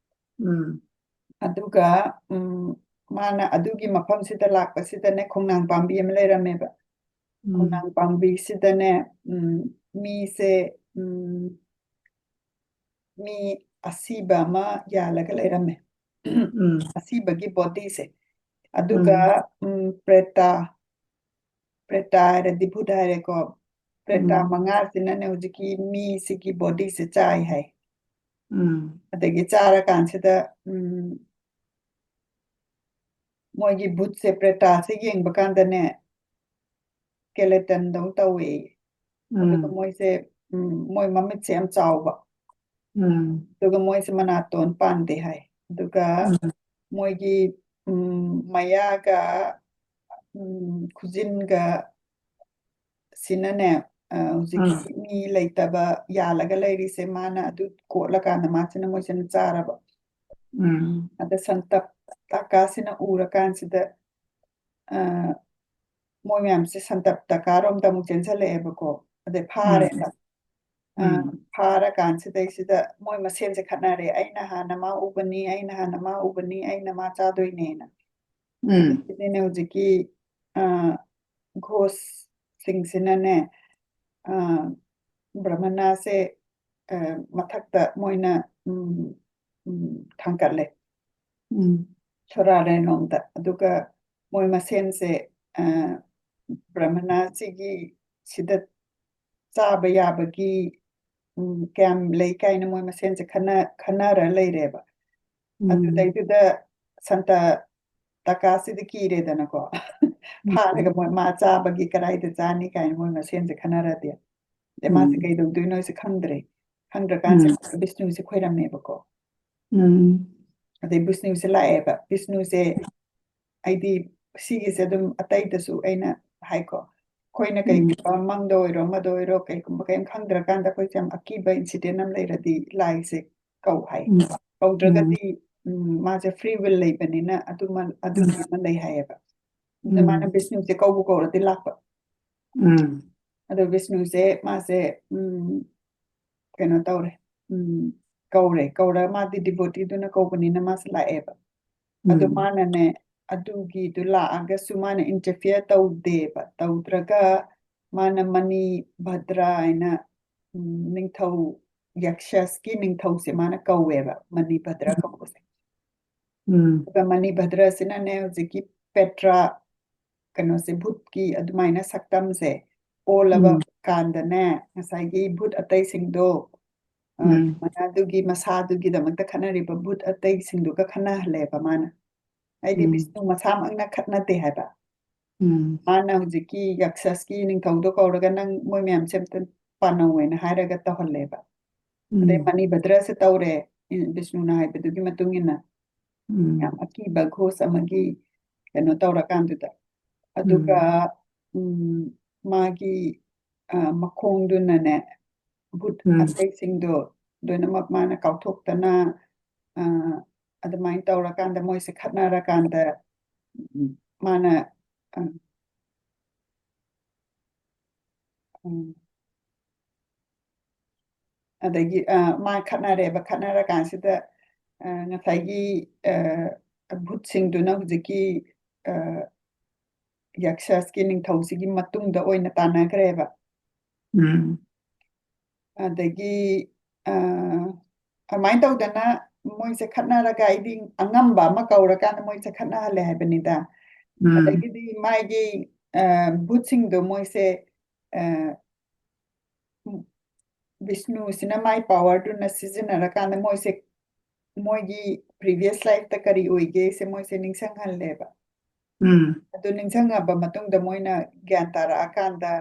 ꯎꯝ꯫ ꯑꯗꯨꯒ, ꯎꯝ, ꯃꯥꯅ ꯑꯗꯨꯒꯤ ꯃꯐꯝꯁꯤꯗ ꯂꯥꯛꯄꯁꯤꯗꯅꯦ ꯈꯣꯡꯅꯥꯡ ꯄꯥꯝꯕꯤ ꯑꯃ ꯂꯩꯔꯝꯃꯦꯕ꯫ ꯎꯝ꯫ ꯈꯣꯡꯅꯥꯡ ꯄꯥꯝꯕꯤꯁꯤꯗꯅꯦ, ꯎꯝ, ꯃꯤꯁꯦ, ꯎꯝ, ꯃꯤ ꯑꯁꯤꯕ ꯑꯃ ꯌꯥꯜꯂꯒ ꯂꯩꯔꯝꯃꯦ꯫ ꯎꯝ ꯑꯁꯤꯕꯒꯤ ꯕꯣꯗꯤꯁꯦ꯫ ꯑꯗꯨꯒ ꯎꯝ ꯄ꯭ꯔꯦꯇꯥ, ꯄ꯭ꯔꯦꯇꯥ ꯍꯥꯏꯔꯗꯤ ꯚꯨꯠ ꯍꯥꯏꯔꯦꯀꯣ꯫ ꯄ꯭ꯔꯦꯇꯥ ꯎꯝ ꯃꯉꯥꯁꯤꯅꯅꯦ ꯍꯧꯖꯤꯛꯀꯤ ꯃꯤꯁꯤꯒꯤ ꯕꯣꯗꯤꯁꯦ ꯆꯥꯏ ꯍꯥꯏ꯫ ꯎꯝ ꯑꯗꯒꯤ ꯆꯥꯔꯀꯥꯟꯁꯤꯗ ꯎꯝ ꯃꯣꯏꯒꯤ ꯚꯨꯠꯁꯦ, ꯄ꯭ꯔꯦꯇꯥꯁꯦ ꯌꯦꯡꯕ ꯀꯥꯟꯗꯅꯦ ꯀꯦꯂꯦꯇꯟꯗꯧ ꯇꯧꯋꯦ꯫ ꯑꯗꯨꯒ ꯎꯝ ꯃꯣꯏꯁꯦ ꯎꯝ ꯃꯣꯏ ꯃꯃꯤꯠꯁꯦ ꯌꯥꯝ ꯆꯥꯎꯕ, ꯎꯝ ꯑꯗꯨꯒ ꯃꯣꯏꯁꯦ ꯃꯅꯥꯇꯣꯟ ꯄꯥꯟꯗꯦ ꯍꯥꯏ꯫ ꯑꯗꯨꯒ ꯎꯝ ꯃꯣꯏꯒꯤ ꯎꯝ ꯃꯌꯥꯒ ꯎꯝ ꯈꯨꯖꯤꯟꯒ ꯁꯤꯅꯅꯦ ꯑ, ꯍꯧꯖꯤꯛꯀꯤ ꯎꯝ ꯃꯤ ꯂꯩꯇꯕ ꯌꯥꯜꯂꯒ ꯂꯩꯔꯤꯁꯦ ꯃꯥꯅ ꯑꯗꯨ ꯀꯣꯠꯂꯀꯥꯟꯗ ꯃꯥꯁꯤꯅ ꯃꯣꯏꯁꯤꯅ ꯆꯥꯔꯕ꯫ ꯎꯝ ꯑꯗ ꯁꯟꯇꯞ ꯇꯥꯀꯥꯁꯤꯅ ꯎꯔꯀꯥꯟꯁꯤꯗ ꯑ, ꯃꯣꯏ ꯃꯌꯥꯝꯁꯦ ꯁꯟꯇꯞ ꯇꯥꯀꯥꯔꯣꯝꯗ ꯑꯃꯨꯛ ꯆꯦꯟꯁꯤꯜꯂꯛꯑꯦꯕꯀꯣ꯫ ꯑꯗꯩ ꯎꯝ ꯐꯥꯔꯦꯕ꯫ ꯑ, ꯎꯝ ꯐꯥꯔꯀꯥꯟꯁꯤꯗꯩꯁꯤꯗ ꯃꯣꯏ ꯃꯁꯦꯟꯁꯦ ꯈꯠꯅꯔꯦ, "ꯑꯩꯅ ꯍꯥꯟꯅ ꯃꯥ ꯎꯕꯅꯤ, ꯑꯩꯅ ꯍꯥꯟꯅ ꯃꯥ ꯎꯕꯅꯤ, ꯑꯩꯅ ꯃꯥ ꯆꯥꯗꯣꯏꯅꯦꯅ"꯫ ꯎꯝ ꯑꯗꯒꯤꯗꯤꯅꯦ ꯍꯧꯖꯤꯛꯀꯤ ꯑ, ꯘꯣꯁꯁꯤꯡꯁꯤꯅꯅꯦ ꯑ, ꯕ꯭ꯔꯍꯃꯅꯥꯁꯦ ꯑ, ꯃꯊꯛꯇ ꯃꯣꯏꯅ ꯎꯝ, ꯎꯝ, ꯊꯥꯡꯒꯠꯂꯦ ꯎꯝ ꯁꯣꯔꯥꯔꯦꯟꯂꯣꯝꯗ꯫ ꯑꯗꯨꯒ ꯃꯣꯏ ꯃꯁꯦꯟꯁꯦ ꯑ, ꯕ꯭ꯔꯍꯃꯅꯥꯁꯤꯒꯤ ꯁꯤꯗ ꯆꯥꯕ ꯌꯥꯕꯒꯤ ꯎꯝ, ꯀꯌꯥꯝ ꯂꯩ ꯀꯥꯏꯅ ꯃꯣꯏ ꯃꯁꯦꯟꯁꯦ ꯈꯟꯅ ꯈꯟꯅꯔ ꯂꯩꯔꯦꯕ꯫ ꯎꯝ ꯑꯗꯨꯗꯩꯗꯨꯗ ꯁꯟꯇ ꯇꯀꯥꯁꯤꯗꯤ ꯀꯤꯔꯦꯗꯅꯀꯣ꯫ ꯐꯥꯔꯒ ꯎꯝ ꯃꯣꯏ ꯃꯥ ꯆꯥꯕꯒꯤ ꯀꯗꯥꯏꯗ ꯆꯥꯅꯤ ꯀꯥꯏꯅ ꯃꯣꯏ ꯃꯁꯦꯟꯁꯦ ꯈꯟꯅꯔꯗꯤ꯫ ꯑꯗꯩ ꯃꯥꯁꯦ ꯎꯝ ꯀꯩꯗꯧꯗꯣꯏꯅꯣꯁꯦ ꯈꯪꯗ꯭ꯔꯦ꯫ ꯈꯪꯗ꯭ꯔꯀꯥꯟꯁꯤꯗ ꯎꯝ ꯕꯤꯁꯅꯨꯁꯦ ꯈꯣꯏꯔꯝꯃꯦꯕꯀꯣ꯫ ꯎꯝ ꯑꯗꯩ ꯕꯤꯁꯅꯨꯁꯦ ꯂꯥꯛꯑꯦꯕ꯫ ꯕꯤꯁꯅꯨꯁꯦ ꯑꯩꯗꯤ ꯁꯤꯒꯤꯁꯦ ꯑꯗꯨꯝ ꯑꯇꯩꯗꯁꯨ ꯑꯩꯅ ꯍꯥꯏꯀꯣ꯫ ꯑꯩꯈꯣꯏꯅ ꯎꯝ ꯀꯩꯒꯨꯝꯕ ꯃꯪꯗ ꯑꯣꯏꯔꯣ ꯑꯃꯗ ꯑꯣꯏꯔꯣ ꯀꯩꯒꯨꯝꯕ ꯀꯩꯝ ꯈꯪꯗ꯭ꯔꯀꯥꯟꯗ ꯑꯩꯈꯣꯏꯁꯦ ꯌꯥꯝ ꯑꯀꯤꯕ ꯏꯟꯁꯤꯗꯦꯟ ꯑꯃ ꯂꯩꯔꯗꯤ ꯂꯥꯏꯁꯦ ꯀꯧ ꯍꯥꯏ꯫ ꯎꯝ ꯎꯝ ꯀꯧꯗ꯭ꯔꯒꯗꯤ ꯎꯝ, ꯃꯥꯁꯦ ꯐ꯭ꯔꯤ ꯋꯤꯜ ꯂꯩꯕꯅꯤꯅ ꯑꯗꯨꯃ ꯎꯝ ꯑꯗꯨꯒꯤ ꯑꯃ ꯂꯩ ꯍꯥꯏꯌꯦꯕ꯫ ꯑꯗ ꯃꯥꯅ ꯎꯝ ꯕꯤꯁꯅꯨꯁꯦ ꯀꯧꯕ ꯀꯧꯔꯗꯤ ꯂꯥꯛꯄ꯫ ꯎꯝ ꯑꯗꯣ ꯕꯤꯁꯅꯨꯁꯦ ꯃꯥꯁꯦ ꯎꯝ, ꯀꯩꯅꯣ ꯇꯧꯔꯦ꯫ ꯎꯝ, ꯀꯧꯔꯦ꯫ ꯀꯧꯔꯒ ꯃꯥꯗꯤ ꯗꯤꯚꯣꯇꯤꯗꯨꯅ ꯀꯧꯕꯅꯤꯅ ꯃꯥꯁꯦ ꯂꯥꯛꯑꯦꯕ꯫ ꯑꯗꯣ ꯎꯝ ꯃꯥꯅꯅꯦ ꯑꯗꯨꯒꯤꯗꯨ ꯂꯥꯛꯑꯒꯁꯨ ꯃꯥꯅ ꯏꯟꯇꯔꯐꯤꯌꯔ ꯇꯧꯗꯦꯕ꯫ ꯇꯧꯗ꯭ꯔꯒ ꯃꯥꯅ ꯃꯅꯤ ꯚꯗ꯭ꯔ ꯍꯥꯏꯅ ꯎꯝ, ꯅꯤꯡꯊꯧ, ꯌꯛꯁꯁꯀꯤ ꯅꯤꯡꯊꯧꯁꯦ ꯃꯥꯅ ꯀꯧꯋꯦꯕ, ꯃꯅꯤ ꯚꯗ꯭ꯔ ꯀꯧꯕꯁꯦ꯫ ꯎꯝ꯫ ꯑꯗꯨꯒ ꯃꯅꯤꯚꯗ꯭ꯔꯁꯤꯅꯅꯦ ꯍꯧꯖꯤꯛꯀꯤ ꯄꯦꯇ꯭ꯔꯥ ꯀꯩꯅꯣꯁꯦ, ꯚꯨꯠꯀꯤ ꯑꯗꯨꯃꯥꯏꯅ ꯁꯛꯇꯝꯁꯦ ꯑꯣꯜꯂꯕ ꯎꯝ꯫ ꯀꯥꯟꯗꯅꯦ, ꯉꯁꯥꯏꯒꯤ ꯚꯨꯠ ꯑꯇꯩꯁꯤꯡꯗꯣ, ꯑ, ꯎꯝ꯫ ꯃꯅꯥꯗꯨꯒꯤ ꯃꯁꯥꯗꯨꯒꯤꯗꯃꯛꯇ ꯈꯠꯅꯔꯤꯕ ꯚꯨꯠ ꯑꯇꯩꯁꯤꯡꯗꯨꯒ ꯈꯠꯅꯍꯜꯂꯦꯕ ꯃꯥꯅ꯫ ꯍꯥꯏꯗꯤ ꯎꯝ꯫ ꯕꯤꯁꯅꯨ ꯃꯁꯥꯃꯛꯅ ꯈꯠꯅꯗꯦ ꯍꯥꯏꯕ꯫ ꯎꯝ꯫ ꯃꯥꯅ ꯍꯧꯖꯤꯛꯀꯤ ꯌꯛꯁꯁꯀꯤ ꯅꯤꯡꯊꯧꯗꯣ ꯀꯧꯔꯒ, "ꯅꯪ ꯃꯣꯏ ꯃꯌꯥꯝꯁꯦ ꯑꯝꯇ ꯄꯥꯟꯅꯧ" ꯍꯥꯏꯅ ꯍꯥꯏꯔꯒ ꯇꯧꯍꯜꯂꯦꯕ꯫ ꯑꯗꯩ ꯎꯝ꯫ ꯃꯅꯤꯚꯗ꯭ꯔꯁꯦ ꯇꯧꯔꯦ, ꯏ-, ꯕꯤꯁꯅꯨꯅ ꯍꯥꯏꯕꯗꯨꯒꯤ ꯃꯇꯨꯡ ꯏꯟꯅ꯫ ꯎꯝ꯫ ꯌꯥꯝ ꯑꯀꯤꯕ ꯘꯣꯁ ꯑꯃꯒꯤ ꯀꯩꯅꯣ ꯇꯧꯔꯀꯥꯟꯗꯨꯗ꯫ ꯑꯗꯨꯒ, ꯎꯝ꯫ ꯎꯝ, ꯃꯥꯒꯤ, ꯑ, ꯃꯈꯣꯡꯗꯨꯅꯅꯦ, ꯚꯨꯠ ꯎꯝ꯫ ꯑꯇꯩꯁꯤꯡꯗꯣ ꯂꯣꯏꯅꯃꯛ ꯃꯥꯅ ꯀꯥꯎꯊꯣꯛꯇꯅ, ꯑ, ꯑꯗꯨꯃꯥꯏꯅ ꯇꯧꯔꯀꯥꯟꯗ ꯃꯣꯏꯁꯦ ꯈꯠꯅꯔꯀꯥꯟꯗ, ꯎꯝ, ꯃꯥꯅ, ꯑ, ꯎꯝ, ꯑꯗꯒꯤ, ꯑ, ꯃꯥ ꯈꯠꯅꯔꯦꯕ, ꯈꯠꯅꯔꯀꯥꯟꯁꯤꯗ, ꯑ, ꯉꯁꯥꯏꯒꯤ, ꯑ, ꯚꯨꯠꯁꯤꯡꯗꯨꯅ ꯍꯧꯖꯤꯛꯀꯤ, ꯑ, ꯌꯛꯁꯁꯀꯤ ꯅꯤꯡꯊꯧꯁꯤꯒꯤ ꯃꯇꯨꯡꯗ ꯑꯣꯏꯅ ꯇꯥꯟꯅꯈ꯭ꯔꯦꯕ꯫ ꯎꯝ꯫ ꯑꯗꯒꯤ, ꯑ, ꯑꯗꯨꯃꯥꯏꯅ ꯇꯧꯗꯅ ꯃꯣꯏꯁꯦ ꯈꯠꯅꯔꯒ, ꯑꯩꯗꯤ ꯑꯉꯝꯕ ꯑꯃ ꯀꯧꯔꯀꯥꯟꯗ ꯃꯣꯏꯁꯦ ꯈꯠꯅꯍꯜꯂꯦ ꯍꯥꯏꯕꯅꯤꯗ꯫ ꯎꯝ꯫ ꯑꯗꯒꯤꯗꯤ ꯃꯥꯒꯤ, ꯑ, ꯚꯨꯠꯁꯤꯡꯗꯣ ꯃꯣꯏꯁꯦ, ꯑ, ꯎꯝ, ꯕꯤꯁꯅꯨꯁꯤꯅ ꯃꯥꯏ ꯄꯋꯥꯔꯗꯨꯅ ꯁꯤꯖꯤꯟꯅꯔꯀꯥꯟꯗ ꯃꯣꯏꯁꯦ, ꯃꯣꯏꯒꯤ previous lifeꯇ ꯀꯔꯤ ꯑꯣꯏꯒꯦꯁꯦ ꯃꯣꯏꯁꯦ ꯅꯤꯡꯁꯤꯡꯍꯜꯂꯦꯕ꯫ ꯎꯝ꯫ ꯑꯗꯨ ꯅꯤꯡꯁꯤꯡꯉꯕ ꯃꯇꯨꯡꯗ ꯃꯣꯏꯅ ꯒ꯭ꯌꯥꯟ ꯇꯥꯔꯛꯑꯀꯥꯟꯗ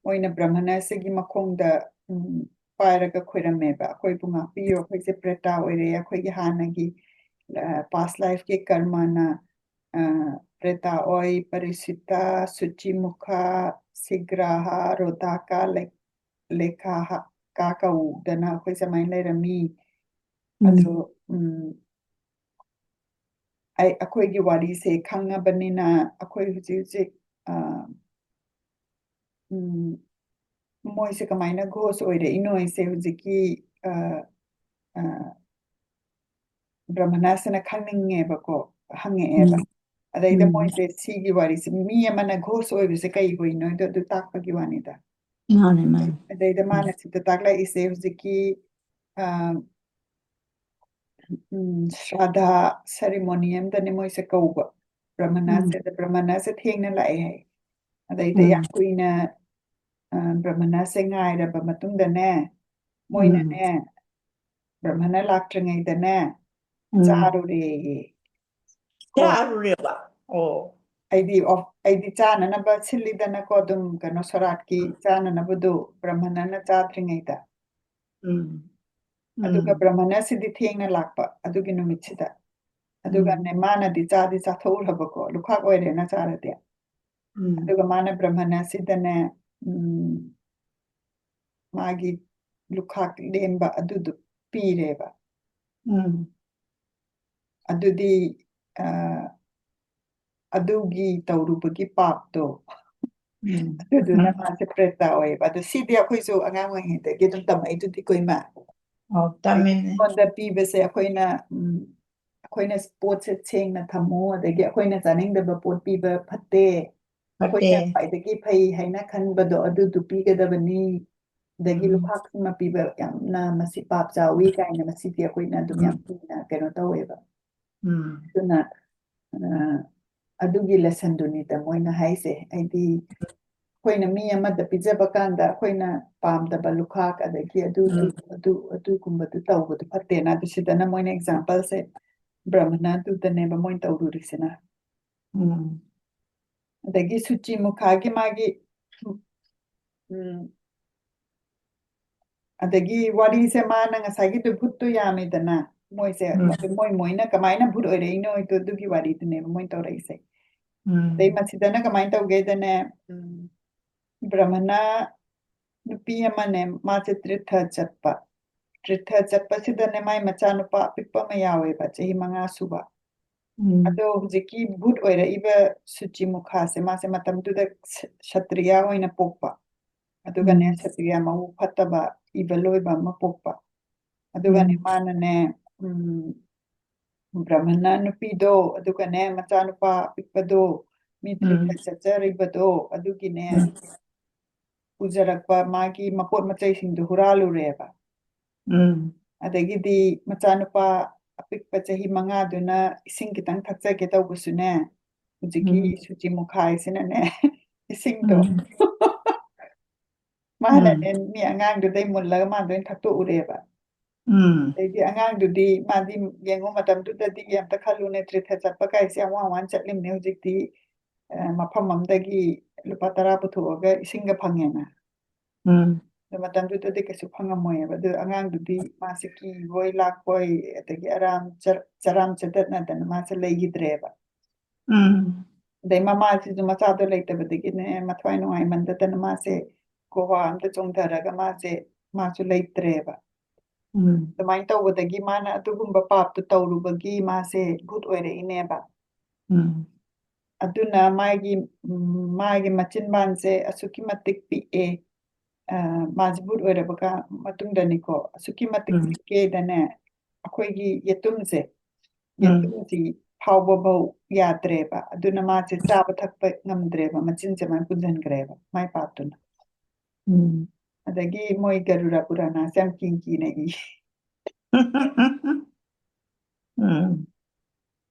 ꯃꯣꯏꯅ ꯕ꯭ꯔꯍꯃꯅꯁꯤꯒꯤ ꯃꯈꯣꯡꯗ, ꯎꯝ, ꯄꯥꯏꯔꯒ ꯈꯣꯏꯔꯝꯃꯦꯕ, "ꯑꯩꯈꯣꯏꯕꯨ ꯉꯥꯛꯄꯤꯌꯨ, ꯑꯩꯈꯣꯏꯁꯦ ꯄ꯭ꯔꯦꯇꯥ ꯑꯣꯏꯔꯦ, ꯑꯩꯈꯣꯏꯒꯤ ꯍꯥꯟꯅꯒꯤ, ꯑ, past lifeꯀꯤ ꯀꯔꯃꯅ, ꯑ, ꯄ꯭ꯔꯦꯇꯥ ꯑꯣꯏ, ꯄꯔꯤꯁꯤꯇꯥ, ꯁꯨꯆꯤꯃꯨꯈꯥ, ꯁꯤꯒ꯭ꯔꯥꯍꯥ, ꯔꯣꯗꯥꯀꯥ, ꯂꯦꯛ-, ꯂꯦꯈꯥꯍꯥ ꯀꯥ ꯀꯧꯗꯅ ꯑꯩꯈꯣꯏ ꯁꯨꯃꯥꯏꯅ ꯂꯩꯔꯝꯃꯤ꯫ ꯎꯝ꯫ ꯑꯗꯣ, ꯎꯝ, ꯑꯩ, ꯑꯩꯈꯣꯏꯒꯤ ꯋꯥꯔꯤꯁꯦ ꯈꯪꯉꯕꯅꯤꯅ ꯑꯩꯈꯣꯏ ꯍꯧꯖꯤꯛ ꯍꯧꯖꯤꯛ, ꯑ, ꯎꯝ, ꯃꯣꯏꯁꯦ ꯀꯃꯥꯏꯅ ꯘꯣꯁ ꯑꯣꯏꯔꯛꯏꯅꯣ ꯍꯥꯏꯁꯦ ꯍꯧꯖꯤꯛꯀꯤ, ꯑ, ꯑ, ꯕ꯭ꯔꯍꯃꯅꯥꯁꯤꯅ ꯈꯪꯅꯤꯡꯉꯦꯕꯀꯣ, ꯍꯪꯉꯛꯑꯦꯕ꯫ ꯎꯝ꯫ ꯑꯗꯩꯗ ꯎꯝ꯫ ꯃꯣꯏꯁꯦ ꯁꯤꯒꯤ ꯋꯥꯔꯤꯁꯦ, ꯃꯤ ꯑꯃꯅ ꯘꯣꯁ ꯑꯣꯏꯕꯁꯦ ꯀꯩ ꯑꯣꯏꯅꯣꯗꯣ ꯑꯗꯨ ꯇꯥꯛꯄꯒꯤ ꯋꯥꯅꯤꯗ꯫ ꯃꯥꯅꯦ, ꯃꯥꯅꯦ꯫ ꯑꯗꯩꯗ ꯎꯝ꯫ ꯃꯥꯅ ꯁꯤꯗ ꯇꯥꯛꯂꯛꯏꯁꯦ ꯍꯧꯖꯤꯛꯀꯤ, ꯑ, ꯎꯝ, ꯁ꯭ꯔꯥꯙꯥ ꯁꯦꯔꯤꯃꯣꯅꯤ ꯑꯝꯗꯅꯦ ꯃꯣꯏꯁꯦ ꯀꯧꯕ꯫ ꯕ꯭ꯔꯍꯃꯅꯥꯁꯦ, ꯎꯝ꯫ ꯑꯗ ꯕ꯭ꯔꯍꯃꯅꯥꯁꯦ ꯊꯦꯡꯅ ꯂꯥꯛꯑꯦ ꯍꯥꯏ꯫ ꯑꯗꯩꯗ ꯌꯥꯝ ꯎꯝ꯫ ꯀꯨꯏꯅ, ꯑ, ꯕ꯭ꯔꯍꯃꯅꯥꯁꯦ ꯉꯥꯏꯔꯕ ꯃꯇꯨꯡꯗꯅꯦ, ꯎꯝ꯫ ꯃꯣꯏꯅꯅꯦ, ꯕ꯭ꯔꯍꯃꯅ ꯂꯥꯛꯇ꯭ꯔꯤꯉꯩꯗꯅꯦ, ꯎꯝ꯫ ꯆꯥꯔꯨꯔꯦꯌꯦ꯫ ꯀꯣ꯫ ꯆꯥꯔꯨꯔꯦꯕ? ꯑꯣ꯫ ꯑꯩꯗꯤ ꯑꯣ-, ꯑꯩꯗꯤ ꯆꯥꯅꯅꯕ ꯁꯤꯜꯂꯤꯗꯅꯀꯣ, ꯑꯗꯨꯝ ꯀꯩꯅꯣ ꯁꯣꯔꯥꯠꯀꯤ ꯎꯝ꯫ ꯆꯥꯅꯅꯕꯗꯣ ꯕ꯭ꯔꯍꯃꯅꯅ ꯆꯥꯗ꯭ꯔꯤꯉꯩꯗ꯫ ꯎꯝ꯫ ꯑꯗꯨꯒ ꯎꯝ꯫ ꯕ꯭ꯔꯍꯃꯅꯁꯤꯗꯤ ꯊꯦꯡꯅ ꯂꯥꯛꯄ ꯑꯗꯨꯒꯤ ꯅꯨꯃꯤꯠꯁꯤꯗ꯫ ꯑꯗꯨꯒꯅꯦ, ꯎꯝ꯫ ꯃꯥꯅꯗꯤ ꯆꯥꯗꯤ ꯆꯥꯊꯣꯛꯎꯔꯕꯀꯣ, ꯂꯨꯈꯥꯛ ꯑꯣꯏꯔꯦꯅ ꯆꯥꯔꯗꯤ꯫ ꯎꯝ꯫ ꯑꯗꯨꯒ ꯃꯥꯅ ꯕ꯭ꯔꯍꯃꯅꯁꯤꯗꯅꯦ, ꯎꯝ, ꯃꯥꯒꯤ ꯂꯨꯈꯥꯛ ꯂꯦꯝꯕ ꯑꯗꯨꯗꯨ ꯄꯤꯔꯦꯕ꯫ ꯎꯝ꯫ ꯑꯗꯨꯗꯤ, ꯑ, ꯑꯗꯨꯒꯤ ꯇꯧꯔꯨꯕꯒꯤ ꯄꯥꯞꯇꯣ, ꯎꯝ꯫ ꯑꯗꯨꯗꯨꯅ ꯎꯝ꯫ ꯃꯥꯁꯦ ꯄ꯭ꯔꯦꯇ ꯑꯣꯏꯌꯦꯕ꯫ ꯑꯗꯣ ꯁꯤꯗꯤ ꯑꯩꯈꯣꯏꯁꯨ ꯑꯉꯥꯡ ꯑꯣꯏꯔꯤꯉꯩꯗꯒꯤ ꯑꯗꯨꯝ ꯇꯝꯃꯛꯏꯗꯨꯗꯤ, ꯀꯣꯏꯃ꯫ ꯑꯣ, ꯇꯝꯃꯤꯅꯦ꯫ ꯑꯩꯉꯣꯟꯗ ꯄꯤꯕꯁꯦ ꯑꯩꯈꯣꯏꯅ, ꯎꯝ, ꯑꯩꯈꯣꯏꯅ ꯄꯣꯠꯁꯦ ꯁꯦꯡꯅ ꯊꯝꯃꯨ, ꯑꯗꯒꯤ ꯑꯩꯈꯣꯏꯅ ꯆꯥꯅꯤꯡꯗꯕ ꯄꯣꯠ ꯄꯤꯕ ꯐꯠꯇꯦ, ꯐꯠꯇꯦ꯫ ꯑꯩꯈꯣꯏꯅ ꯈ꯭ꯋꯥꯏꯗꯒꯤ ꯐꯩ ꯍꯥꯏꯅ ꯈꯟꯕꯗꯣ ꯑꯗꯨꯗꯨ ꯄꯤꯒꯗꯕꯅꯤ, ꯑꯗꯒꯤ ꯎꯝ꯫ ꯂꯨꯈꯥꯛꯁꯤꯃ ꯄꯤꯕ ꯌꯥꯝꯅ ꯃꯁꯤ ꯄꯥꯞ ꯆꯥꯎꯏ ꯀꯥꯏꯅ ꯃꯁꯤꯗꯤ ꯑꯩꯈꯣꯏꯅ ꯑꯗꯨꯝ ꯌꯥꯝ ꯎꯝ꯫ ꯀꯨꯏꯅ ꯀꯩꯅꯣ ꯇꯧꯋꯦꯕ꯫ ꯎꯝ꯫ ꯑꯗꯨꯅ, ꯑ, ꯑꯗꯨꯒꯤ ꯂꯦꯁꯟꯗꯨꯅꯤꯗ ꯃꯣꯏꯅ ꯍꯥꯏꯁꯦ꯫ ꯍꯥꯏꯗꯤ, ꯑꯩꯈꯣꯏꯅ ꯃꯤ ꯑꯃꯗ ꯄꯤꯖꯕ ꯀꯥꯟꯗ ꯑꯩꯈꯣꯏꯅ ꯄꯥꯝꯗꯕ ꯂꯨꯈꯥꯛ, ꯑꯗꯒꯤ ꯑꯗꯨ, ꯎꯝ꯫ ꯑꯗꯨ, ꯑꯗꯨꯒꯨꯝꯕꯗꯨ ꯇꯧꯕꯗꯨ ꯐꯠꯇꯦꯅ꯫ ꯑꯗꯨ ꯁꯤꯗꯅ ꯃꯣꯏꯅ ꯑꯦꯛꯖꯥꯝꯄꯜꯁꯦ ꯕ꯭ꯔꯍꯃꯅꯗꯨꯗꯅꯦꯕ ꯃꯣꯏꯅ ꯇꯧꯔꯨꯔꯤꯁꯤꯅ꯫ ꯎꯝ꯫ ꯑꯗꯒꯤ ꯁꯨꯆꯤ ꯃꯨꯈꯥꯒꯤ ꯃꯥꯒꯤ, ꯎꯝ, ꯑꯗꯒꯤ ꯋꯥꯔꯤꯁꯦ ꯃꯥꯅ ꯉꯁꯥꯏꯒꯤꯗꯨ ꯚꯨꯠꯇꯨ ꯌꯥꯝꯃꯦꯗꯅ, ꯃꯣꯏꯁꯦ, ꯎꯝ꯫ ꯑꯗꯨ ꯃꯣꯏ, ꯃꯣꯏꯅ ꯀꯃꯥꯏꯅ ꯚꯨꯠ ꯑꯣꯏꯔꯛꯏꯅꯣ ꯍꯥꯏꯗꯣ ꯑꯗꯨꯒꯤ ꯋꯥꯔꯤꯗꯨꯅꯦꯕ ꯃꯣꯏꯅ ꯇꯧꯔꯛꯏꯁꯦ꯫ ꯎꯝ꯫ ꯑꯗꯩ ꯃꯁꯤꯗꯅ ꯀꯃꯥꯏꯅ ꯇꯧꯒꯦꯗꯅꯦ, ꯎꯝ, ꯕ꯭ꯔꯍꯃꯅ ꯅꯨꯄꯤ ꯑꯃꯅꯦ, ꯃꯥꯁꯦ ꯇ꯭ꯔꯤꯊ ꯆꯠꯄ꯫ ꯇ꯭ꯔꯤꯊ ꯆꯠꯄꯁꯤꯗꯅꯦ ꯃꯥꯏ ꯃꯆꯥꯅꯨꯄꯥ ꯑꯄꯤꯛꯄ ꯑꯃ ꯌꯥꯎꯋꯦꯕ, ꯆꯍꯤ ꯃꯉꯥ ꯁꯨꯕ꯫ ꯎꯝ꯫ ꯑꯗꯣ ꯍꯧꯖꯤꯛꯀꯤ ꯚꯨꯠ ꯑꯣꯏꯔꯛꯏꯕ ꯁꯨꯆꯤ ꯃꯨꯈꯥꯁꯦ, ꯃꯥꯁꯦ ꯃꯇꯝꯗꯨꯗ ꯁ-, ꯁꯇ꯭ꯔꯤꯌꯥ ꯑꯣꯏꯅ ꯄꯣꯛꯄ꯫ ꯑꯗꯨꯒꯅꯦ, ꯎꯝ꯫ ꯁꯇ꯭ꯔꯤꯌꯥ ꯃꯕꯨꯛ ꯐꯠꯇꯕ, evil ꯑꯣꯏꯕ ꯑꯃ ꯄꯣꯛꯄ꯫ ꯑꯗꯨꯒꯅꯦ, ꯎꯝ꯫ ꯃꯥꯅꯅꯦ, ꯎꯝ, ꯕ꯭ꯔꯍꯃꯅ ꯅꯨꯄꯤꯗꯣ, ꯑꯗꯨꯒꯅꯦ, ꯃꯆꯥꯅꯨꯄꯥ ꯑꯄꯤꯛꯄꯗꯣ, ꯃꯤ ꯎꯝ꯫ ꯇ꯭ꯔꯤꯊ ꯆꯠꯆꯔꯤꯕꯗꯣ, ꯑꯗꯨꯒꯤꯅꯦ, ꯎꯝ꯫ ꯄꯨꯖꯔꯛꯄ ꯃꯥꯒꯤ ꯃꯄꯣꯠ ꯃꯆꯩꯁꯤꯡꯗꯣ ꯍꯨꯔꯥꯜꯂꯨꯔꯦꯕ꯫ ꯎꯝ꯫ ꯑꯗꯒꯤꯗꯤ ꯃꯆꯥꯅꯨꯄꯥ ꯄꯤꯛꯄ ꯆꯍꯤ ꯃꯉꯥꯗꯨꯅ ꯏꯁꯤꯡ ꯈꯤꯇꯪ ꯊꯛꯆꯒꯦ ꯇꯧꯕꯁꯨꯅꯦ, ꯍꯧꯖꯤꯛꯀꯤ ꯎꯝ꯫ ꯁꯨꯆꯤ ꯃꯨꯈꯥꯏꯁꯤꯅꯅꯦ, ꯏꯁꯤꯡꯗꯣ ꯎꯝ꯫ ꯃꯥꯅꯅꯦ ꯃꯤ ꯑꯉꯥꯡꯗꯨꯗꯩ ꯃꯨꯜꯂꯒ ꯃꯥꯗ ꯑꯣꯏꯅ ꯊꯛꯇꯣꯛꯎꯔꯦꯕ꯫ ꯎꯝ꯫ ꯑꯗꯩꯗꯤ ꯑꯉꯥꯡꯗꯨꯗꯤ ꯃꯥꯗꯤ ꯌꯦꯡꯉꯨ, ꯃꯇꯝꯗꯨꯗꯗꯤ ꯑꯝꯇ ꯈꯜꯂꯨꯅꯦ, ꯇꯤꯔꯊ ꯆꯠꯄ ꯀꯥꯏꯁꯦ ꯌꯥꯝ ꯋꯥꯡ ꯋꯥꯡ ꯆꯠꯂꯤꯝꯅꯦ꯫ ꯍꯧꯖꯤꯛꯇꯤ, ꯑ, ꯃꯐꯝ ꯑꯃꯗꯒꯤ ꯂꯨꯄꯥ ꯇꯔꯥ ꯄꯨꯊꯣꯛꯑꯒ ꯏꯁꯤꯡꯒ ꯐꯪꯉꯦꯅ꯫ ꯎꯝ꯫ ꯑꯗꯨ ꯃꯇꯝꯗꯨꯗꯗꯤ ꯀꯩꯁꯨ ꯐꯪꯉꯝꯃꯣꯏꯑꯕ꯫ ꯑꯗꯨ ꯑꯉꯥꯡꯗꯨꯗꯤ ꯃꯥꯁꯦ ꯀꯤꯕꯣꯏ ꯂꯥꯛꯄꯣꯏ, ꯑꯗꯒꯤ ꯑꯔꯥꯝ ꯆ-, ꯆꯔꯥꯝ ꯆꯗꯠꯅꯗꯅ ꯃꯥꯁꯦ ꯂꯩꯈꯤꯗ꯭ꯔꯦꯕ꯫ ꯎꯝ꯫ ꯑꯗꯩ ꯃꯃꯥꯁꯤꯁꯨ ꯃꯆꯥꯗꯣ ꯂꯩꯇꯕꯗꯒꯤꯅꯦ, ꯃꯊ꯭ꯋꯥꯏ ꯅꯨꯡꯉꯥꯏꯃꯟꯗꯗꯅ ꯃꯥꯁꯦ ꯒꯨꯍꯥ ꯑꯝꯗ ꯆꯣꯡꯊꯔꯒ ꯃꯥꯁꯦ, ꯃꯥꯁꯨ ꯂꯩꯇ꯭ꯔꯦꯕ꯫ ꯎꯝ꯫ ꯑꯗꯨꯃꯥꯏꯅ ꯇꯧꯕꯗꯒꯤ ꯃꯥꯅ ꯑꯗꯨꯒꯨꯝꯕ ꯄꯥꯞꯇꯨ ꯇꯧꯔꯨꯕꯒꯤ ꯃꯥꯁꯦ ꯚꯨꯠ ꯑꯣꯏꯔꯛꯏꯅꯦꯕ꯫ ꯎꯝ꯫ ꯑꯗꯨꯅ ꯃꯥꯒꯤ, ꯎꯝ, ꯃꯥꯒꯤ ꯃꯆꯤꯟꯕꯥꯟꯁꯦ ꯑꯁꯨꯛꯀꯤ ꯃꯇꯤꯛ ꯄꯤꯛꯑꯦ꯫ ꯑ, ꯃꯥꯁꯦ ꯚꯨꯠ ꯑꯣꯏꯔꯕꯒ ꯃꯇꯨꯡꯗꯅꯤꯀꯣ, ꯑꯁꯨꯛꯀꯤ ꯃꯇꯤꯛ ꯎꯝ꯫ ꯄꯤꯛꯑꯦꯗꯅꯦ, ꯑꯩꯈꯣꯏꯒꯤ ꯌꯦꯇꯨꯝꯁꯦ, ꯎꯝ꯫ ꯌꯦꯇꯨꯝꯁꯤ ꯐꯥꯎꯕꯐꯧ ꯌꯥꯗ꯭ꯔꯦꯕ꯫ ꯑꯗꯨꯅ ꯃꯥꯁꯦ ꯆꯥꯕ ꯊꯛꯄ ꯉꯝꯗ꯭ꯔꯦꯕ, ꯃꯆꯤꯟꯁꯦ ꯃꯥꯏ ꯄꯨꯟꯁꯤꯟꯈ꯭ꯔꯦꯕ, ꯃꯥꯏ ꯄꯥꯞꯇꯨꯅ꯫ ꯎꯝ꯫ ꯑꯗꯒꯤ ꯃꯣꯏ ꯒꯔꯨꯔ ꯄꯨꯔꯥꯅꯥꯁꯦ ꯌꯥꯝ ꯀꯤꯡ ꯀꯤꯅ ꯏ꯫ ꯎꯝ꯫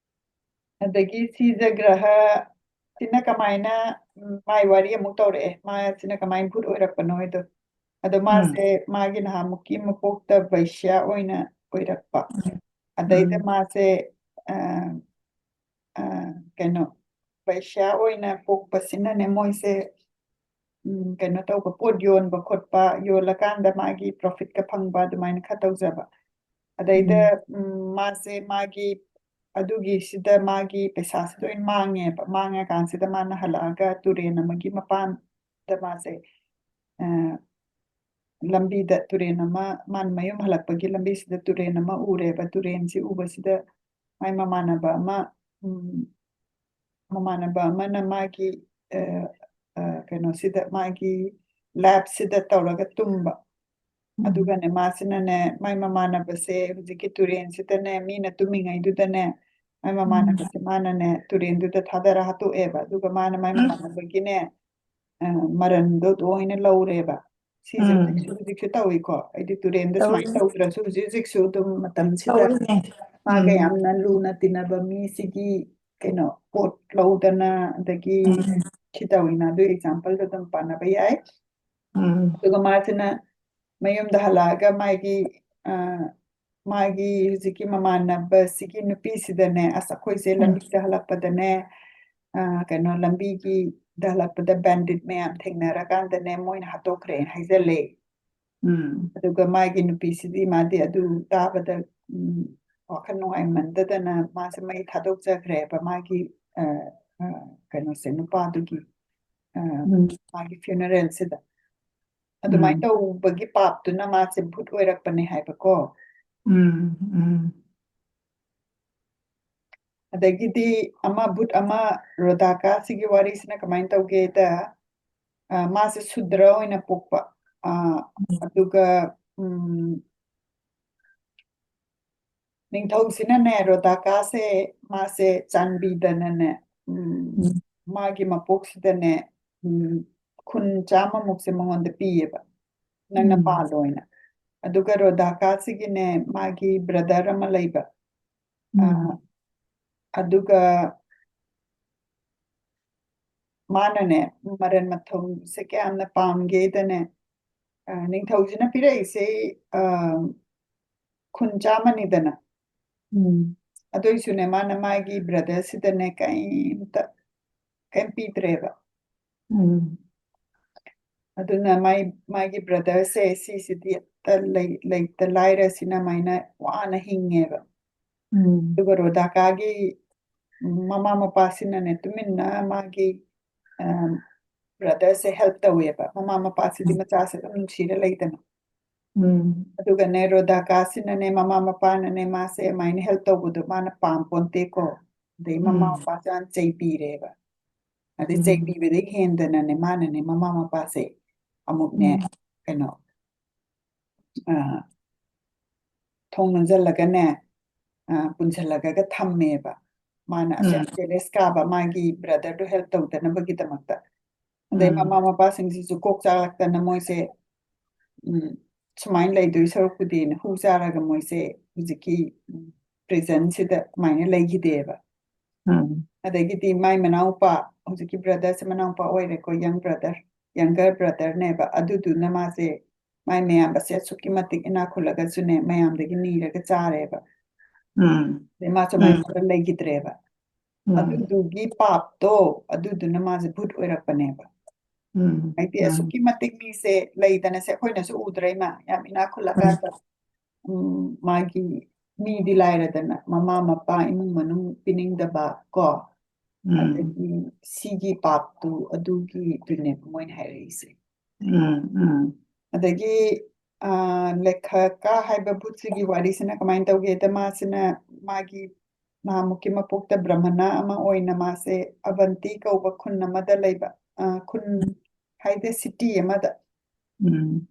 ꯑꯗꯒꯤ ꯁꯤꯖ ꯒ꯭ꯔꯍ ꯁꯤꯅ ꯀꯃꯥꯏꯅ, ꯎꯝ, ꯃꯥꯏ ꯋꯥꯔꯤ ꯑꯃꯨꯛ ꯇꯧꯔꯛꯑꯦ꯫ ꯃꯥ ꯁꯤꯅ ꯀꯃꯥꯏꯅ ꯚꯨꯠ ꯑꯣꯏꯔꯛꯄꯅꯣ ꯍꯥꯏꯗꯣ꯫ ꯑꯗꯣ ꯎꯝ꯫ ꯃꯥꯁꯦ ꯃꯥꯒꯤ ꯅꯍꯥꯟꯃꯨꯛꯀꯤ ꯃꯄꯣꯛꯇ ꯕꯩꯁ꯭ꯌꯥ ꯑꯣꯏꯅ ꯑꯣꯏꯔꯛꯄ꯫ ꯎꯝ꯫ ꯑꯗꯩꯗ ꯎꯝ꯫ ꯃꯥꯁꯦ, ꯑ, ꯑ, ꯀꯩꯅꯣ, ꯕꯩꯁ꯭ꯌꯥ ꯑꯣꯏꯅ ꯄꯣꯛꯄꯁꯤꯅꯅꯦ, ꯃꯣꯏꯁꯦ, ꯎꯝ, ꯀꯩꯅꯣ ꯇꯧꯕ, ꯄꯣꯠ ꯌꯣꯟꯕ ꯈꯣꯠꯄ, ꯌꯣꯜꯂꯀꯥꯟꯗ ꯃꯥꯒꯤ profitꯀ ꯐꯪꯕ, ꯑꯗꯨꯃꯥꯏꯅ ꯈꯔ ꯇꯧꯖꯕ꯫ ꯑꯗꯩꯗ, ꯎꯝ꯫ ꯎꯝ, ꯃꯥꯁꯦ ꯃꯥꯒꯤ ꯑꯗꯨꯒꯤꯁꯤꯗ ꯃꯥꯒꯤ ꯄꯩꯁꯥꯁꯤ ꯂꯣꯏ ꯃꯥꯡꯉꯦꯕ꯫ ꯃꯥꯡꯉꯀꯥꯟꯁꯤꯗ ꯃꯥꯅ ꯍꯜꯂꯛꯑꯒ ꯇꯨꯔꯦꯟ ꯑꯃꯒꯤ ꯃꯄꯥꯟꯗ ꯃꯥꯁꯦ, ꯑ, ꯂꯝꯕꯤꯗ ꯇꯨꯔꯦꯟ ꯑꯃ, ꯃꯥꯅ ꯃꯌꯨꯝ ꯍꯜꯂꯛꯄꯒꯤ ꯂꯝꯕꯤꯁꯤꯗ ꯇꯨꯔꯦꯟ ꯑꯃ ꯎꯔꯦꯕ꯫ ꯇꯨꯔꯦꯟꯁꯤ ꯎꯕꯁꯤꯗ ꯃꯥꯏ ꯃꯃꯥꯟꯅꯕ ꯑꯃ, ꯎꯝ, ꯃꯃꯥꯟꯅꯕ ꯑꯃꯅ ꯃꯥꯒꯤ, ꯑ, ꯑ, ꯀꯩꯅꯣꯁꯤꯗ, ꯃꯥꯒꯤ lapꯁꯤꯗ ꯇꯧꯔꯒ ꯇꯨꯝꯕ꯫ ꯎꯝ꯫ ꯑꯗꯨꯒꯅꯦ, ꯃꯥꯁꯤꯅꯅꯦ, ꯃꯥꯏ ꯃꯃꯥꯟꯅꯕꯁꯦ ꯍꯧꯖꯤꯛꯀꯤ ꯇꯨꯔꯦꯟꯁꯤꯗꯅꯦ, ꯃꯤꯅ ꯇꯨꯝꯃꯤꯉꯩꯗꯨꯗꯅꯦ, ꯃꯥꯏ ꯎꯝ꯫ ꯃꯃꯥꯟꯅꯕꯁꯦ ꯃꯥꯅꯅꯦ, ꯇꯨꯔꯦꯟꯗꯨꯗ ꯊꯥꯗꯔ ꯍꯥꯠꯇꯣꯛꯑꯦꯕ꯫ ꯑꯗꯨꯒ ꯃꯥꯅ ꯃꯥꯏ ꯎꯝ꯫ ꯃꯃꯥꯟꯅꯕꯒꯤꯅꯦ, ꯑ, ꯃꯔꯟꯗꯣ ꯂꯣꯏꯅ ꯂꯧꯔꯦꯕ꯫ ꯁꯤꯁꯦ ꯎꯝ꯫ ꯍꯧꯖꯤꯛꯁꯨ, ꯍꯧꯖꯤꯛꯁꯨ ꯇꯧꯏꯀꯣ꯫ ꯍꯥꯏꯗꯤ ꯇꯨꯔꯦꯟꯗ ꯁꯨꯃꯥꯏꯅ ꯇꯧꯔꯤꯅꯦ꯫ ꯇꯧꯗ꯭ꯔꯁꯨ, ꯍꯧꯖꯤꯛ ꯍꯧꯖꯤꯛꯁꯨ ꯑꯗꯨꯝ ꯃꯇꯝꯁꯤꯗ ꯇꯧꯔꯤꯅꯦ꯫ ꯃꯥꯒ ꯎꯝ꯫ ꯌꯥꯝꯅ ꯂꯨꯅ ꯇꯤꯟꯅꯕ ꯃꯤꯁꯤꯒꯤ ꯀꯩꯅꯣ ꯄꯣꯠ ꯂꯧꯗꯅ ꯑꯗꯒꯤ ꯎꯝ꯫ ꯁꯤ ꯇꯧꯋꯤꯅ ꯑꯗꯨ exampleꯗꯣ ꯑꯗꯨꯝ ꯄꯥꯟꯅꯕ ꯌꯥꯏ꯫ ꯎꯝ꯫ ꯑꯗꯨꯒ ꯃꯥꯁꯤꯅ ꯃꯌꯨꯝꯗ ꯍꯜꯂꯛꯑꯒ ꯃꯥꯒꯤ ꯑ, ꯃꯥꯒꯤ ꯍꯧꯖꯤꯛꯀꯤ ꯃꯃꯥꯟꯅꯕꯁꯤꯒꯤ ꯅꯨꯄꯤꯁꯤꯗꯅꯦ, "ꯑꯁ ꯑꯩꯈꯣꯏꯁꯦ ꯎꯝ꯫ ꯂꯝꯕꯤꯗ ꯍꯜꯂꯛꯄꯗꯅꯦ, ꯑ, ꯀꯩꯅꯣ ꯂꯝꯕꯤꯒꯤꯗ ꯍꯜꯂꯛꯄꯗ bandit ꯃꯌꯥꯝ ꯊꯦꯡꯅꯔꯀꯥꯟꯗꯅꯦ ꯃꯣꯏꯅ ꯍꯥꯠꯇꯣꯛꯈ꯭ꯔꯦꯅ" ꯍꯥꯏꯖꯜꯂꯦ꯫ ꯎꯝ꯫ ꯑꯗꯨꯒ ꯃꯥꯒꯤ ꯅꯨꯄꯤꯁꯤꯗꯤ ꯃꯥꯗꯤ ꯑꯗꯨ ꯇꯥꯕꯗ, ꯎꯝ, ꯋꯥꯈꯜ ꯅꯨꯡꯉꯥꯏꯃꯟꯗꯗꯅ ꯃꯥꯁꯦ ꯃꯩ ꯊꯥꯗꯣꯛꯆꯈ꯭ꯔꯦꯕ ꯃꯥꯒꯤ, ꯑ, ꯑ, ꯀꯩꯅꯣꯁꯦ ꯅꯨꯄꯥꯗꯨꯒꯤ, ꯑ, ꯎꯝ꯫ ꯃꯥꯒꯤ funeralꯁꯤꯗ꯫ ꯑꯗꯨꯃꯥꯏꯅ ꯎꯝ꯫ ꯇꯧꯕꯒꯤ ꯄꯥꯞꯇꯨꯅ ꯃꯥꯁꯦ ꯚꯨꯠ ꯑꯣꯏꯔꯛꯄꯅꯦ ꯍꯥꯏꯕꯀꯣ꯫ ꯎꯝ, ꯎꯝ꯫ ꯑꯗꯒꯤꯗꯤ ꯑꯃ ꯚꯨꯠ ꯑꯃ ꯔꯣꯗꯥꯀꯥꯁꯤꯒꯤ ꯋꯥꯔꯤꯁꯤꯅ ꯀꯃꯥꯏꯅ ꯇꯧꯒꯦꯗ, ꯑ, ꯃꯥꯁꯦ ꯁꯨꯗ꯭ꯔ ꯑꯣꯏꯅ ꯄꯣꯛꯄ꯫ ꯑ, ꯎꯝ꯫ ꯑꯗꯨꯒ, ꯎꯝ, ꯅꯤꯡꯊꯧꯁꯤꯅꯅꯦ ꯔꯣꯗꯥꯀꯥꯁꯦ ꯃꯥꯁꯦ ꯆꯥꯟꯕꯤꯗꯅꯅꯦ, ꯎꯝ, ꯎꯝ꯫ ꯃꯥꯒꯤ ꯃꯄꯣꯛꯁꯤꯗꯅꯦ, ꯎꯝ, ꯈꯨꯟ ꯆꯥꯝꯃꯃꯨꯛꯁꯦ ꯃꯉꯣꯟꯗ ꯄꯤꯌꯦꯕ, "ꯅꯪꯅ ꯎꯝ꯫ ꯄꯥꯜꯂꯣꯅ"꯫ ꯑꯗꯨꯒ ꯔꯣꯗꯥꯀꯥꯁꯤꯒꯤꯅꯦ ꯃꯥꯒꯤ brother ꯑꯃ ꯂꯩꯕ꯫ ꯑ, ꯎꯝ꯫ ꯑꯗꯨꯒ ꯃꯥꯅꯅꯦ ꯃꯔꯟ ꯃꯊꯨꯝꯁꯦ ꯀꯌꯥꯝꯅ ꯄꯥꯝꯒꯦꯗꯅꯦ, ꯑ, ꯅꯤꯡꯊꯧꯁꯤꯅ ꯄꯤꯔꯛꯏꯁꯦ, ꯑ, ꯈꯨꯟ ꯆꯥꯝꯃꯅꯤꯗꯅ꯫ ꯎꯝ꯫ ꯑꯗꯨꯏꯁꯨꯅꯦ ꯃꯥꯅ ꯃꯥꯒꯤ brotherꯁꯤꯗꯅꯦ ꯀꯩꯝꯇ, ꯀꯩꯝ ꯄꯤꯗ꯭ꯔꯦꯕ꯫ ꯎꯝ꯫ ꯑꯗꯨꯅ ꯃꯥꯏ-, ꯃꯥꯒꯤ brotherꯁꯦ ꯁꯤꯁꯤꯗꯤ ꯍꯦꯛꯇ ꯂꯩ-, ꯂꯩꯇ ꯂꯥꯏꯔ ꯁꯤꯅ ꯑꯃꯥꯏꯅ ꯋꯥꯅ ꯍꯤꯡꯉꯦꯕ꯫ ꯎꯝ꯫ ꯑꯗꯨꯒ ꯔꯣꯗꯥꯀꯥꯒꯤ ꯃꯃꯥ ꯃꯄꯥꯁꯤꯅꯅꯦ ꯇꯨꯃꯤꯟꯅ ꯃꯥꯒꯤ, ꯑ, brotherꯁꯦ help ꯇꯧꯋꯦꯕ꯫ ꯃꯃꯥ ꯃꯄꯥꯁꯤꯗꯤ ꯎꯝ꯫ ꯃꯆꯥꯁꯦ ꯑꯗꯨꯝ ꯅꯨꯡꯁꯤꯔ ꯂꯩꯗꯅ꯫ ꯎꯝ꯫ ꯑꯗꯨꯒꯅꯦ ꯔꯣꯗꯥꯀꯥꯁꯤꯅꯅꯦ ꯃꯃꯥ ꯃꯄꯥꯅꯅꯦ ꯃꯥꯁꯦ ꯑꯗꯨꯃꯥꯏꯅ help ꯇꯧꯕꯗꯣ ꯃꯥꯅ ꯄꯥꯝꯄꯣꯟꯇꯦꯀꯣ꯫ ꯑꯗꯩ ꯃꯃꯥ ꯎꯝ꯫ ꯃꯄꯥꯁꯦ ꯌꯥꯝ ꯆꯩꯕꯤꯔꯦꯕ꯫ ꯑꯗꯩ ꯎꯝ꯫ ꯆꯩꯕꯤꯕꯗꯒꯤ ꯍꯦꯟꯗꯅꯅꯦ ꯃꯥꯅꯅꯦ ꯃꯃꯥ ꯃꯄꯥꯁꯦ ꯑꯃꯨꯛꯅꯦ ꯎꯝ꯫ ꯀꯩꯅꯣ, ꯑ, ꯊꯣꯡ ꯂꯣꯟꯁꯤꯜꯂꯒꯅꯦ, ꯑ, ꯄꯨꯟꯁꯤꯜꯂꯒ ꯊꯝꯃꯦꯕ꯫ ꯃꯥꯅ ꯑꯁ ꯌꯥꯝ ꯎꯝ꯫ jealous ꯀꯥꯕ ꯃꯥꯒꯤ brotherꯗꯣ help ꯇꯧꯗꯅꯕꯒꯤꯗꯃꯛꯇ꯫ ꯑꯗꯩ ꯎꯝ꯫ ꯃꯃꯥ ꯃꯄꯥꯁꯤꯡꯁꯤꯁꯨ ꯀꯣꯛ ꯆꯥꯛꯂꯛꯇꯅ ꯃꯣꯏꯁꯦ, ꯎꯝ, ꯁꯨꯃꯥꯏꯅ ꯂꯩꯗꯣꯏ ꯁꯔꯨꯛꯄꯨꯗꯤꯅ ꯍꯨ ꯆꯥꯔꯒ ꯃꯣꯏꯁꯦ ꯍꯧꯖꯤꯛꯀꯤ, ꯎꯝ, prison ꯁꯤꯗ ꯀꯃꯥꯏꯅ ꯂꯩꯈꯤꯗꯦꯕ꯫ ꯎꯝ ꯑꯗꯒꯤꯗꯤ ꯃꯥꯏ ꯃꯅꯥꯎꯄꯥ, ꯍꯧꯖꯤꯛꯀꯤ brother ꯁꯦ ꯃꯅꯥꯎꯄꯥ ꯑꯣꯏꯔꯦꯀꯣ, young brother, younger brother ꯅꯦꯕ꯫ ꯑꯗꯨꯗꯨꯅ ꯃꯥꯁꯦ, ꯃꯥꯏ ꯃꯌꯥꯝꯕꯁꯦ ꯑꯁꯨꯛꯀꯤ ꯃꯇꯤꯛ ꯏꯅꯥꯛ ꯈꯨꯜꯂꯒꯁꯨꯅꯦ, ꯃꯌꯥꯝꯗꯒꯤ ꯅꯤꯔꯒ ꯆꯥꯔꯦꯕ꯫ ꯎꯝ ꯑꯗꯩ ꯃꯥꯁꯨ ꯎꯝ ꯃꯌꯥꯝꯗ ꯂꯩꯈꯤꯗ꯭ꯔꯦꯕ꯫ ꯎꯝ ꯑꯗꯨꯗꯨꯒꯤ ꯄꯥꯞꯇꯣ, ꯑꯗꯨꯗꯨꯅ ꯃꯥꯁꯦ ꯚꯨꯠ ꯑꯣꯏꯔꯛꯄꯅꯦꯕ꯫ ꯎꯝ ꯍꯥꯏꯗꯤ ꯎꯝ ꯑꯁꯨꯛꯀꯤ ꯃꯇꯤꯛ ꯃꯤꯁꯦ ꯂꯩꯗꯅꯁꯦ, ꯑꯩꯈꯣꯏꯅꯁꯨ ꯎꯗ꯭ꯔꯦ ꯏꯃꯥ, ꯌꯥꯝ ꯏꯅꯥꯛ ꯎꯝ ꯈꯨꯜꯂꯀꯥꯟꯗ, ꯎꯝ, ꯃꯥꯒꯤ ꯃꯤꯗꯤ ꯂꯥꯏꯔꯗꯅ ꯃꯃꯥ ꯃꯄꯥ ꯏꯃꯨꯡ ꯃꯅꯨꯡ ꯄꯤꯅꯤꯡꯗꯕ ꯀꯣ, ꯎꯝ ꯑꯗꯒꯤ ꯁꯤꯒꯤ ꯄꯥꯞꯇꯨ ꯑꯗꯨꯒꯤꯗꯨꯅꯦꯕ ꯃꯣꯏꯅ ꯍꯥꯏꯔꯛꯏꯁꯦ꯫ ꯎꯝ ꯎꯝ ꯑꯗꯒꯤ ꯑ, ꯂꯦꯈꯀꯥ ꯍꯥꯏꯕ ꯚꯨꯠꯁꯤꯒꯤ ꯋꯥꯔꯤꯁꯤꯅ ꯀꯃꯥꯏꯅ ꯇꯧꯒꯦꯗ, ꯃꯥꯁꯤꯅ ꯃꯥꯒꯤ ꯅꯍꯥꯟꯃꯨꯛꯀꯤ ꯃꯄꯣꯛꯇ ꯕ꯭ꯔꯍꯃꯅ ꯑꯃ ꯑꯣꯏꯅ ꯃꯥꯁꯦ ꯑꯕꯟꯇꯤ ꯀꯧꯕ ꯈꯨꯟ ꯑꯃꯗ ꯂꯩꯕ, ꯑ, ꯈꯨꯟ ꯍꯥꯏꯗꯤ city ꯑꯃꯗ꯫ ꯎꯝ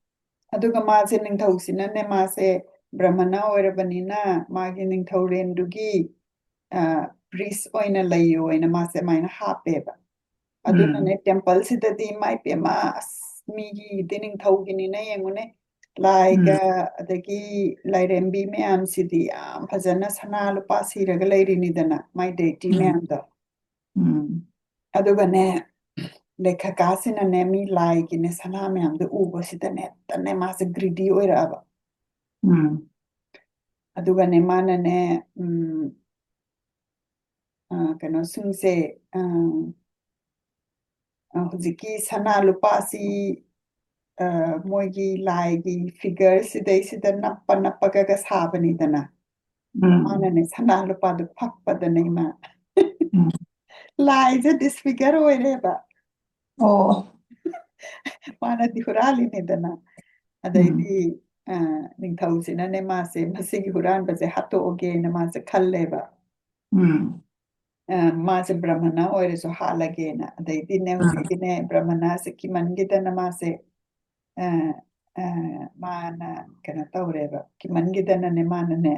ꯑꯗꯨꯒ ꯃꯥꯁꯦ ꯅꯤꯡꯊꯧꯁꯤꯅꯅꯦ, ꯃꯥꯁꯦ ꯕ꯭ꯔꯍꯃꯅ ꯑꯣꯏꯔꯕꯅꯤꯅ ꯃꯥꯒꯤ ꯅꯤꯡꯊꯧꯔꯦꯟꯗꯨꯒꯤ priest ꯑꯣꯏꯅ ꯂꯩꯌꯣꯅ ꯃꯥꯁꯦ ꯑꯗꯨꯃꯥꯏꯅ ꯍꯥꯞꯄꯦꯕ꯫ ꯑꯗꯨꯅꯅꯦ ꯎꯝ temple ꯁꯤꯗꯗꯤ ꯏꯃꯥ ꯏꯄꯦꯝꯃ, ꯑꯁ, ꯃꯤꯒꯤꯗꯤ ꯅꯤꯡꯊꯧꯒꯤꯅꯤꯅ ꯌꯦꯡꯉꯨꯅꯦ, ꯂꯥꯏꯒ ꯎꯝ ꯑꯗꯒꯤ ꯂꯥꯏꯔꯦꯝꯕꯤ ꯃꯌꯥꯝꯁꯤꯗꯤ ꯌꯥꯝ ꯐꯖꯅ ꯁꯅꯥ ꯂꯨꯄꯥ ꯁꯤꯔꯒ ꯂꯩꯔꯤꯅꯤꯗꯅ, ꯃꯥꯏ deity ꯎꯝ ꯃꯌꯥꯝꯗꯣ꯫ ꯎꯝ ꯑꯗꯨꯒꯅꯦ, ꯂꯦꯈꯀꯥꯁꯤꯅꯅꯦ ꯃꯤ ꯂꯥꯏꯒꯤꯅꯦ ꯁꯅꯥ ꯃꯌꯥꯝꯗꯣ ꯎꯕꯁꯤꯗꯅꯦ ꯍꯦꯛꯇꯅꯦ ꯃꯥꯁꯦ greedy ꯑꯣꯏꯔꯛꯑꯕ꯫ ꯎꯝ ꯑꯗꯨꯒꯅꯦ ꯃꯥꯅꯅꯦ, ꯎꯝ, ꯑ, ꯀꯩꯅꯣꯁꯤꯡꯁꯦ, ꯑ, ꯑ, ꯍꯧꯖꯤꯛꯀꯤ ꯁꯅꯥ ꯂꯨꯄꯥꯁꯤ, ꯑ, ꯃꯣꯏꯒꯤ ꯂꯥꯏꯒꯤ figure ꯁꯤꯗꯩꯁꯤꯗ ꯅꯞꯄ ꯅꯞꯄꯒꯒ ꯁꯥꯕꯅꯤꯗꯅ꯫ ꯎꯝ ꯃꯥꯅꯅꯦ ꯁꯅꯥ ꯂꯨꯄꯥꯗꯨ ꯐꯛꯄꯗꯅꯦ ꯏꯃꯥ, ꯎꯝ ꯂꯥꯏꯁꯦ disfigure ꯑꯣꯏꯔꯦꯕ꯫ ꯑꯣ ꯃꯥꯅꯗꯤ ꯍꯨꯔꯥꯜꯂꯤꯅꯦꯗꯅ꯫ ꯎꯝ ꯑꯗꯩꯗꯤ ꯑ, ꯅꯤꯡꯊꯧꯁꯤꯅꯅꯦ ꯃꯥꯁꯦ ꯃꯁꯤꯒꯤ ꯍꯨꯔꯥꯟꯕꯁꯦ ꯍꯥꯠꯇꯣꯛꯑꯒꯦꯅ ꯃꯥꯁꯦ ꯈꯜꯂꯦꯕ꯫ ꯎꯝ ꯑ, ꯃꯥꯁꯦ ꯕ꯭ꯔꯍꯃꯅ ꯑꯣꯏꯔꯁꯨ ꯍꯥꯠꯂꯒꯦꯅ꯫ ꯑꯗꯩꯗꯤꯅꯦ ꯎꯝ ꯍꯧꯖꯤꯛꯀꯤꯅꯦ ꯕ꯭ꯔꯍꯃꯅꯁꯦ ꯀꯤꯃꯟꯒꯤꯗꯅ ꯃꯥꯁꯦ, ꯑ, ꯑ, ꯃꯥꯅ ꯀꯩꯅꯣ ꯇꯧꯔꯦꯕ, ꯀꯤꯃꯟꯒꯤꯗꯅꯅꯦ ꯃꯥꯅꯅꯦ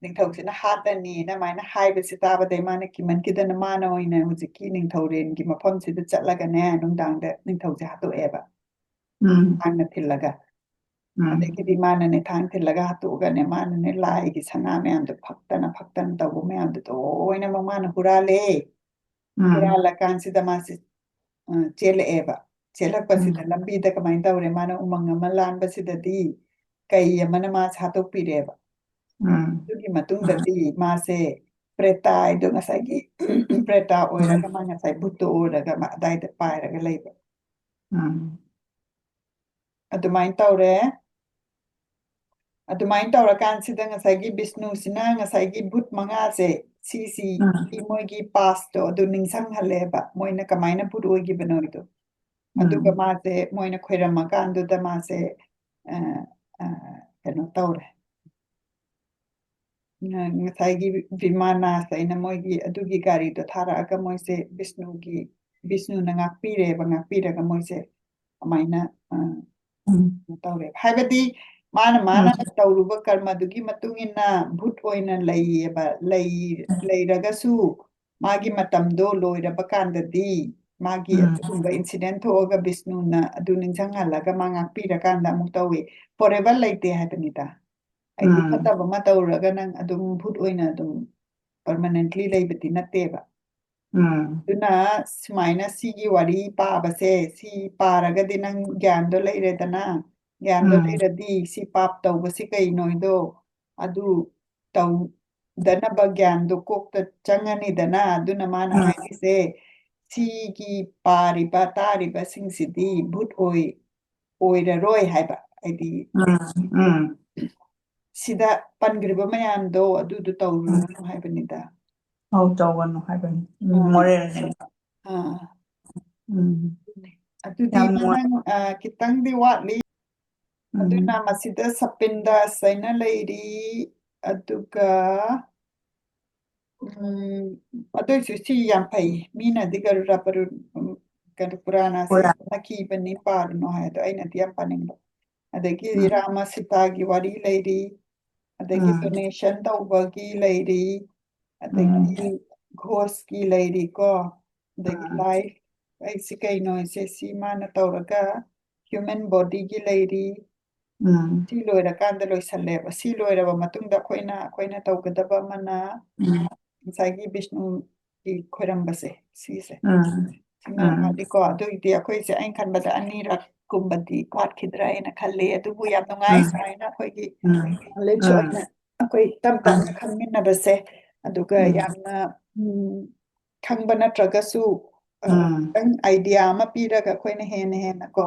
ꯅꯤꯡꯊꯧꯁꯤꯅ ꯍꯥꯠꯂꯅꯤꯅ ꯑꯗꯨꯃꯥꯏꯅ ꯍꯥꯏꯕꯁꯤ ꯇꯥꯕꯗꯩ ꯃꯥꯅ ꯀꯤꯃꯟꯈꯤꯗꯅ ꯃꯥꯅ ꯑꯣꯏꯅ ꯍꯧꯖꯤꯛꯀꯤ ꯅꯤꯡꯊꯧꯔꯦꯟꯒꯤ ꯃꯐꯝꯁꯤꯗ ꯆꯠꯂꯒꯅꯦ ꯅꯨꯡꯗꯥꯡꯗ ꯅꯤꯡꯊꯧꯁꯦ ꯍꯥꯠꯇꯣꯛꯑꯦꯕ, ꯎꯝ ꯊꯥꯡꯅ ꯊꯤꯜꯂꯒ꯫ ꯎꯝ꯫ ꯑꯗꯒꯤꯗꯤ ꯃꯥꯅꯅꯦ ꯊꯥꯡ ꯊꯤꯜꯂꯒ ꯍꯥꯠꯇꯣꯛꯑꯒꯅꯦ, ꯃꯥꯅꯅꯦ ꯂꯥꯏꯒꯤ ꯁꯅꯥ ꯃꯌꯥꯝꯗꯣ ꯐꯛꯇꯅ ꯐꯛꯇꯅ ꯇꯧꯕ ꯃꯌꯥꯝꯗꯣ ꯂꯣꯏꯅꯃꯛ ꯃꯥꯅ ꯍꯨꯔꯥꯜꯂꯦ꯫ ꯎꯝ꯫ ꯍꯨꯔꯥꯜꯂꯀꯥꯟꯁꯤꯗ ꯃꯥꯁꯦ, ꯑ, ꯆꯦꯜꯂꯛꯑꯦꯕ꯫ ꯆꯦꯜꯂꯛꯄꯁꯤꯗ ꯎꯝ꯫ ꯂꯝꯕꯤꯗ ꯀꯃꯥꯏꯅ ꯇꯧꯔꯦ? ꯃꯥꯅ ꯎꯃꯪ ꯑꯃ ꯂꯥꯟꯕꯁꯤꯗꯗꯤ ꯀꯩ ꯑꯃꯅ ꯃꯥꯁꯦ ꯍꯥꯠꯇꯣꯛꯄꯤꯔꯦꯕ꯫ ꯎꯝ꯫ ꯑꯗꯨꯒꯤ ꯃꯇꯨꯡꯗꯗꯤ ꯃꯥꯁꯦ ꯄ꯭ꯔꯦꯇꯥ ꯍꯥꯏꯗꯣ, ꯉꯁꯥꯏꯒꯤ ꯄ꯭ꯔꯦꯇꯥ ꯑꯣꯏꯔꯒ, ꯎꯝ꯫ ꯃꯥ ꯉꯁꯥꯏ ꯚꯨꯠꯇꯣ ꯑꯣꯏꯔꯒ ꯃꯥ ꯑꯗꯥꯏꯗ ꯄꯥꯏꯔꯒ ꯂꯩꯕ꯫ ꯎꯝ꯫ ꯑꯗꯨꯃꯥꯏꯅ ꯇꯧꯔꯦ꯫ ꯑꯗꯨꯃꯥꯏꯅ ꯇꯧꯔꯀꯥꯟꯁꯤꯗ ꯉꯁꯥꯏꯒꯤ ꯕꯤꯁꯅꯨꯁꯤꯅ ꯉꯁꯥꯏꯒꯤ ꯚꯨꯠ ꯃꯉꯥꯁꯦ, ꯁꯤꯁꯤ ꯎꯝ꯫ ꯃꯣꯏꯒꯤ past ꯇꯣ ꯑꯗꯨ ꯅꯤꯡꯁꯤꯡꯍꯜꯂꯦꯕ, ꯃꯣꯏꯅ ꯀꯃꯥꯏꯅ ꯚꯨꯠ ꯑꯣꯏꯈꯤꯕꯅꯣꯗꯣ꯫ ꯑꯗꯨꯒ ꯎꯝ꯫ ꯃꯥꯁꯦ, ꯃꯣꯏꯅ ꯈꯣꯏꯔꯝꯃꯀꯥꯟꯗꯨꯗ ꯃꯥꯁꯦ, ꯑ, ꯑ, ꯀꯩꯅꯣ ꯇꯧꯔꯦ꯫ ꯉ-, ꯉꯁꯥꯏꯒꯤ ꯚꯤꯃꯥꯅꯥꯁ ꯍꯥꯏꯅ ꯃꯣꯏꯒꯤ ꯑꯗꯨꯒꯤ ꯒꯥꯔꯤꯗꯣ ꯊꯥꯔꯛꯑꯒ ꯃꯣꯏꯁꯦ ꯕꯤꯁꯅꯨꯒꯤ, ꯕꯤꯁꯅꯨꯅ ꯉꯥꯛꯄꯤꯔꯦꯕ, ꯉꯥꯛꯄꯤꯔꯒ ꯃꯣꯏꯁꯦ ꯑꯗꯨꯃꯥꯏꯅ, ꯑ, ꯎꯝ꯫ ꯀꯩꯅꯣ ꯇꯧꯔꯦꯕ꯫ ꯍꯥꯏꯕꯗꯤ ꯃꯥꯅ, ꯃꯥꯅ ꯎꯝ꯫ ꯇꯧꯔꯨꯕ ꯀꯔꯃꯗꯨꯒꯤ ꯃꯇꯨꯡ ꯏꯟꯅ ꯚꯨꯠ ꯑꯣꯏꯅ ꯂꯩꯌꯦꯕ, ꯂꯩ-, ꯎꯝ꯫ ꯂꯩꯔꯒꯁꯨ ꯃꯥꯒꯤ ꯃꯇꯝꯗꯣ ꯂꯣꯏꯔꯕ ꯀꯥꯟꯗꯗꯤ ꯃꯥꯒꯤ ꯎꯝ꯫ ꯑꯗꯨꯒꯨꯝꯕ incident ꯊꯣꯛꯑꯒ ꯕꯤꯁꯅꯨꯅ ꯑꯗꯨ ꯅꯤꯡꯁꯤꯡꯍꯜꯂꯒ ꯃꯥ ꯉꯥꯛꯄꯤꯔꯀꯥꯟꯗ ꯑꯃꯨꯛ ꯇꯧꯋꯤ꯫ Forever ꯂꯩꯇꯦ ꯍꯥꯏꯕꯅꯤꯗ꯫ ꯍꯥꯏꯗꯤ ꯎꯝ꯫ ꯐꯠꯇꯕ ꯑꯃ ꯇꯧꯔꯒ ꯅꯪ ꯑꯗꯨꯝ ꯚꯨꯠ ꯑꯣꯏꯅ ꯑꯗꯨꯝ permanently ꯂꯩꯕꯗꯤ ꯅꯠꯇꯦꯕ꯫ ꯎꯝ꯫ ꯑꯗꯨꯅ ꯁꯨꯃꯥꯏꯅ ꯁꯤꯒꯤ ꯋꯥꯔꯤ ꯄꯥꯕꯁꯦ, ꯁꯤ ꯄꯥꯔꯒꯗꯤ ꯅꯪ ꯒ꯭ꯌꯥꯟꯗꯣ ꯂꯩꯔꯦꯗꯅ, ꯒ꯭ꯌꯥꯟꯗꯣ ꯎꯝ꯫ ꯂꯩꯔꯗꯤ ꯁꯤ ꯄꯥꯞ ꯇꯧꯕꯁꯤ ꯀꯩꯅꯣꯗꯣ ꯑꯗꯨ ꯇꯧꯗꯅꯕ ꯒ꯭ꯌꯥꯟꯗꯣ ꯀꯣꯛꯇ ꯆꯪꯉꯅꯤꯗꯅ꯫ ꯑꯗꯨꯅ ꯃꯥꯅ ꯎꯝ꯫ ꯍꯥꯏꯔꯤꯁꯦ, ꯁꯤꯒꯤ ꯄꯥꯔꯤꯕ ꯇꯥꯔꯤꯕꯁꯤꯡꯁꯤꯗꯤ ꯚꯨꯠ ꯑꯣꯏ, ꯑꯣꯏꯔꯔꯣꯏ ꯍꯥꯏꯕ꯫ ꯍꯥꯏꯗꯤ ꯎꯝ, ꯎꯝ꯫ ꯁꯤꯗ ꯄꯟꯈ꯭ꯔꯤꯕ ꯃꯌꯥꯝꯗꯣ ꯑꯗꯨꯗꯣ ꯎꯝ꯫ ꯇꯧꯔꯨꯔꯅꯨ ꯍꯥꯏꯕꯅꯤꯗ꯫ ꯑꯧ, ꯇꯧꯒꯅꯨ ꯍꯥꯏꯕꯅꯤ꯫ ꯎꯝ, ꯑꯥ꯫ moralꯅꯦꯕ꯫ ꯑꯥ꯫ ꯎꯝ꯫ ꯑꯗꯨꯗꯤ ꯌꯥꯝ ꯃꯊꯪ, ꯅꯨꯡꯉꯥꯏ꯫ ꯑ, ꯈꯤꯇꯪꯗꯤ ꯋꯥꯠꯂꯤ꯫ ꯎꯝ꯫ ꯑꯗꯨꯅ ꯃꯁꯤꯗ ꯁꯄꯤꯟꯗꯥꯁ ꯍꯥꯏꯅ ꯂꯩꯔꯤ, ꯑꯗꯨꯒ, ꯎꯝ, ꯑꯗꯨꯏꯁꯨ ꯁꯤ ꯌꯥꯝ ꯐꯩ꯫ ꯃꯤꯅꯗꯤ ꯒꯔꯨꯔ ꯄꯔꯨ-, ꯎꯝ, ꯀꯩꯅꯣ, ꯄꯨꯔꯥꯅꯥꯁꯦ ꯄꯨꯔꯥ꯫ ꯌꯥꯝꯅ ꯀꯤꯕꯅꯤ, ꯄꯥꯔꯨꯅꯨ ꯍꯥꯏ, ꯑꯗꯣ ꯑꯩꯅꯗꯤ ꯌꯥꯝ ꯄꯥꯅꯤꯡꯕ꯫ ꯑꯗꯒꯤ ꯎꯝ꯫ ꯔꯥꯃ ꯁꯤꯇꯥꯒꯤ ꯋꯥꯔꯤ ꯂꯩꯔꯤ, ꯑꯗꯒꯤ ꯎꯝ꯫ donation ꯇꯧꯕꯒꯤ ꯂꯩꯔꯤ, ꯑꯗꯒꯤ ꯎꯝ꯫ ꯘꯣꯁꯀꯤ ꯂꯩꯔꯤꯀꯣ, ꯑꯗꯒꯤ ꯎꯝ꯫ life, ꯑꯩꯁꯤ ꯀꯩꯅꯣ ꯍꯥꯏꯁꯦ, ꯁꯤ ꯃꯥꯅ ꯇꯧꯔꯒ human bodyꯒꯤ ꯂꯩꯔꯤ, ꯎꯝ ꯁꯤ ꯂꯣꯏꯔꯀꯥꯟꯗ ꯂꯣꯏꯁꯜꯂꯦꯕ꯫ ꯁꯤ ꯂꯣꯏꯔꯕ ꯃꯇꯨꯡꯗ ꯑꯩꯈꯣꯏꯅ ꯑꯩꯈꯣꯏꯅ ꯇꯧꯒꯗꯕ ꯑꯃꯅ ꯎꯝ ꯉꯁꯥꯏꯒꯤ ꯕꯤꯁꯅꯨꯒꯤ ꯈꯣꯏꯔꯝꯕꯁꯦ ꯁꯤꯁꯦ, ꯎꯝ ꯁꯤꯃ ꯎꯝ ꯋꯥꯠꯂꯤꯀꯣ꯫ ꯑꯗꯨꯒꯤꯗꯤ ꯑꯩꯈꯣꯏꯁꯦ ꯑꯩꯅ ꯈꯟꯕꯗ ꯑꯅꯤꯔꯛ ꯀꯨꯝꯕꯗꯤ ꯋꯥꯠꯈꯤꯗ꯭ꯔꯥ ꯍꯥꯏꯅ ꯈꯜꯂꯦ꯫ ꯑꯗꯨꯕꯨ ꯌꯥꯝ ꯅꯨꯡꯉꯥꯏ ꯎꯝ ꯁꯨꯃꯥꯏꯅ ꯑꯩꯈꯣꯏꯒꯤ ꯎꯝ ꯅꯣꯂꯦꯖ ꯎꯝ ꯑꯣꯏꯅ ꯑꯩꯈꯣꯏ ꯇꯞ ꯎꯝ ꯇꯞꯅ ꯈꯪꯃꯤꯟꯅꯕꯁꯦ꯫ ꯑꯗꯨꯒ ꯎꯝ ꯌꯥꯝꯅ ꯎꯝ, ꯈꯪꯕ ꯅꯠꯇ꯭ꯔꯒꯁꯨ ꯑ, ꯎꯝ ꯈꯤꯇꯪ ꯑꯥꯏꯗꯤꯌꯥ ꯑꯃ ꯄꯤꯔꯒ ꯑꯩꯈꯣꯏꯅ ꯍꯦꯟꯅ ꯍꯦꯟꯅ ꯀꯣ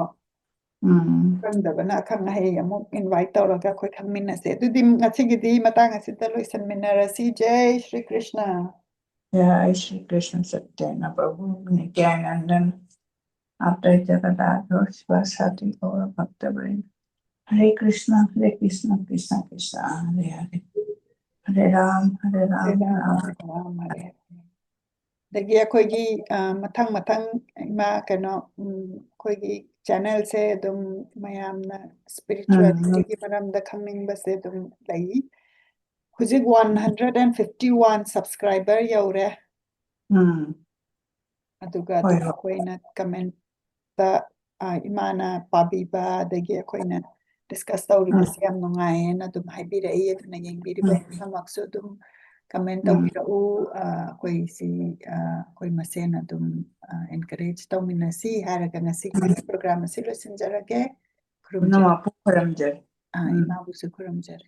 ꯎꯝ ꯈꯪꯗꯕꯅ ꯑꯈꯪ ꯑꯍꯩ ꯑꯃꯨꯛ ꯏꯟꯚꯥꯏꯠ ꯇꯧꯔꯒ ꯑꯩꯈꯣꯏ ꯈꯪꯃꯤꯟꯅꯁꯦ꯫ ꯑꯗꯨꯗꯤ ꯉꯁꯤꯒꯤꯗꯤ ꯃꯇꯥꯡ ꯑꯁꯤꯗ ꯂꯣꯏꯁꯤꯟꯃꯤꯟꯅꯔꯁꯤ꯫ ꯖꯩ ꯁ꯭ꯔꯤ ꯀ꯭ꯔꯤꯁꯅ꯫ जय श्री कृष्ण चैतन्य प्रभु नित्यानंदन अद्वैत गदाधर श्रीवासादि गौर भक्त वृंद। हरे कृष्णा हरे कृष्णा कृष्णा कृष्णा हरे हरे। हरे राम हरे ꯍꯔꯦ राम ꯔꯥꯃ राम ꯍꯔꯦ ꯔꯥꯃ ꯍꯔꯦ ꯍꯔꯦ꯫ ꯑꯗꯒꯤ ꯑꯩꯈꯣꯏꯒꯤ ꯑ, ꯃꯊꯪ ꯃꯊꯪ ꯏꯃꯥ ꯀꯩꯅꯣ ꯎꯝ, ꯑꯩꯈꯣꯏꯒꯤ ꯆꯦꯅꯦꯜꯁꯦ ꯑꯗꯨꯝ ꯃꯌꯥꯝꯅ ꯎꯝ ꯁ꯭ꯄꯤꯔꯤꯆꯨꯋꯦꯂꯤꯇꯤꯒꯤ ꯃꯔꯝꯗ ꯈꯪꯅꯤꯡꯕꯁꯦ ꯑꯗꯨꯝ ꯂꯩ꯫ ꯍꯧꯖꯤꯛ one hundred and fifty one subscriber ꯌꯧꯔꯦ꯫ ꯎꯝ ꯑꯗꯨꯒ ꯍꯣꯏ ꯑꯗꯨꯝ ꯍꯣꯏ ꯑꯩꯈꯣꯏꯅ ꯀꯃꯦꯟꯇ ꯏꯃꯥꯅ ꯄꯥꯕꯤꯕ ꯑꯗꯒꯤ ꯑꯩꯈꯣꯏꯅ ꯗꯤꯁꯀꯁ ꯇꯧꯔꯤꯕꯁꯦ ꯌꯥꯝ ꯅꯨꯡꯉꯥꯏꯌꯦꯅ ꯑꯗꯨꯝ ꯍꯥꯏꯕꯤꯔꯛꯏ꯫ ꯑꯗꯨꯅ ꯌꯦꯡꯕꯤꯔꯤꯕ ꯄꯨꯝꯅꯃꯛꯁꯨ ꯑꯗꯨꯝ ꯀꯃꯦꯟ ꯎꯝ ꯇꯧꯕꯤꯔꯛꯎ꯫ ꯑ, ꯑꯩꯈꯣꯏ ꯁꯤ ꯑ, ꯑꯩꯈꯣꯏ ꯃꯁꯦꯟ ꯑꯗꯨꯝ ꯑꯦꯟꯀꯔꯦꯖ ꯇꯧꯃꯤꯟꯅꯁꯤ ꯍꯥꯏꯔꯒ ꯉꯁꯤꯒꯤ ꯎꯝ ꯄ꯭ꯔꯣꯒ꯭ꯔꯥꯝ ꯑꯁꯤ ꯂꯣꯏꯁꯤꯟꯖꯔꯒꯦ꯫ ꯈꯨꯔꯨꯝꯖꯔꯤ꯫ ꯄꯨꯝꯅꯃꯛꯄꯨ ꯈꯨꯔꯨꯝꯖꯔꯤ꯫ ꯑ, ꯎꯝ ꯏꯃꯥꯕꯨꯁꯨ ꯈꯨꯔꯨꯝꯖꯔꯤ꯫